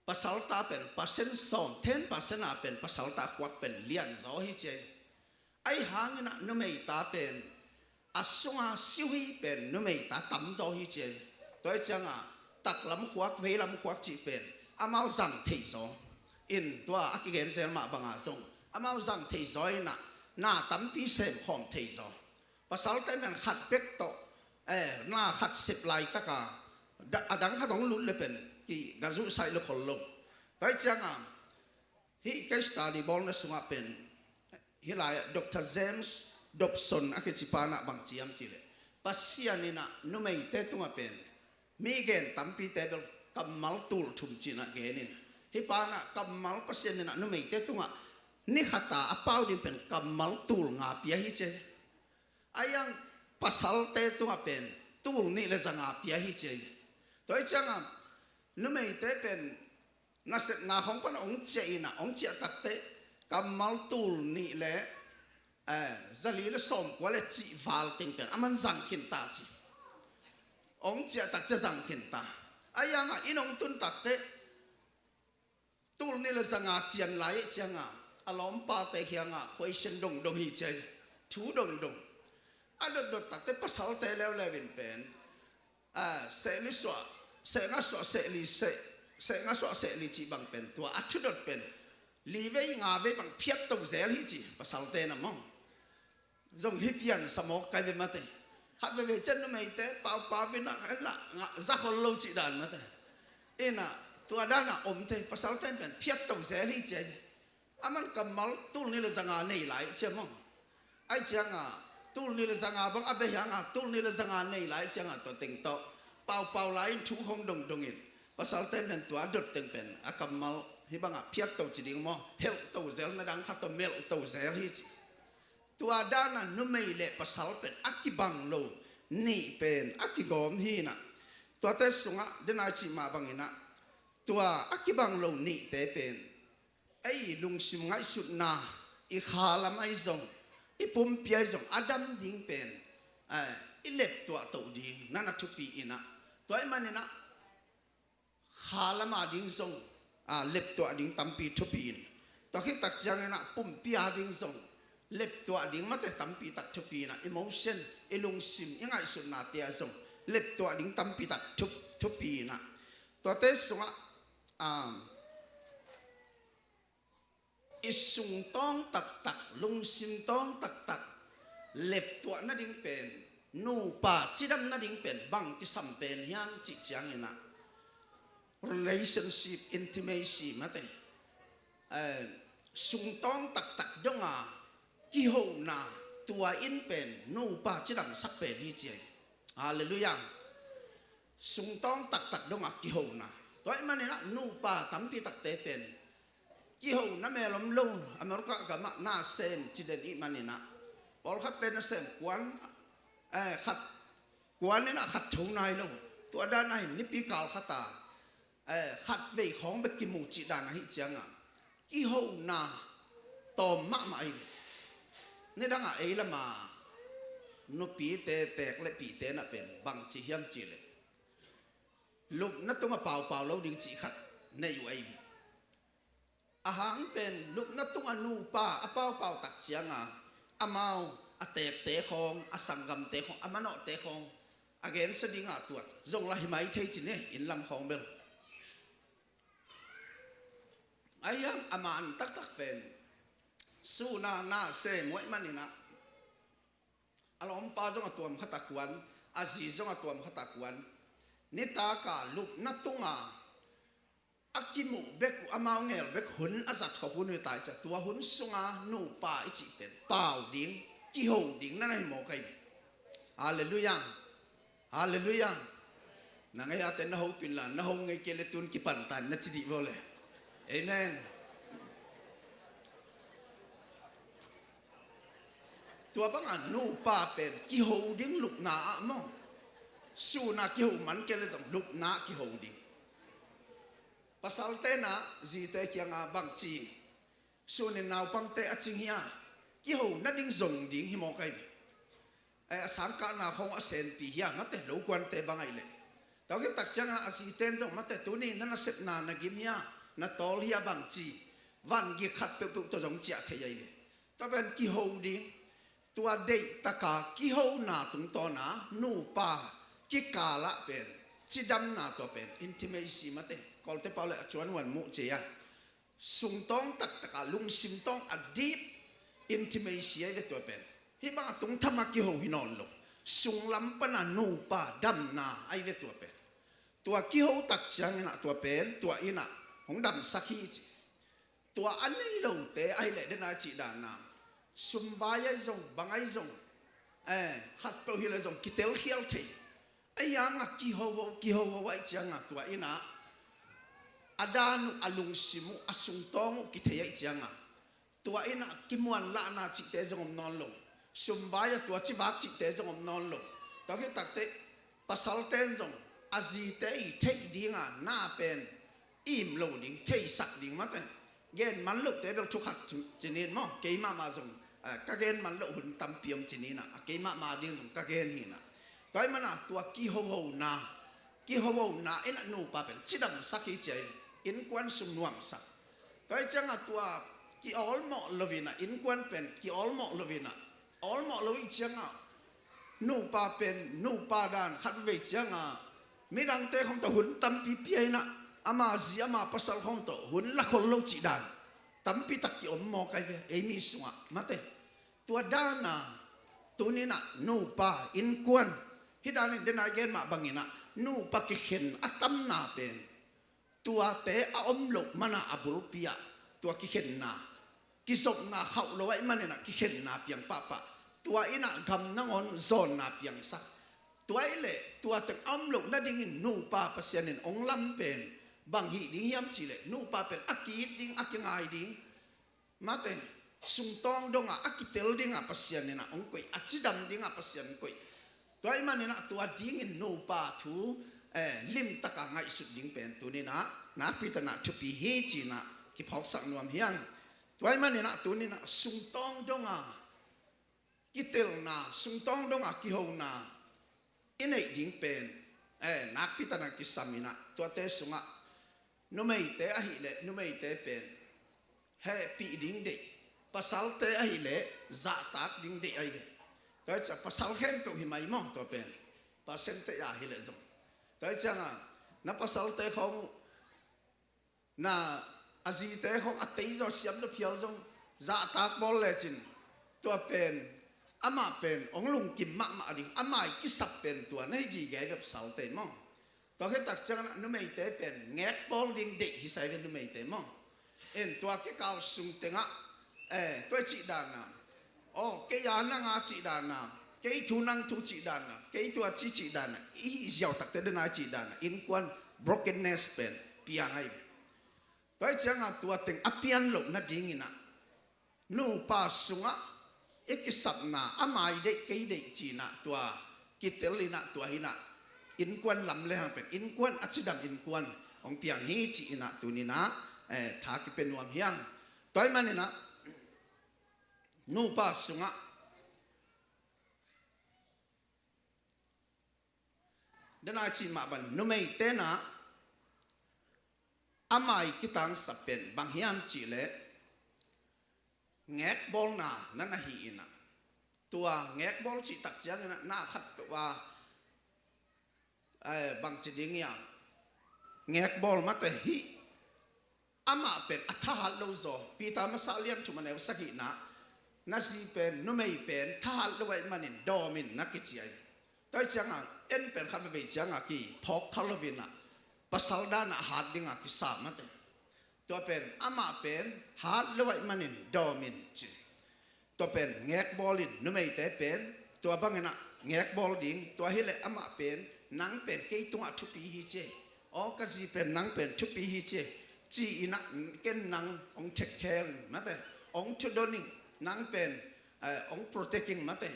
pasal ta pen percent sawm, ten percent a pen pasal ta khuak pen lianzaw hi ci. Ahi hangin ah numei ta pen a sunga siuhi pen numei ta tamzaw hi ci. Tua ahih ciangin taklam khuak, veilam khuak cih pen amau zang theizaw in, tua a kigen zel mah banga zong amau zang theizaw in ah na tampi semkhawm theizaw. Pasalte pen khat bek tawh, eh, na khat sep laitaka da-, a dang khat hong lut le pen kiga zuhsaih lo khol lo. Tua ahih ciangin hih kei study bawlna sungah pen hih lai-ah Doctor James Dobson a kici pa in ah bang ci hiam cih leh, Pasian in ah numeite tungah pen mi gen tampite bel kammal tul thum ci-in ah gen in, hih pa in ah kammal, Pasian in ah numeite tungah ni khat a a pau ding pen kammal tul nga pia hi ci. Ahi hang pasalte tungah pen tul nih le za nga pia hi ci. Tua ahih ciangin numeite pen nasepna khong pan hong ciah in ah, hong ciah takteh kammal tul nih le, eh, za li le sawmkua le cih val teng pen aman zang khin ta ci. Hong ciah tak ciang zang khin ta. Ahi hang ah inn hong tun takteh tul nih le za nga cian lai ahih ciangin a lawmpate kiangah question dongdong hi ci. Thu dongdong. A dotdot takteh pasalte leuleu in pen, ah, seh li suah, seh nga suah, seh li, seh, seh nga suah, seh li cih bang pen, tua a thudot pen li vei nga vei bang phiat to zel hi ci, pasalte na maw. Zong hi pian sa mawk kai ve mate. Khat veve ciang numeite paupau in ah, en lah, nga za khol lo cih dan mate. In ah tua dan a om thei, pasalte pen phiat to zel hi ci. Aman kammal tul nih le za nga nei lai ci maw. Ahih ciangin tul nih le za nga bang a beh hi hang a, tul nih le za nga nei lai ciangin tua teng tawh paupau lai in thu khong dongdong in, pasalte pen tua dot teng pen a kammal hih bangah phiat to ci ding maw, helh to zel, na dang khat tawh melh to zel hi ci. Tua dan a numei le pasal pen a kibang lo nih pen a kigawm hi in ah, tuate sungah den a cih mah bangin ah tua a kibang lo nihte pen ei lungsim ngaihsutna, i khalam ahi zong, i pumpi ahi zong a dam ding pen, eh, i leptuah toh ding na na thupi in ah, tua ahih manin ah khalam a ding zong, ah, leptuah ding tampi thupi in, tua khit tak ciangin ah pumpi a ding zong leptuah ding mate tampi tak thupi in ah, emotion, i lungsim, i ngaihsutnate ah zong leptuah ding tampi tak thup-, thupi in ah, tuate sungah, ah, i sungtawng taktak, lungsimtawng taktak leptuah nading pen, nupa cidam nading pen bang kisam pen hiam cih ciangin ah, relationship, intimacy mate, eh, sungtawng taktak donga kihona, tua in pen nupa cidamsak pen hi ci. Halleluiah. Sungtawng taktak dongah kihona. Tua ahih maninah nupa tampi takte pen kihona mel om lo. America gamah nasem ci den ahih maninah pawlkhatte nasem kuan, eh, khat kuan inah khat tho nai lo. Tua dan ahin nipi kal khata, eh, khat vei khawng bek kimu cih dan ahi cianga kihona tawm mahmah ahi. Nidanga ei lama nupite teek le pite na pen bangci hiam cih leh lupna tunga paupau lo ding cih khat nei uh ahi. Ahang pen lupna tunga nupa a paupau tak cianga amau a teekte khawng, a sanggamte khawng, a manawhte khawng a gensia dinga tuat zong la hi mai thei ci ne, inn lam khawng bel. Ahiang a man taktak pen suna na sem uh ahih maninah a lawmpa zong a tuam khata kuan, a zi zong a tuam khata kuan. Nitaka lupna tunga a kimuh bek uh, amau ngel bek hun a zat khop hun uh hi tai cia, tua hun sunga nupa i cih pen pau ding, kiho ding na na hi mawk ahi. Halleluiah. Halleluiah. Na ngei a ten na hopin la, na ho ngei kei le tun kipan tan na ci dih baw le. Amen. Tua banga nupa pen kiho ding lupna ah maw, suna kiho man kei le zong lupna ah kiho ding. Pasalte na zite kianga bangci sunin naupangte a cing hi a, kiho nading zong ding hi mawk ahi. Eh, a sangkahna khong a senpi hi a, mate, lokuante bang ahi leh. Tua khit tak ciangin a ziten zong, mate, tuni na nasepna na gim hi a, na tawl hi a bangci, van gik khat peuhpeuh tawh zong ciah thei ahi ve. Tua pen kiho ding, tua deihtaka kihona tungtawna nupa kikalah pen cidamna, tua pen intimacy, mate, Kawlte pau le a cuan huan muh cia. Sungtawng taktaka lungsim tawng a deep intimacy ahi ve tua pen. Hih banga tungthama kiho hi nawn lo. Sunglam pana nupa damna ahi ve tua pen. Tua kiho tak cianginah tua pen tua inah hong damsak hi ci. Tua a nei lote ahi leh dena cih dana sumvai ahi zong, bang ahi zong, eh, khatpeuh hi leh zong kitelkhial thei. A hiangah kihoho, kihoho ahi ciangah tua inah a dan uh, a lungsim uh, a sungtawng uh kithei ahi ciangah tua inah kimuanlahna cihte zong om nawn lo. Sumvai a tua civak cihte zong om nawn lo. Tua khit takte pasalte in zong a zite i theih dinga na pen im lo ding, theisak ding mate. Gen man lohte bel thukhat cinin maw, keimahmah zong, eh, ka gen man loh hun tampi om cininah, a keimahmah ding zong ka gen hinah. Tua ahih mana tua kihohona, kihohona inah nupa pen cidamsak hi cia, innkuan sung nuamsak. Tua ahih ciangah tua kiawlmawh loinah, innkuan pen kiawlmawh loinah, awlmawh lo ih ciangah nupa pen nupa dan khat vei ciangah midangte khong tawh hun tampi pia inah, ama zi ama pasal khong tawh hun la khol lo cih dan tampi tak kiom mawk ahi ve ei mi sungah mate. Tua dana tuninah nupa innkuan hih danin dena i gen mah banginah nupa kikhen a tamna pen tuate a om loh mana a bulpi ah tua kikhenna, kizopna khauh lo ahih maninah kikhenna piang pahpah. Tua inah gam nangawn zawnna piangsak. Tua ahih leh tua teng a om loh nadingin nupa Pasian in hong lam pen bang hih ding hiam cihleh nupa pen a ki-it ding, a kingai ding, mate, sungtawng dongah a kitel dingah Pasian inah hong koih, a cidam dingah Pasian hong koih. Tua ahih maninah tua dingin nupa thu, eh, limtaka ngaihsut ding pen tuninah nakpi tanah thupi hi cinah kiphawksak nuam hiang. Tua ahih maninah tuninah sungtawng dongah kitelna, sungtawng dongah kihona i neih ding pen, eh, nakpi tanah kisam inah tuate sungah numeite ahih leh numeite pen hehpih ding deih, pasalte ahih leh zahtak ding deih ahi ve. Tua hi ciah pasal khempeuh hi mai maw tua pen, percentage ah hi leh zong. Tua hi ciangah na pasalte khawng uh na a zite khawng a tei zaw siam zaw phial zong zahtak bawl lecin tua pen amah pen hong lungkim mahmah ding, amah i kisap pen tua na hi gige ahi ve pasalte maw. Tua khit tak ciangin numeite pen ngek bawl ding deih hi sa hi ve numeite maw. En tua kikal sung tengah, eh, tua i cih dana, aw, kei a nang a cih dana, Kei thu nang thu cih dan a, kei tua ci cih dan a, i hih ziau takte dena i cih dan a, innkuan brokenness pen piang ahi ve. Tua hi cianga tua teng a pian loh nadingin ah, nupa sungah i kisapna, ama i deih kei deih ci-in ah tua kitel in ah, tua hi in ah, innkuan lam le hang pen innkuan a cidam innkuan hong piang hi ci-in ah tuni-in ah, eh, tha kipia nuam hi hang. Tua ahih manin ah nupa sungah dena i cih mah bang numeite in ah ama i kitangsap pen bang hiam cih leh ngekbawlna na na hi in ah, tua ngekbawl cih tak ciangin ah na khat peuh a, eh, bangci ding hiam, ngekbawl mate hih amah pen a thahat lo zaw. Peter masa lian thum a neu sagihna, na zi pen, numei pen thahat lo ahih manin dawm in na kici ahi. Tua hi cianga en pen khat veivei cianga kiphawk kha lo in ah, pasal dan a hat dinga kisa mate. Tua pen amah pen hat lo ahih manin dawm in ci. Tua pen ngekbawl in, numeite pen tua bangin ah ngekbawl ding. Tua hileh amah pen, nang pen kei tungah thupi hi ci. Aw, ka zi pen nang pen thupi hi ci, ci-in ah ken nang hong take care ing mate, hong thudon ing, nang pen, eh, hong protect ing mate,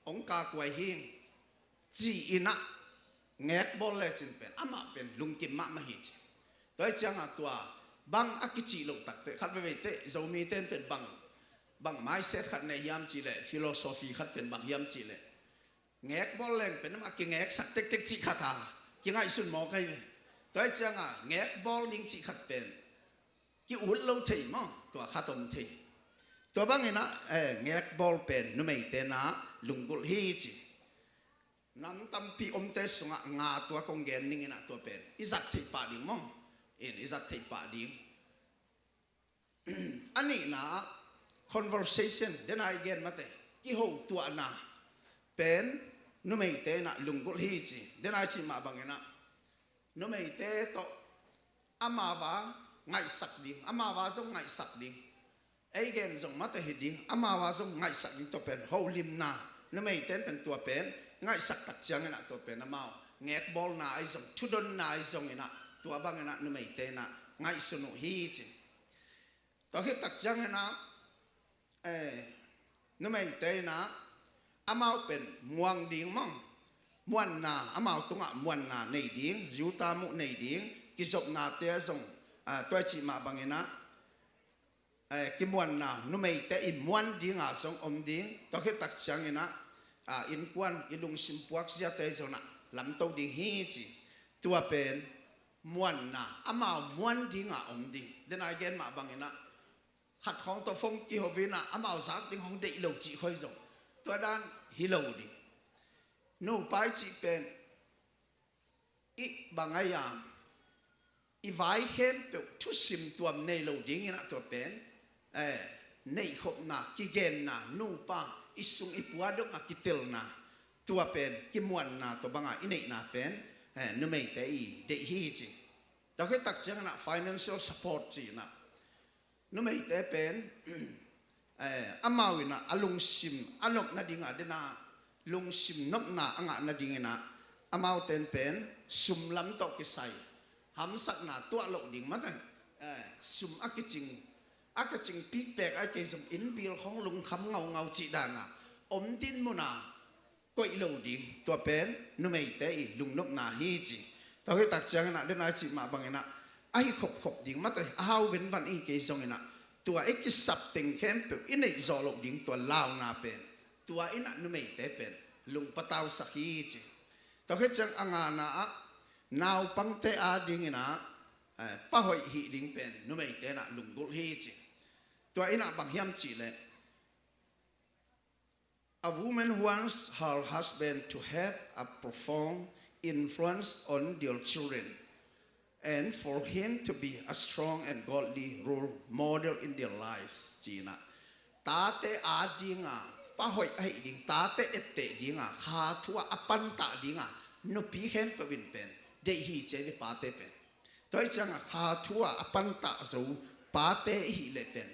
hong kakuai hi ing, ci-in ah ngekbawl lecin pen amah pen lungkim mahmah hi ci. Tua hi cianga tua bang a kicih loh takte, khat veivei-te Zomite in pen bang, bang mindset khat nei hiam cih leh, philosophy khat pen bang hiam cih leh, ngekbawl leng pen amah kingeksak tektek cih khat a kingaihsun mawk ahi ve. Tua hi cianga ngekbawl ding cih khat pen ki-ut lo thei maw, tua khat om thei. Tua bangin ah, eh, ngekbawl pen numeite in ah lunggulh hi ci. Nam tampi omte sungah nga tua kong gen ning in ah, tua pen i zat theih pah ding maw, in i zat theih pah ding. A nihna ah conversation, dena i gen mate, kihotuahna pen numeite in ah lunggulh hi ci. Dena i cih mah bangin ah numeite tawh amau a ngaihsak ding, amau a zong ngaihsak ding, ei gen zong mate hi ding, amau a zong ngaihsak ding, tua pen holimna, numeite in pen tua pen ngaihsak tak ciangin ah tua pen amau ngekbawlna ahi zong, thudonna ahi zongin ah, tua bangin ah numeite in ah ngaihsun uh hi ci. Tua khit tak ciangin ah, eh, numeite in ah amau pen muang ding maw, muanna, amau tungah muanna nei ding, zuitamu nei ding, kizopnate ah zong, ah, tua i cih mah bangin ah, eh, kimuanna, numeite i muan dinga zong om ding. Tua khit tak ciangin ah, ah, innkuan i lungsim puakziate zong ah lamto ding hi ci. Tua pen muanna, amau muan dinga om ding. Dena i gen mah bangin ah khat khawng tawh phone kiho in ah amau zak ding hong deih lo cih khoi zong, tua dan hi lo ding. Nupa i cih pen i bang ahi a, i vai khempeuh thusim tuam nei lo dingin ah tua pen, eh, neihkhopna, kigenna, nupa i sung i pua dongah kitelna, tua pen kimuanna, tua banga i neihna pen, eh, numeite i deih hi ci. Tua khit tak ciangin ah financial support ci-in ah numeite pen, eh, amau in ah a lungsim a nop nadingah, dena lungsim nopna a ngah nadingin ah amaute in pen sum lam tawh kisai hamsatna tuah loh ding mate, eh, sum a kicing, a kicing pikpek ahi kei zong, inn bill khawng lungkham ngaungau cih dana om din muna koih lo ding, tua pen numeite i lungnopna hi ci. Tua khit tak ciangin ah, dena i cih mah bangin ah, a hi khopkhop ding mate, a hau venvan i kei zongin ah, tua i kisap teng khempeuh i neih zawh loh ding, tua launa pen, tua in ah numeite pen lungpatausak hi ci. Tua khit ciang a ngana ah, naupangte adingin ah, eh, pa hoih hih ding pen numeite in ah lunggulh hi ci. Tua in ah bang hiam cih leh, a woman wants her husband to have a profound influence on their children and for him to be a strong and godly role model in their lives, ci-in ah. Tate adinga pa hoih ahih ding, tate etteh dinga, kha thu ah a pantah dinga nupi khempeuh in pen deih hi ci hi ve, pate pen. Tua hi cianga kha thu ah a pantah zo pate i hih leh pen,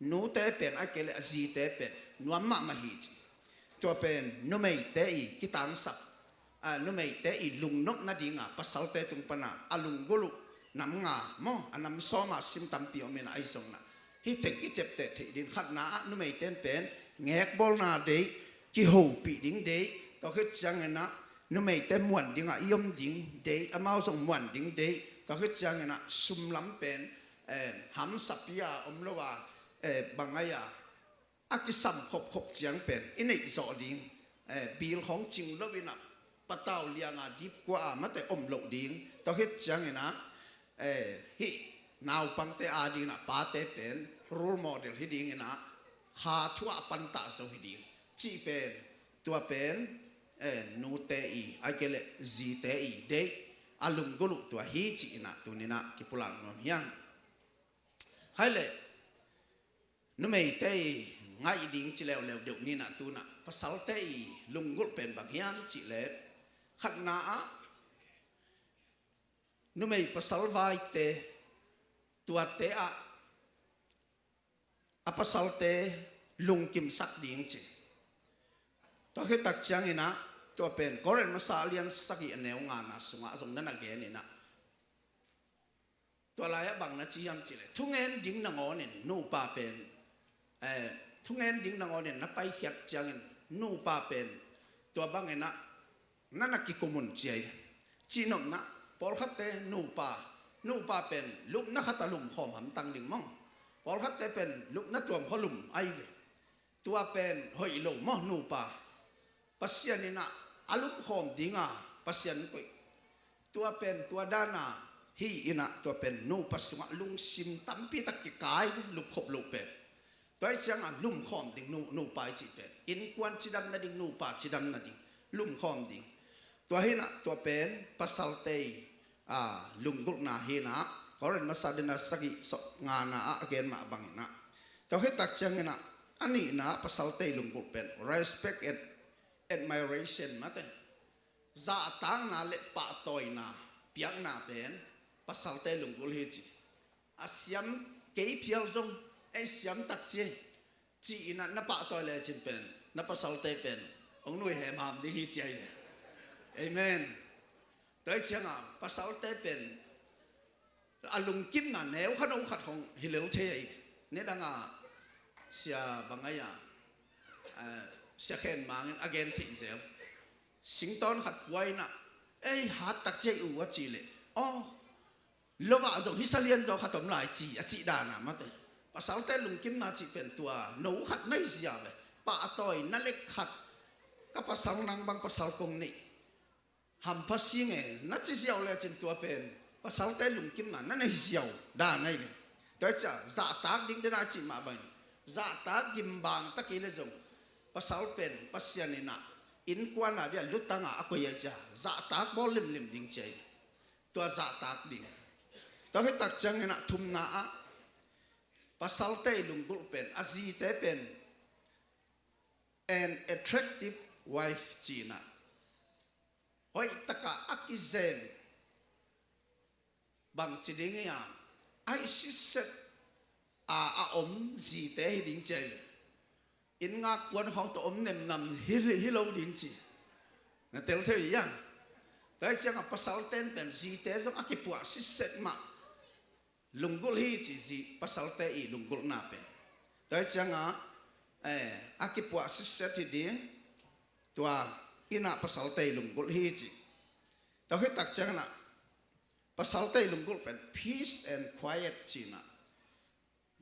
nute pen, ahih kei leh a zite pen nuam mahmah hi ci. tua pen numeite i kitangsak, a, numeite i lungnop nadinga pasalte tung pana a lunggulh uh nam nga maw, a nam sawma sim tampi om inah ahi zongna hih teng i ciapteh theih ding khatna ah numeite in pen ngekbawlna deih, kihopih ding deih, tua khit cianginah numeite muan dingah i om ding deih, amau zong muan ding deih, tua khit cianginah sumlam pen, eh, hamsapi a om lo a, eh, bang ai a a kisam khopkhop ciang pen i neih zawh ding, eh, bil khawng cing lo inah patau lianga dipkua a mate om loh ding, tua khit cianginah, eh, hih naupangte a dinginah pate pen role model hi dinginah kha thu ah pantah zo hi ding cih pen, tua pen, eh, nute i, ai kei leh zite i deih, a lunggulh uh tua hi cih inah tuninah kipulak nuam hiang. Hai leh numeite i ngaih ding ci leuleu deuh ninah tunah pasalte i lunggulh pen bang hiam cih leh, khatna ah numei pasal vaite, tuate ah a pasalte lungkimsak ding ci. Tua khit tak cianginah tua pen Korin masa a lian sagih a neu ngana sungah zong na na gen inah, tua lai-ah bang na ci hiam cih leh, thungen ding nangawnin nupa pen, eh, thungen ding nangawnin na paikhiat ciangin nupa pen tua banginah na na kikum un ci ai. Cihnopna, pawlkhatte nupa, nupa pen lupna khat a lumkhawm hamtang ding maw. Pawlkhatte pen lupna tuam khua lum ai ve. Tua pen hoih lo maw nupa. Pasian inah a lumkhawm dinga Pasian koih. Tua pen tua dana hi inah tua pen nupa sungah lungsim tampi tak kikai lupkhop loh pen. Tua hi cianga lumkhawm ding nu, nupa i cih pen innkuan cidam nading, nupa cidam nading, lumkhawm ding. Tua hinah tua pen pasalte i, a, lunggulhna hinah Korin masa dena sagih sawh ngana ah a gen mah banginah. Tua khit tak cianginah a nihna pasalte i lunggulh pen respect and admiration mate. Zahtakna le pahtawina piakna pen pasalte lunggulh hi ci. A siam kei phial zong ei siam tak ci ei ci inah na pahtawi lecin pen na pasalte pen hong nui hemham ding hi ci ai. Amen. Tua hi cianga pasalte pen a lungkimna neu khat no khat hong hi lel thei ai. Nedanga sia bangai a, eh, sia khen mangin a gen theih zel. Singtawn khat puainah ei hat tak ci ei uh a ci leh, aw, lovah zong hisa lian zaw khat om lai ci a cih dana mate. Pasalte lungkimna cih pen tua no khat na hi sia ve. Pahtawi na lek khat, ka pasal nang bang pasal kong neih hampha sing e na ci ziau lecin tua pen pasalte lungkimna na na hi ziau dan ahi ve. Tua hi cia zahtak ding dena cih mah bangin zahtak gimbang tak hi le zong pasal pen Pasian inah innkuana dia lutanga a koih ahi cia zahtak bawl limlim ding ci ahi. Tua zahtak ding. Tua hi tak cianginah thumna ah pasalte i lunggulh pen a zite pen an attractive wife cinah hoihtaka a kizem bangci ding ia a i sitset a a om zite hi ding ci ahi. Inn ngak puan khawng tawh om nemnam hi, hi lo ding ci. Na tel thei ia. Tua hi cianga pasalten pen zite zong a kipuah sitset mah lunggulh hi ci zi pasalte i lunggulhna pen. Tua hi cianga, eh, a kipuah sitset hi ding. Tua inah pasalte i lunggulh hi ci. Tua hi tak ciangna pasalte i lunggulh pen peace and quiet cinah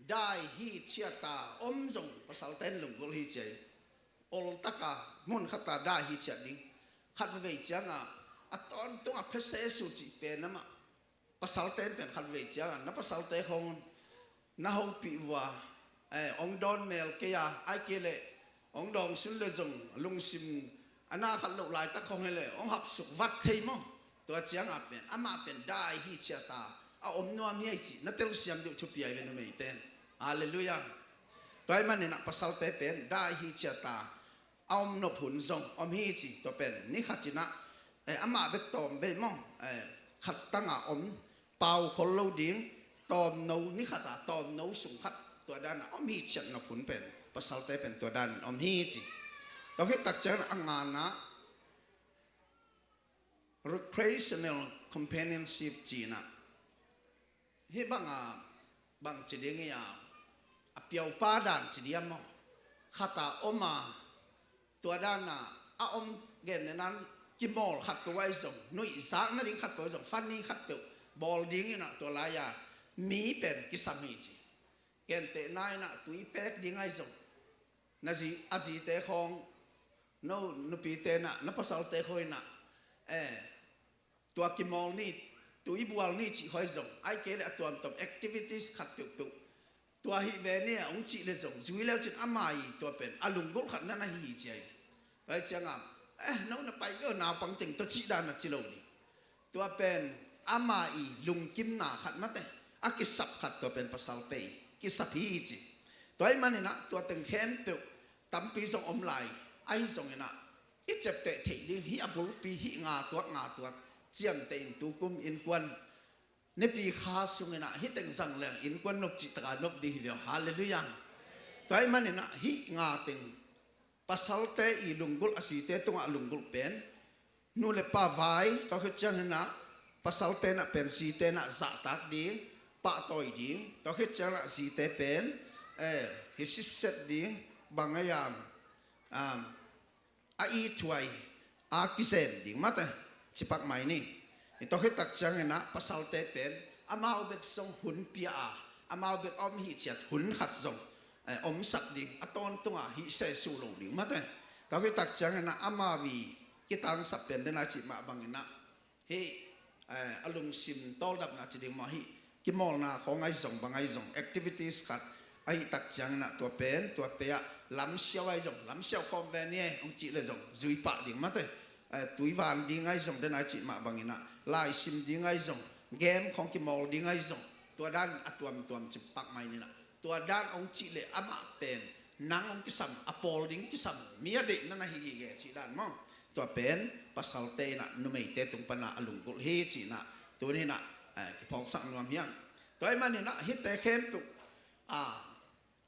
dai hi ciata om zong pasalten lunggulh hi ci ahi. Oltaka mun khata dai hi ciat ding. Khat vei cianga a tawntunga phesesu cih pen amah pasalten pen khat vei cianga na pasalte khawng na hopih vua, eh, ong dawn mel kei a ai kei leh ong dawng sun le zong lungsim a na khat loh laitak khawng hi leh ong hapsuk vat thei maw. Tua cianga pen amah pen dai hi ciata a om nuam hi ai cih na telsiam deuh thupi ai ve numeiten. Halleluiah. Tua hi maninah pasalte pen dai hi ciata a om nop hun zong om hi ci. Tua pen ni khatinah, eh, amah bek tawm bei maw, eh, khat tanga om pau khol lo ding, tawmno ni khata tawmno sung khat tua dana om hi ciat nop hun pen pasalte pen tua danin om hi ci. Tua khit tak ciangin a ngana recreational companionship cihna. Hih banga bang ci ding hi a, a piaupa dan ci diam maw? Khata oma tua dana a om gen nenan kimawl khat tua ahi zong, nuih zakna ding khat tua ahi zong, funny khat peuh bawl ding inah tua lai-a mi pen kisam hi ci. Gentehna inah tui pek ding ahi zong, na zi, a zite khawng, no nupite inah, na pasalte khawng inah, eh, tua kimawl ni, tui bual ni cih khawng ahi zong, ahih kei leh a tuamtuam activities khat peuhpeuh tua hih ve ni a hong cih leh zong, zui leu cin ama i tua pen a lunggulh khat na na hi hi ci ahi. Tua hi cianga, eh, no na pai kei naupang teng tua cih dan a ci lo ding. Tua pen ama i lungkimna khat mate, a kisap khat tua pen pasalte i kisap hi hi ci. Tua ahih maninah tua teng khempeuh tampi zong om lai. Ahi zonginah i ciapteh theih ding hih a bulpi hih nga tuak nga tuak ciamteh in tukum innkuan Nipi kha sunginah hih teng zang leng innkuan nop cih taka nop ding hi ve aw. Halleluiah. Tua ahih maninah hih nga teng pasalte i lunggulh, a zite tungah lunggulh pen nu le pa vai, tua khit cianginah pasalte inah pen zite inah zahtak ding, pahtawi ding, tua khit cianginah zite pen, eh, hi sitset ding, bang a yam, um, a ithuai a kizem ding mate, cipak mai ni. I tua khit tak cianginah pasalte pen amau bek zong hun pia a, amau bek a om hi ciat hun khat zong, eh, omsak ding, a tawntunga hih sesuh lo ding mate. Tua khit tak cianginah amau i kitangsap pen dena cih mah banginah hih, eh, a lungsim tawldapna ci ding maw, hih kimawlna khawng ahi zong, bang ahi zong, activities khat ahih tak cianginah tua pen, tuate ah lamsiau ahi zong, lamsiau khawm ve ni e hong cih leh zong zui pah ding mate. Eh, tui van ding ahi zong, dena cih mah banginah laisim ding ahi zong, game khawng kimawl ding ahi zong, tua dan a tuamtuam cipak mai ninah. Tua dan hong cih leh amah pen nang hong kisam, a pawl ding kisam, mi a deihna na hi gige cih dan maw? Tua pen pasalte inah numeite tung pana a lunggulh hi cinah tuninah, eh, kiphawksak nuam hiang. Tua ahih maninah hihte khempeuh, ah,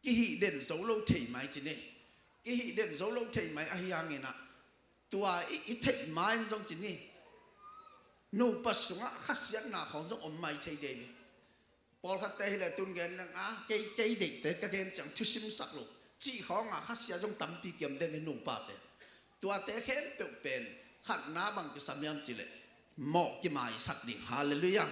kihih den zo lo thei mai ci ni. Kihih den zo lo thei mai ahi hanginah tua i, i theih ma-in zong ci ni. Nupa sungah khasiatna khawng zong om mai thei dei ni. Pawlkhatte hileh tun gen leng a, kei, kei deihte ka gen ciang thusimsak lo cih khawnga khasia zong tampi kiam den hi nupa pen. Tuate khempeuh pen khatna bang kisam hiam cileh mawh kimaisak ding. Halleluiah.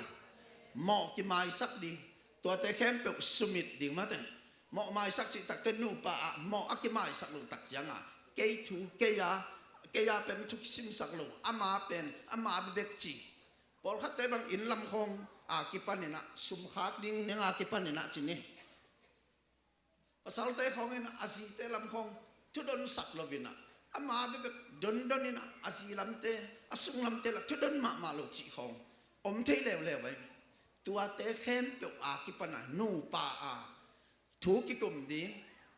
Mawh kimaisak ding. Tuate khempeuh sumit ding mate. Mawh maisak cih takte nupa ah mawh a kimaisak lo tak cianga kei thu, kei a, kei a pen thu kisimsak lo, ama pen ama bebek ci. Pawlkhatte bang inn lam khawng a kipaninah sumkhak ding neng a kipaninah ci ni. Pasalte khawngin a zite lam khawng thudonsak loinah ama bebek dondon inah a zi lamte, a sung lamte lah thudon mahmah lo cih khawng om thei leuleu ahi. Tuate khempeuh a kipana nupa a thu kikum ding,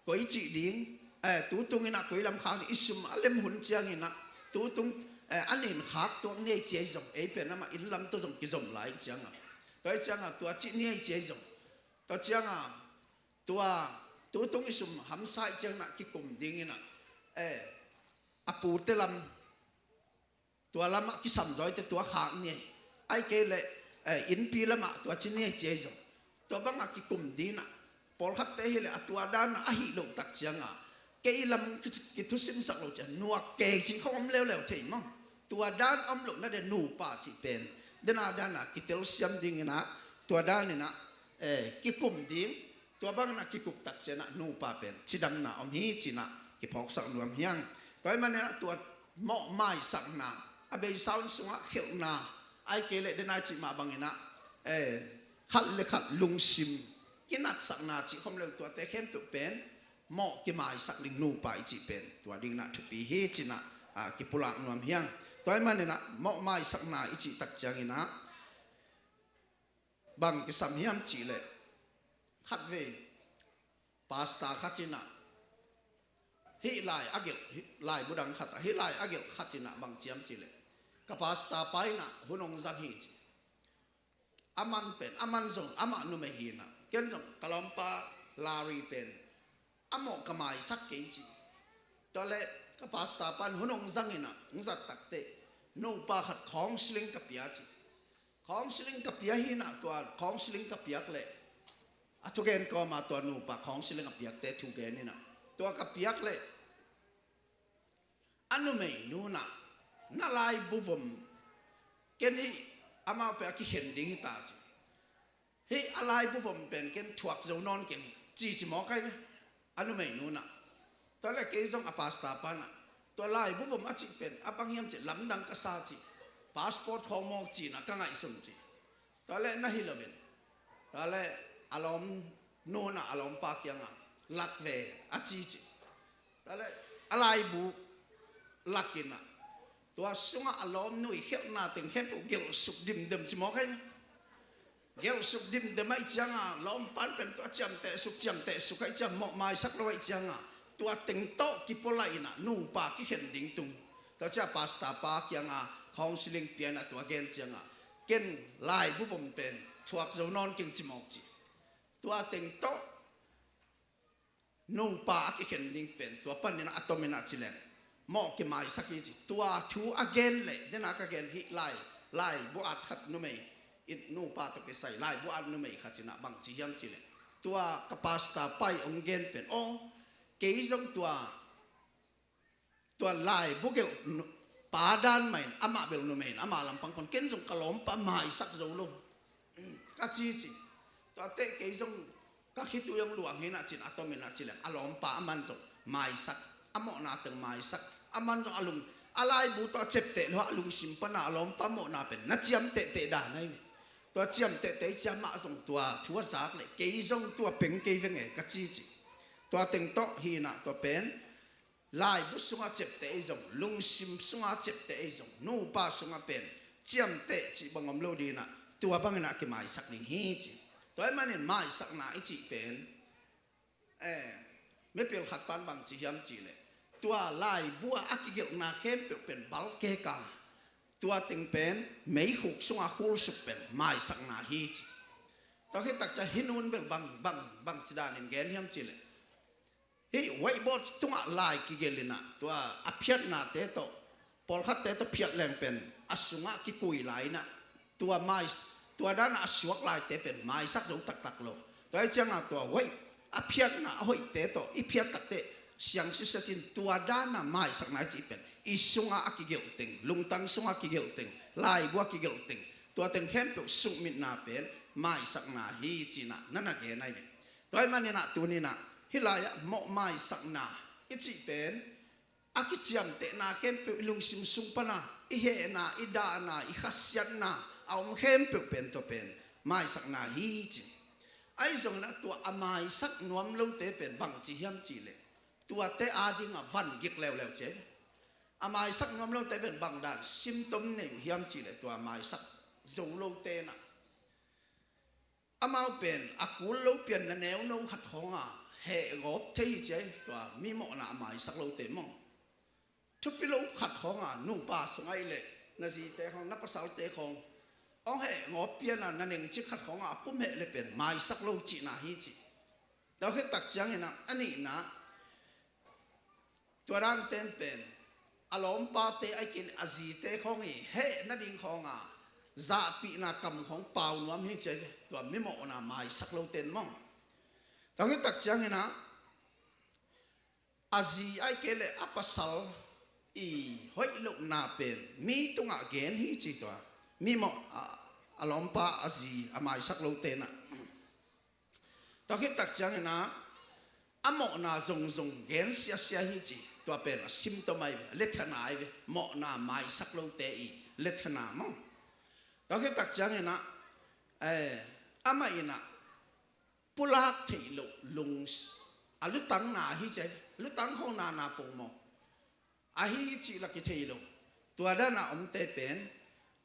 koi cih ding, eh, tutung inah koi lam khak ding, i sum a lem hun cianginah tutung, eh, a nin khak tuak ni ei ci ei zong, ei pen amah inn lam tawh zong kizom lai cianga. Tua ei cianga tua cih ni ei ci ei zong. Tua cianga tua tutung i sum hamsa ei cianginah kikum dinginah, eh, a pute lam tua lamah kisamzawite tua khak ni ei. Ahih kei leh, eh, innpi lamah tua ci ni ei ci ei zong. Tua bangah kikum dinah pawlkhatte hileh a tua danah ahi loh tak cianga kei lam ki, kithusimsak lo ciang nuak kei cih khawng om leuleu thei maw? Tua dan a om loh na de nupa cih pen dena dana kitelsiam dinginah tua daninah, eh, kikum ding. Tua bangna kikuptak cianah nupa pen cidamna om hi cinah kiphawksak nuam hiang. Tua ahih maninah tua mawh maisakna, a beisa hun sungah khelhna, ahih kei leh dena i cih mah banginah, eh, khat le khat lungsim kinatsakna cih khawm leu tuate khempeuh pen mawh kimaisak ding nupa i cih pen tua dinginah thupi hi cinah, ah, kipulak nuam hiang. Tua ahih maninah mawh maisakna i cih tak cianginah bang kisam hiam cihleh khatvei pasta khat inah hih lai a gelh, hih lai budang khatah hih lai a gelh khat inah bang ciam cihleh ka pasta pa inah hun hong zang hi ci. A man pen a man zong amah numei hi inah ken zong ka lawmpa Larry pen a mawh ka maisak kei ci. Tua leh Ka pastor pan hun hong zang inah, hong zat takteh nupa khat counseling ka pia ci. Counseling ka pia hi inah, tua counseling ka piak leh a thugen kawma tua nupa counseling a piakte thugen inah, tua ka piak leh a numeinu nah, na laibu vom ken hih amau pia a kikhen ding hi ta ci. Hih a laibu vom pen ken thuak zo nawn keng ci ci mawk ai ve. A numeinu nah. Tua leh kei zong a pastor pa nah, tua laibu vom a cih pen a bang hiam cih lamdang ka sa ci. Passport khawng mawk ci nah ka ngaihsun ci. Tua leh na hi lo in, tua leh a lawmnu nah a lawmpa kiangah lak ve a ci ci. Tua leh a laibu lak inah, tua sungah a lawmnu i khialhna teng khempeuh gelhsuk dimdem ci mawk ai. Gelhsuk dimdem ahih ciangah lawmpan pen tua ciamtehsuk, ciamtehsuk ahih ciang mawh maisak lo ahih ciangah tua teng tawh kipualai inah nupa kikhen ding tung. Tua ciah pastor pa kiangah counseling pia inah tua gen ciangah ken laibu vom pen thuak zo nawn keng ci mawk ci. Tua teng tawh nupa a kikhen ding pen tua panin a tom inah ci leng mawh kimaisak hi ci. Tua thu a gen leh dena ka gen hih lai, laibu at khat numei in nupa tawh kisai laibu at numei khat inah bang ci hiam ci leh, tua ka pastor pa i hong gen pen aw, kei zong tua tua laibu gelh pa dan mah in amah bel numei in amah lampang pan ken zong ka lawmpa maisak zo lo ka ci ci. Tua teh kei zong ka khitui hong luang hi nah ci-in a tom inah ci leng a lawmpa aman zong maisak, a mawhna teng maisak. Aman zong a lung, a laibu tawh a ciapteh lo a lungsim pana a lawmpa mawhna pen na ciamtehteh dan ai ve. Tua ciamtehteh ahih ciang amah zong tua thu a zak leh kei zong tua peng kei veng e ka ci ci. Tua teng tawh hi nah tua pen laibu sungah ciapteh ei zong, lungsim sungah ciapteh ei zong, nupa sungah pen ciamteh cih bang om lo ding inah tua bang inah kimaisak ding hi ci. Tua ahih manin maisakna i cih pen, eh, mipil khat pan bang ci hiam cih leh tua laibu ah a kigelhna khempeuh pen balkek a, tua teng pen meikhuk sungah khulsuk pen maisakna hi ci. Tua khit tak ciang hih nu in bel bang, bang, bang ci danin gen hiam cih leh, hih whiteboard tungah lai kigelh inah tua a phiatnate tawh, pawlkhatte tawh phiat leng pen a sungah kikui lai inah tua mai, tua danah a suak laite pen maisak zo taktak lo. Tua ahih ciangah tua white a phiatna a hoihte tawh i phiat takteh siang sisatin tua danah maisakna i cih pen i sungah a kigelh teng, lungtang sungah a kigelh teng, laibu a kigelh teng, tua teng khempeuh sukmitna pen maisakna hi ci-in ah na na gen ai ve. Tua ahih manin ah tuni-in ah hih lai-ah mawh maisakna i cih pen a kiciamtehna khempeuh i lungsim sung pana i hehna, i dahna, i khasiatna a om khempeuh pen tua pen maisakna hi ci. Ahi zongin ah tua a maisak nuam lote pen bang ci hiam cih leh tuate adingah van gik leuleu ci. A maisak nuam lote pen bang dan symptom nei uh hiam cih leh tua maisak zo lote in ah amau pen a kul lo pian na neuno khat khawngah heh gawp thei hi ci. Tua mi mawhna a maisak lote maw? Thupi lo khat khawngah nupa sungah i leh na zite khawng, na pasalte khawng hong heh gawp pian a na nengcik khat khawngah a pum heh leh pen maisak lo cihna hi ci. Tua khit tak ciangin ah a nihna tua dan ten pen a lawmpate ahih kei leh a zite khawng i heh nading khawngah zahpihna kam khawng pau nuam hi ci. Tua mi mawhna maisak lote in maw? Tua khit tak ciangin ah a zi ahih kei leh a pasal i hoih lohna pen mi tungah gen hi ci. Tua mi mawh a, a lawmpa a zi a maisak lote in ah tua khit tak ciangin ah a mawhna zongzong gen siasia hi ci. Tua pen a symptom ahi ve, a lethena ahi ve, mawhna maisak lote i lethena maw? Tua khit tak ciangin ah, eh, amah in ah pulak theih loh lung, a lutangna hi ci. Lutang khawng nana pongmawk ahi cih lah kithei lo. Tua dan a omte pen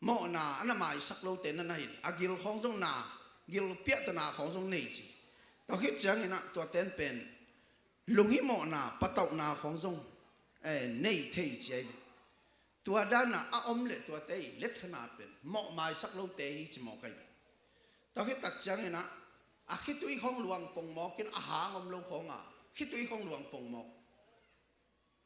mawhna a na maisak lote na na hi in a gil khawng zong na, gil piahtana khawng zong nei ci. Tua khit ciangin ah tuate in pen lunghimawhna, patauhna khawng zong, eh, nei thei ci ahi. Tua dan a a om leh tuate i lethena pen mawh maisak lote hi ci mawk ahi. Tua khit tak ciangin ah a khitui khawng luang pongmawk in a hang om lo khawngah khitui khawng luang pongmawk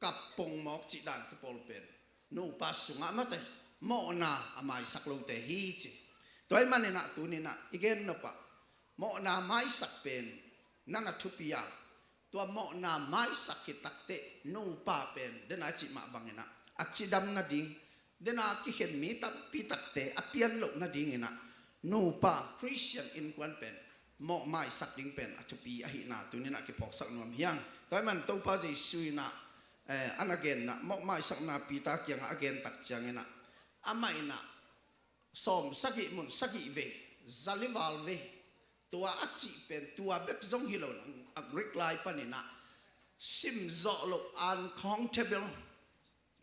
kap pongmawk cih dan kipawl pen nupa sungah mate mawhna a maisak lote hi ci. Tua ahih maninah tuninah i gen nopah mawhna maisak pen na na thupi a, tua mawhna maisak khit takteh nupa pen dena i cih mah banginah a cidam nading, dena kikhen mi tampi takte a pian loh nadinginah nupa Khristian innkuan pen mawh maisak ding pen a thupi ahihna tuninah kiphawksak nuam hi hang. Tua ahih man Topa Jesu inah eh, a na genna mawh maisakna Peter kiangah a gen tak cianginah amah inah sawm sagih mun sagih vei, za li val vei, tua a cih pen tua bek zong hi lo, a Greek lai paninah sim zawh loh, uncountable,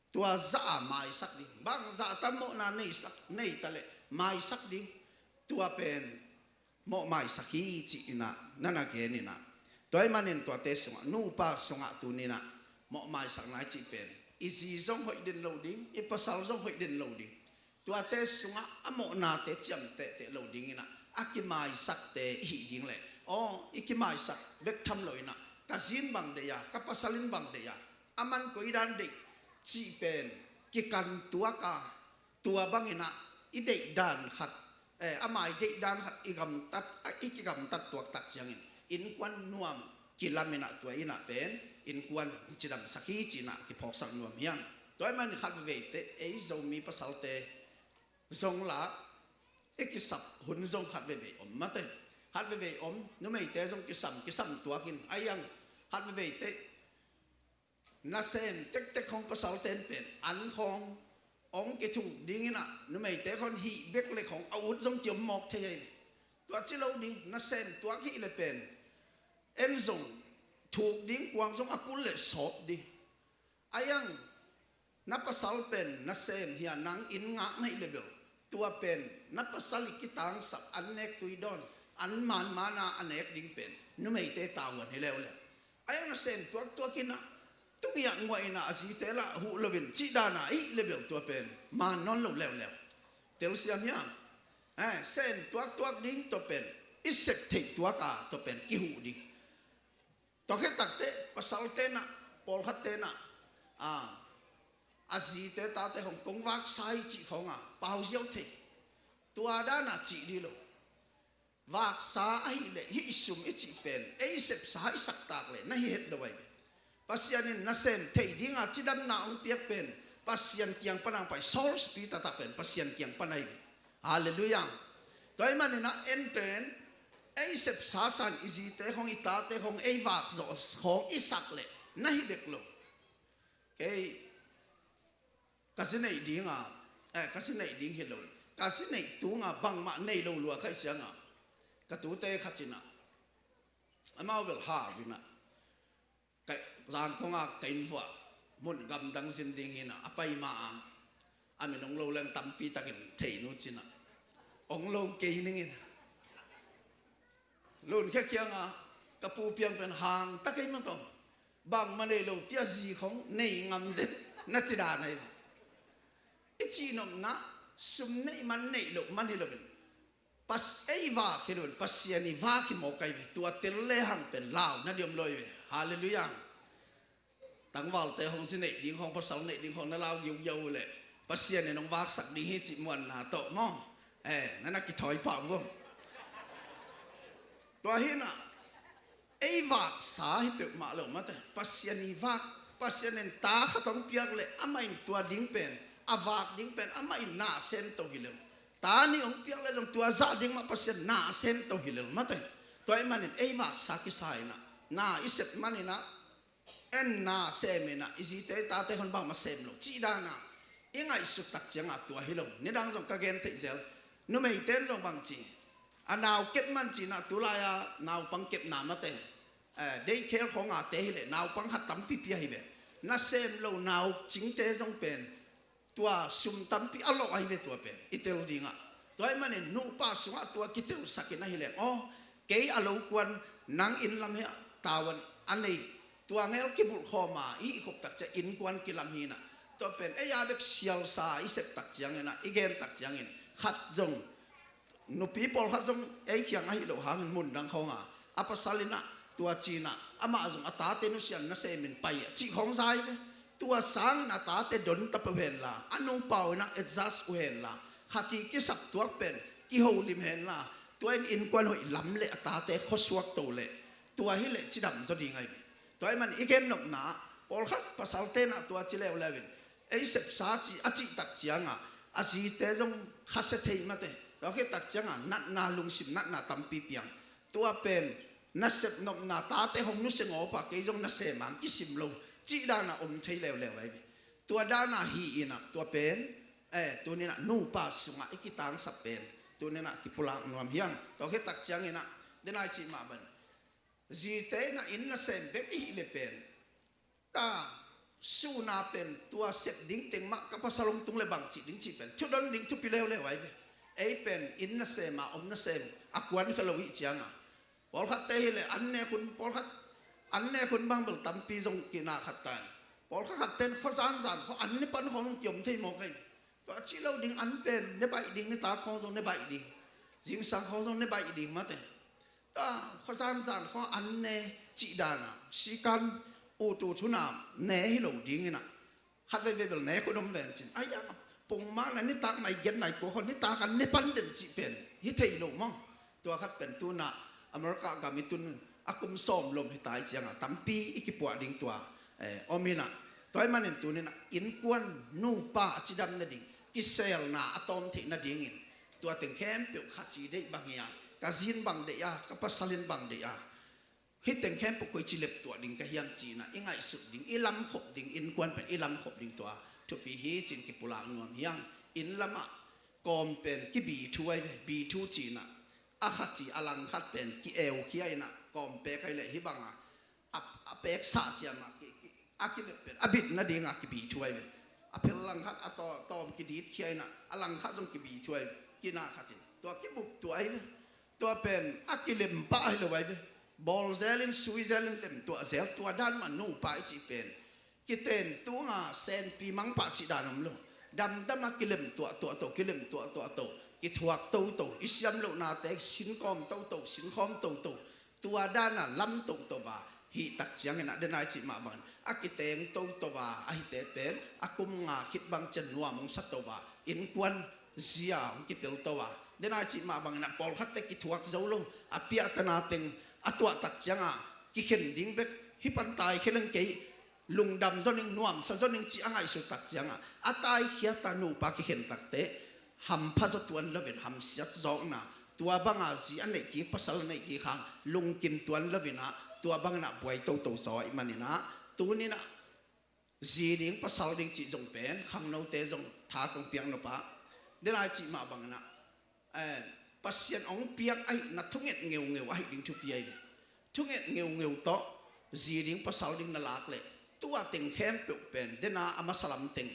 tua zah a maisak ding. Bang zah tam mawhna neisak, nei taleh maisak ding. Tua pen mawh maisak hi ci-inah na na geninah, tua ahih manin tuate sungah, nupa sungah tuninah mawh maisakna i cih pen i zi zong hoih den lo ding, i pasal zong hoih den lo ding. Tuate sungah a mawhnate ciamtehteh lo dinginah a kimaisakte i hih ding leh, aw, i kimaisak bek tham loinah ka zi in bang deih a, ka pasal in bang deih a, a man koi dan deih cih pen kikan tuak a, tua banginah i deih dan khat, eh, ama i deih dan khat i gamtat, a, i kigamtat tuak tak ciangin innkuan nuam kilaminah tua inah pen innkuan cidamsak hi cinah kiphawksak nuam hi hang. Tua ahih manin khat veiveite ei Zomi pasalte zong lah i kisap hun zong khat veivei om mate. Khat veivei om, numeite zong kisam, kisam tuakin a iang khat veiveite nasem tektek khawng pasalten pen an khawng hong kithuk dinginah numeite khawng hih bek le khawng a ut zong ci om mawk thei ahi. Tua ci lo ding, nasem tuak hih le pen en zong thuk ding, kuang zong a kul le sawp ding. A iang na pasal pen nasem hi a, nang inn ngak na hih le bel tua pen na pasal i kitangsap, an nek tui dawn, an manmana a nek ding pen numeite tavuan hi leuleu. A iang nasem tuaktuak inah tungiah nguah inah a zite lah huh loin cih dana i hih le bel tua pen man nawn lo leuleu. Telsiam hiam? Eh, sem tuaktuak ding tua pen i sep theih tuak a tua pen kihuh ding. Tua khit takteh pasalte nah, pawlkhatte nah, a, a zite tate khawng kong vaksa hi cih khawng a pau ziau thei. Tua dana cih dih lo. Vaksa ahih leh hih sum i cih pen ei sepsa i saktak leh na hi het lo ahi ve. Pasian in nasem theih dinga cidamna hong piak pen Pasian kiang pana hong pai, source pi taktak pen Pasian kiang pana hi ve. Halleluiah. Tua ahih maninah en pen ei sepsa san i zite khawng, i tate khawng ei vak zawh khawng i sak leh na hi dek lo. Kei ka zi neih dinga, eh, ka zi neih ding hi lo, ka zi neih tunga bangmah nei lo lua ka hih cianga ka tute khat inah amau bel hau inah ka Zangkong a ka inn vuah mun gamdang zin ding hinah a pai ma a, a min hong lo leng tampi takin thei nu cinah hong lo kei ningin lunkhia kianga ka pu piang pen hang ta kei mah tawh bangmah nei lo pia zi khong nei ngam zen na ci dan ahi. I cihnopna sum neih man neih loh man hi loin Pas, ei vak hi loin Pasian i vak hi mawk ahi ve. Tua tel lehang pen lau na diam lo hi ve. Halleluiah. Tangvalte hong zi neih ding hong, pasal neih ding hong na lau giugiau uh leh Pasian in hong vaksak ding hi cih muanna tawh maw? Eh, na na kithawi pah uh. Tua hinah ei vaksa hi peuhmah lo mate. Pasian i vak, Pasian in ta khat hong piak leh amah in tua ding pen, a vak ding pen amah in na sem to hi lo. Ta nih hong piak leh zong tua zah ding mah Pasian na sem to hi lo mate. Tua ahih manin ei vaksa kisa inah, na i sep maninah, en na sem inah, i zite i tate hon bangmah sem lo cih dana i ngaihsut tak cianga tua hi lo. Nidang zong ka gen theih zel. Numeite in zong bangci, a nau kep man cinah tulai-a naupang kepna mate, eh, daycare khawng a te hileh naupang khat tampi pia hi ve. Na sem lo nau cingte zong pen tua sum tampi a lawh ahi ve tua pen i tel dingah. Tua ahih manin nupa sungah tua kitelsakin ahi leng aw, kei a lo kuan nang inn lam hiah tavuan a nei, tua ngel kibulh khawma i hih khop tak ciah innkuan kilam hinah. Tua pen ei a bek sialsa i sep tak cianginah, i gen tak ciangin khat zong nupi pawlkhat zong ei kiang ahi loh hangin mundang khawnga a pasal inah tua cinah amah zong a tate nusian nasemin pai a cih khawng zai ve. Tua sangin a tate don ta peuh hen la, a nupa uh in ah adjust uh hen la, khat i kisap tuak pen kiholim hen la, tua in innkuan hoih lam le a tate khuasuak to leh, tua hi leh cidam zaw ding ahi ve. Tua ahih man i gennopna ah, pawlkhat pasalte in ah tua ci leuleu in, ei sepsa ci a cih tak ciangah a zite zong khasia thei mate. Tua khit tak ciangah natna, lungsim natna tampi piang. Tua pen nasep nopna, tate hong nusia ngawp a, kei zong nasem a kisim lo cih danah om thei leuleu ahi ve. Tua danah hi in ah, tua pen, eh, tuni in ah nupa sungah i kitangsap pen tuni in ah kipulak nuam hi hang. Tua khit tak ciangin ah, den a i cih mah bang, zite in ah inn nasem bek i hih leh pen, ta, sun a pen tua sep ding teng mah ka pasal hong tung leh bang cih ding cih pen thudon ding thupi leuleu ahi ve. Ei pen inn nasem a om nasem a kuankhia lo i hih ciangah, pawlkhatte hi leh an nek hun, pawlkhat an nek hun bang bel tampi zong kina khat ta in, pawlkhat khatte in khua zanzan khawng an ne pan khawng zong kiom thei mawk ahi. Tua cih lo ding, an pen ne baih ding, nitak khawng zong ne baih ding, zingsang khawng zong ne baih ding mate. Tua khua zanzan khawng an ne cih danah sikan, ut ut hun a ne hi lo ding in ah, khat veivei bel ne khun om ven cin. Ai-a, pongmang na nitak nai giat nai kua khawng nitak an ne pan den cih pen hi thei lo maw? Tua khat pen tu in ah America gam i tun a kum sawm lom hi ta i hih ciangah tampi i kipuah ding tua, eh, om in ah. Tua ahih manin tuni in ah innkuan nupa a cidam nading, kiselna a tawm theih nadingin, tua teng khempeuh khat i deih bang hi a, ka zi in bang deih a, ka pasal in bang deih a, hih teng khempeuh koici leptuah ding ka hiam ci in ah i ngaihsut ding, i lamkhop ding, innkuan pen i lamkhop ding tua thupi hi ci-in kipulak nuam hi hang. Inn lamah kawm pen kibi thu ahi ve, bi thu ci in ah, a khat hi a langkhat pen ki-eukhia in ah, kawm pek ahi leh hih bangah a, a pek sah ciam a, ki, ki, a kilep pen a bit nading a kibi thu ahi ve. A phel langkhat a taw-, tawm kiditkhia in ah, a langkhat zong kibi thu ahi ve. Kina khat in tua kibup tua ahi ve. Tua pen a kilem pah ahi lo ahi ve. Bawl zel in, sui zel in, lem tuah zel, tua dan mah nupa i cih pen. Kiten tunga senpi mangpah cih dan om lo. Damdam a kilem tuahtuah to, kilem tuahtuah to, kithuak toto, i siam lohnate sinkawm toto, sinkhawm toto, tua dana lam toto a hih tak ciangin ah, den a i cih mah bangin a kiteng toto a, a hihte pen a kum nga khit bang ciang nuam hong sa to a, innkuan zia hong kitel to a, den a i cih mah bangin ah pawlkhatte kithuak zo lo, a piahtana teng a tuah tak cianga kikhen ding bek, hih pan taikhia leng kei lungdam zaw ning, nuamsa zaw ning cih a ngaihsut tak cianga a taikhiata nupa kikhen takteh hampha zaw tuan loin hamsiat zawkna, tua banga zi a neih kik, pasal a neih kik hang lungkim tuan loin ah, tua bangin ah buai toto zaw ahih manin ah, tunin ah zi ding pasal ding cih zong pen khangnote zong tha kong piak nop ah, den a i cih mah bangin ah, eh, Pasian hong piak ahihna thunget ngeungeu ahih ding thupi ahi ve. Thunget ngeungeu tawh zi ding pasal ding na lak leh, tua teng khempeuh pen den a, a masa lam teng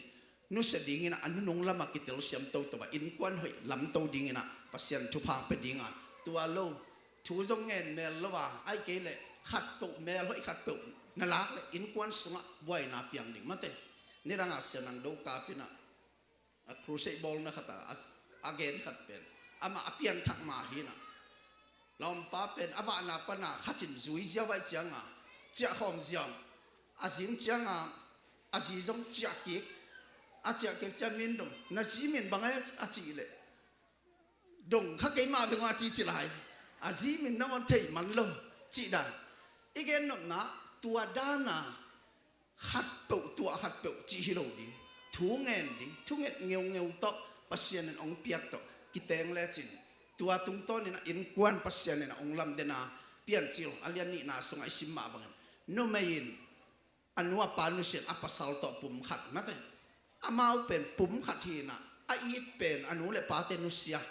nusia dingin ah, a nunung lamah kitel siam toto a, innkuan hoih lamto dingin ah Pasian thupha pia ding a, tua lo thu zong ngen mel lo a, ahih kei leh khatpeuh, mel hoih khatpeuh na lak leh innkuan sungah buaina piang ding mate. Nidang a Sia Nang Do Kap in ah, a crusade bawlna khat a, a, a gen khat pen, amah a pianthak mah hi in ah, lawmpa pen a vahna pana khat in zui ziau ahih cianga ciahkhawm ziau, a zing cianga a zi zong ciah kik, a ciah kik ciang min dong, na zi min bang a, a cih leh, dong kha keimah beng a ci ci lai, a zi min nangawn thei man lo cih dan. I gennopna, tua dana khatpeuh tuah khatpeuh cih hi lo ding. Thu ngen ding, thunget ngeungeu tawh Pasian in hong piak tawh kiteng lecin, tua tungtawnin ah innkuan Pasian in ah hong lam, den a Piancil a lian nihna sungah i sim mah bangin, numei in a nu a pa nusia in a pasal tawh pum khat mate. Amau pen pum khat hi in ah, a it pen a nu le pate nusia,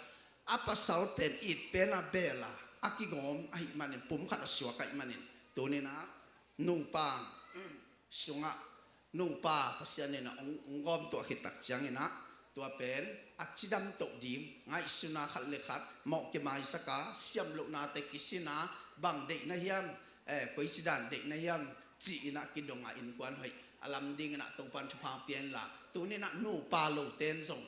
a pasal pen it pen a bel a, a kigawm ahih manin, pum khat a suak ahih manin, tunin ah nupa sungah nupa Pasian in ah hong, hong gawm tuah khit tak ciangin ah, tua pen a cidam toh ding, ngaihsutna khat le khat mawh kimaisak a, siam lohnate kisin a, bang deih na hiam, eh, koici dan deih na hiam ci-in ah kidong a, innkuan hoih a lam dingin ah Topan thupha pia inla, tunin ah nupa lote in zong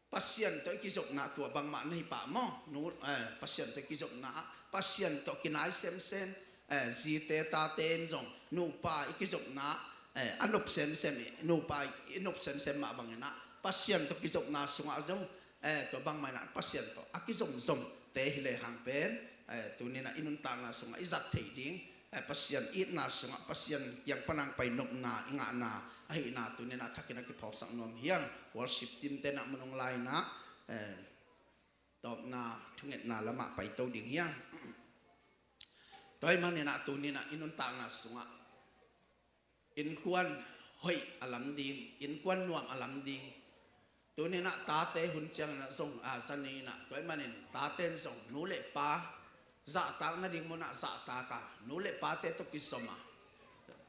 Pasian tawh i kizopna tua bangmah na hi pah maw? Nu, eh, Pasian tawh i kizopna ah, Pasian tawh kinai semsem, eh, zite tate in zong nupa i kizopna ah, eh, a nop semsem i nupa i nop semsem mah bangin ah Pasian tawh kizopna sungah zong, eh, tua bangmah in ah Pasian tawh a kizomzomte hi lehang pen, eh, tuni in ah i nuntakna sungah i zat theih ding, eh, Pasian itna sungah Pasian kiang pan a hong pai nopna i ngahna ahihna tuni in ah thakin a kiphawksak nuam hi hang. Worship team te in ah mun hong lai in ah, eh, tawpna thungetna lamah paito ding hi hang. Tua ahih manin ah tuni in ah i nuntakna sungah innkuan hoih a lam ding, innkuan nuam a lam ding. Tuni in ah tate hun ciangin ah zong a zani in ah tua ahih manin tate in zong nu le pa zahtak nading munah zahtak a, nu le pate tawh kizom a,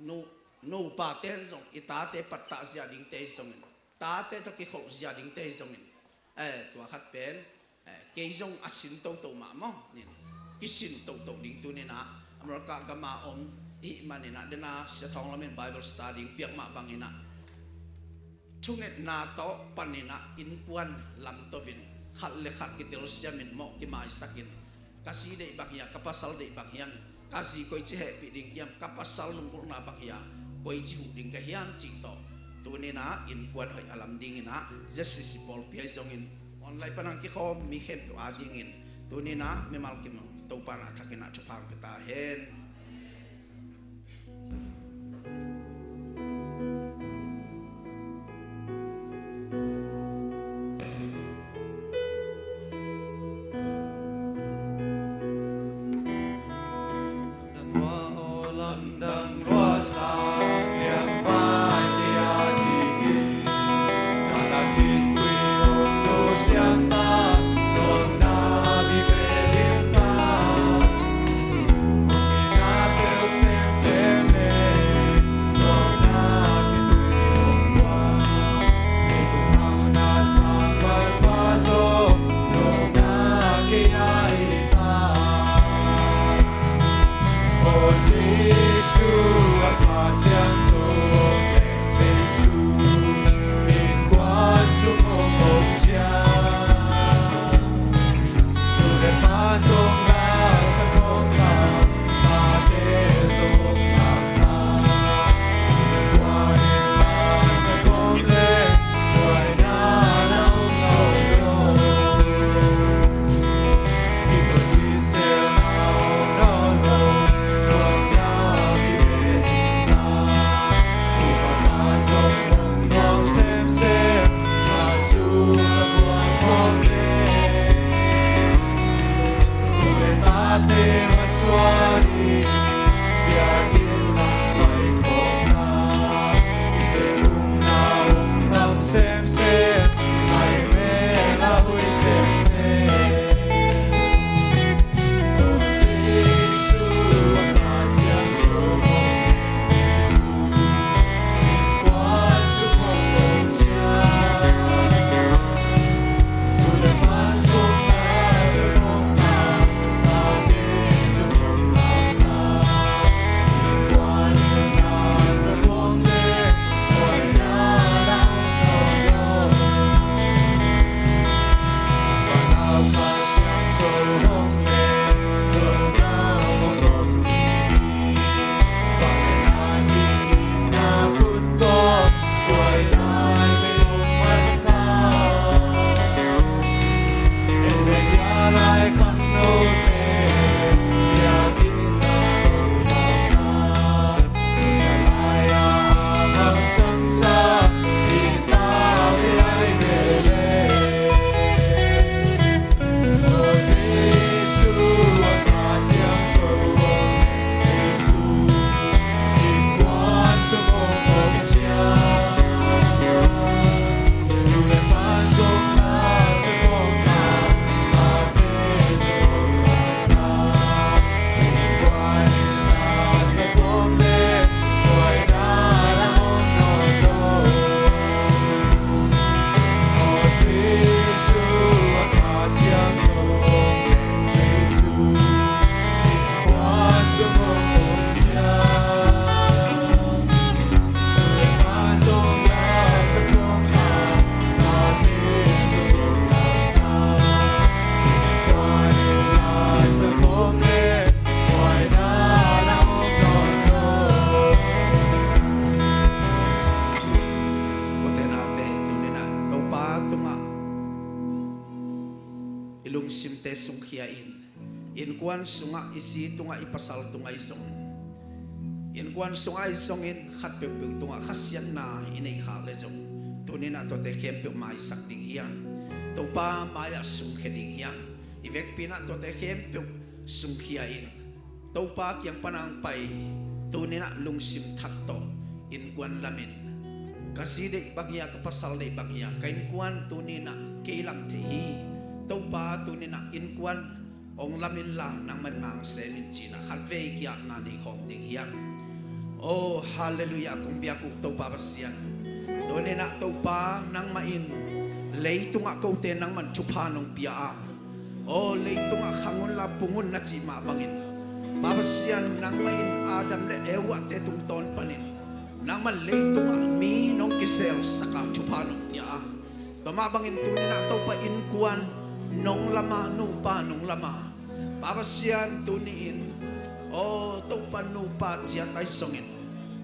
nu, nupate in zong i tate pattah zia dingte hi zongin, tate tawh kikholh zia dingte hi zongin, eh, tua khat pen, eh, kei zong a sin toto mah maw, nin kisin toto ding tuni in ah America gam a om i hih manin ah dena Sia Thawng Lam in Bible study piak mah bangin ah thungetna tawh panin ah innkuan lamto in khat le khat kitel siamin mawh kimaisakin, ka zi deih bang hiam, ka pasal deih bang hiam, ka zi koici hehpih ding hiam, ka pasal lunggulhna bang hiam, koici huh ding ka hiam cih tawh tuni in ah innkuan hoih a lam dingin ah Z C C pawlpi ahi zongin online pan a hong kikhawm mi khempeuh a dingin tuni in ah mimal kim Topa in ah thakin ah thupha hong pia ta hen. lungsimte sungkhia in. Innkuan sungah i zi tungah i pasal tungah i zong, innkuan sungah i zongin khat peuhpeuh tungah khasiatna i neih khak le zong, tuni-in ah tuate khempeuh maisak ding hi hang. Topa mai-ah sungkhia ding hi hang. I vekpi-in ah tuate khempeuh sungkhia in. Topa kiang pan hong pai, tuni-in ah lungsim thak tawh innkuan lamin, ka zi deih bang hi-a, ka pasal deih bang hi-a, ka innkuan tuni-in ah kei lam thei hi. Topa tuni-in ah innkuan hong lam inla nangman nang sem in ci-in ah khatvei kiakna nei khawm ding hi hang. Oh, halleluiah, kong biak uh Topa Pasian. Tuni-in ah Topa nangmah in leitungah kote nangman thupha nong pia a, aw, leitungah khang unla pung un na cih mah bangin, Pa Pasian, nangmah in Adam le Eva-te tungtawn panin nangman leitungah mi nong kizelsak a, thupha nong pia a, tua mah bangin tuni-in ah Topa innkuan nong lam a, nupa nong lam a, Pa Pasian, tuni-in, aw, Topa, nupa ciat ahi zongin,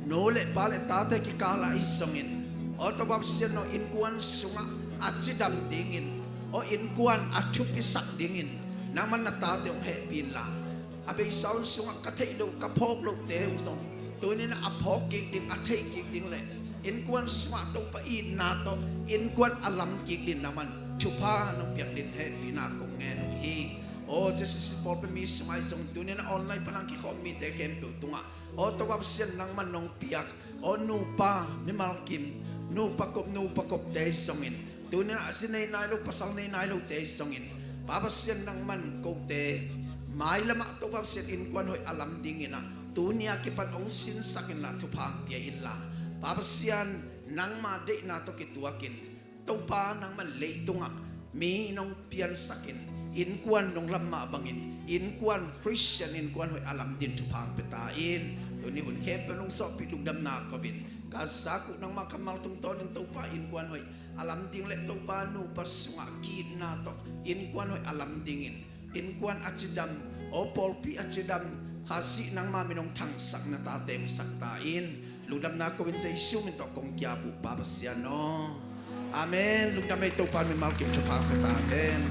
nu le pa le tate kikal ahi zongin, aw Topa Pasian aw, innkuan sungah a cidam dingin, aw, innkuan a thupisak dingin nangman na tate hong hehpih inla, a beisa hun sungah ka theih loh, ka phawk lohte uh zong tuni-in ah a phawk kik ding, a theih kik ding le innkuan sungah Topa itna tawh innkuan a lam kik dingin nangman thupha nong piak dingin hehpihna kong ngen uh hi. Aw Jesu, pawlpi mi sungah ahi zong, tuni-in ah online pan hong kikhawm mite khempeuh tungah, aw Topa Pasian, nangman nong piak, aw nupa, mimal kim, nupa kop, nupa kopte ahi zongin, tuni-in ah zi nei nai lo, pasal nei nai lote ahi zongin, Pa Pasian, nangman kote mailamah Topa Pasian, innkuan hoih a lam dingin ah tuni a kipan hong sinsak inla, thupha hong pia inla, Pa Pasian, nangma deihna tawh kituakin, Topa, nangman leitungah mi nong piansakin, innkuan nong lam mah bangin, innkuan Khristian innkuan hoih a lam dingin thupha hong pia ta in. Tuni hun khempeuh nong sawhpih lungdamna ko-in, ka zak uh nangma kammal tungtawnin Topa, innkuan hoih a lam ding le Topa, nupa sungah ki-itna tawh innkuan hoih a lam dingin, innkuan a cidam, aw pawlpi a cidam, Khazih nangma min hong thangsak na tate hong sak ta in. Lungdamna ko-in Jesu min tawh kong ki-ap uh, Pa Pasian aw. Amen. Lungdam ei, Topa in mimal kim thupha hong pia ta hen.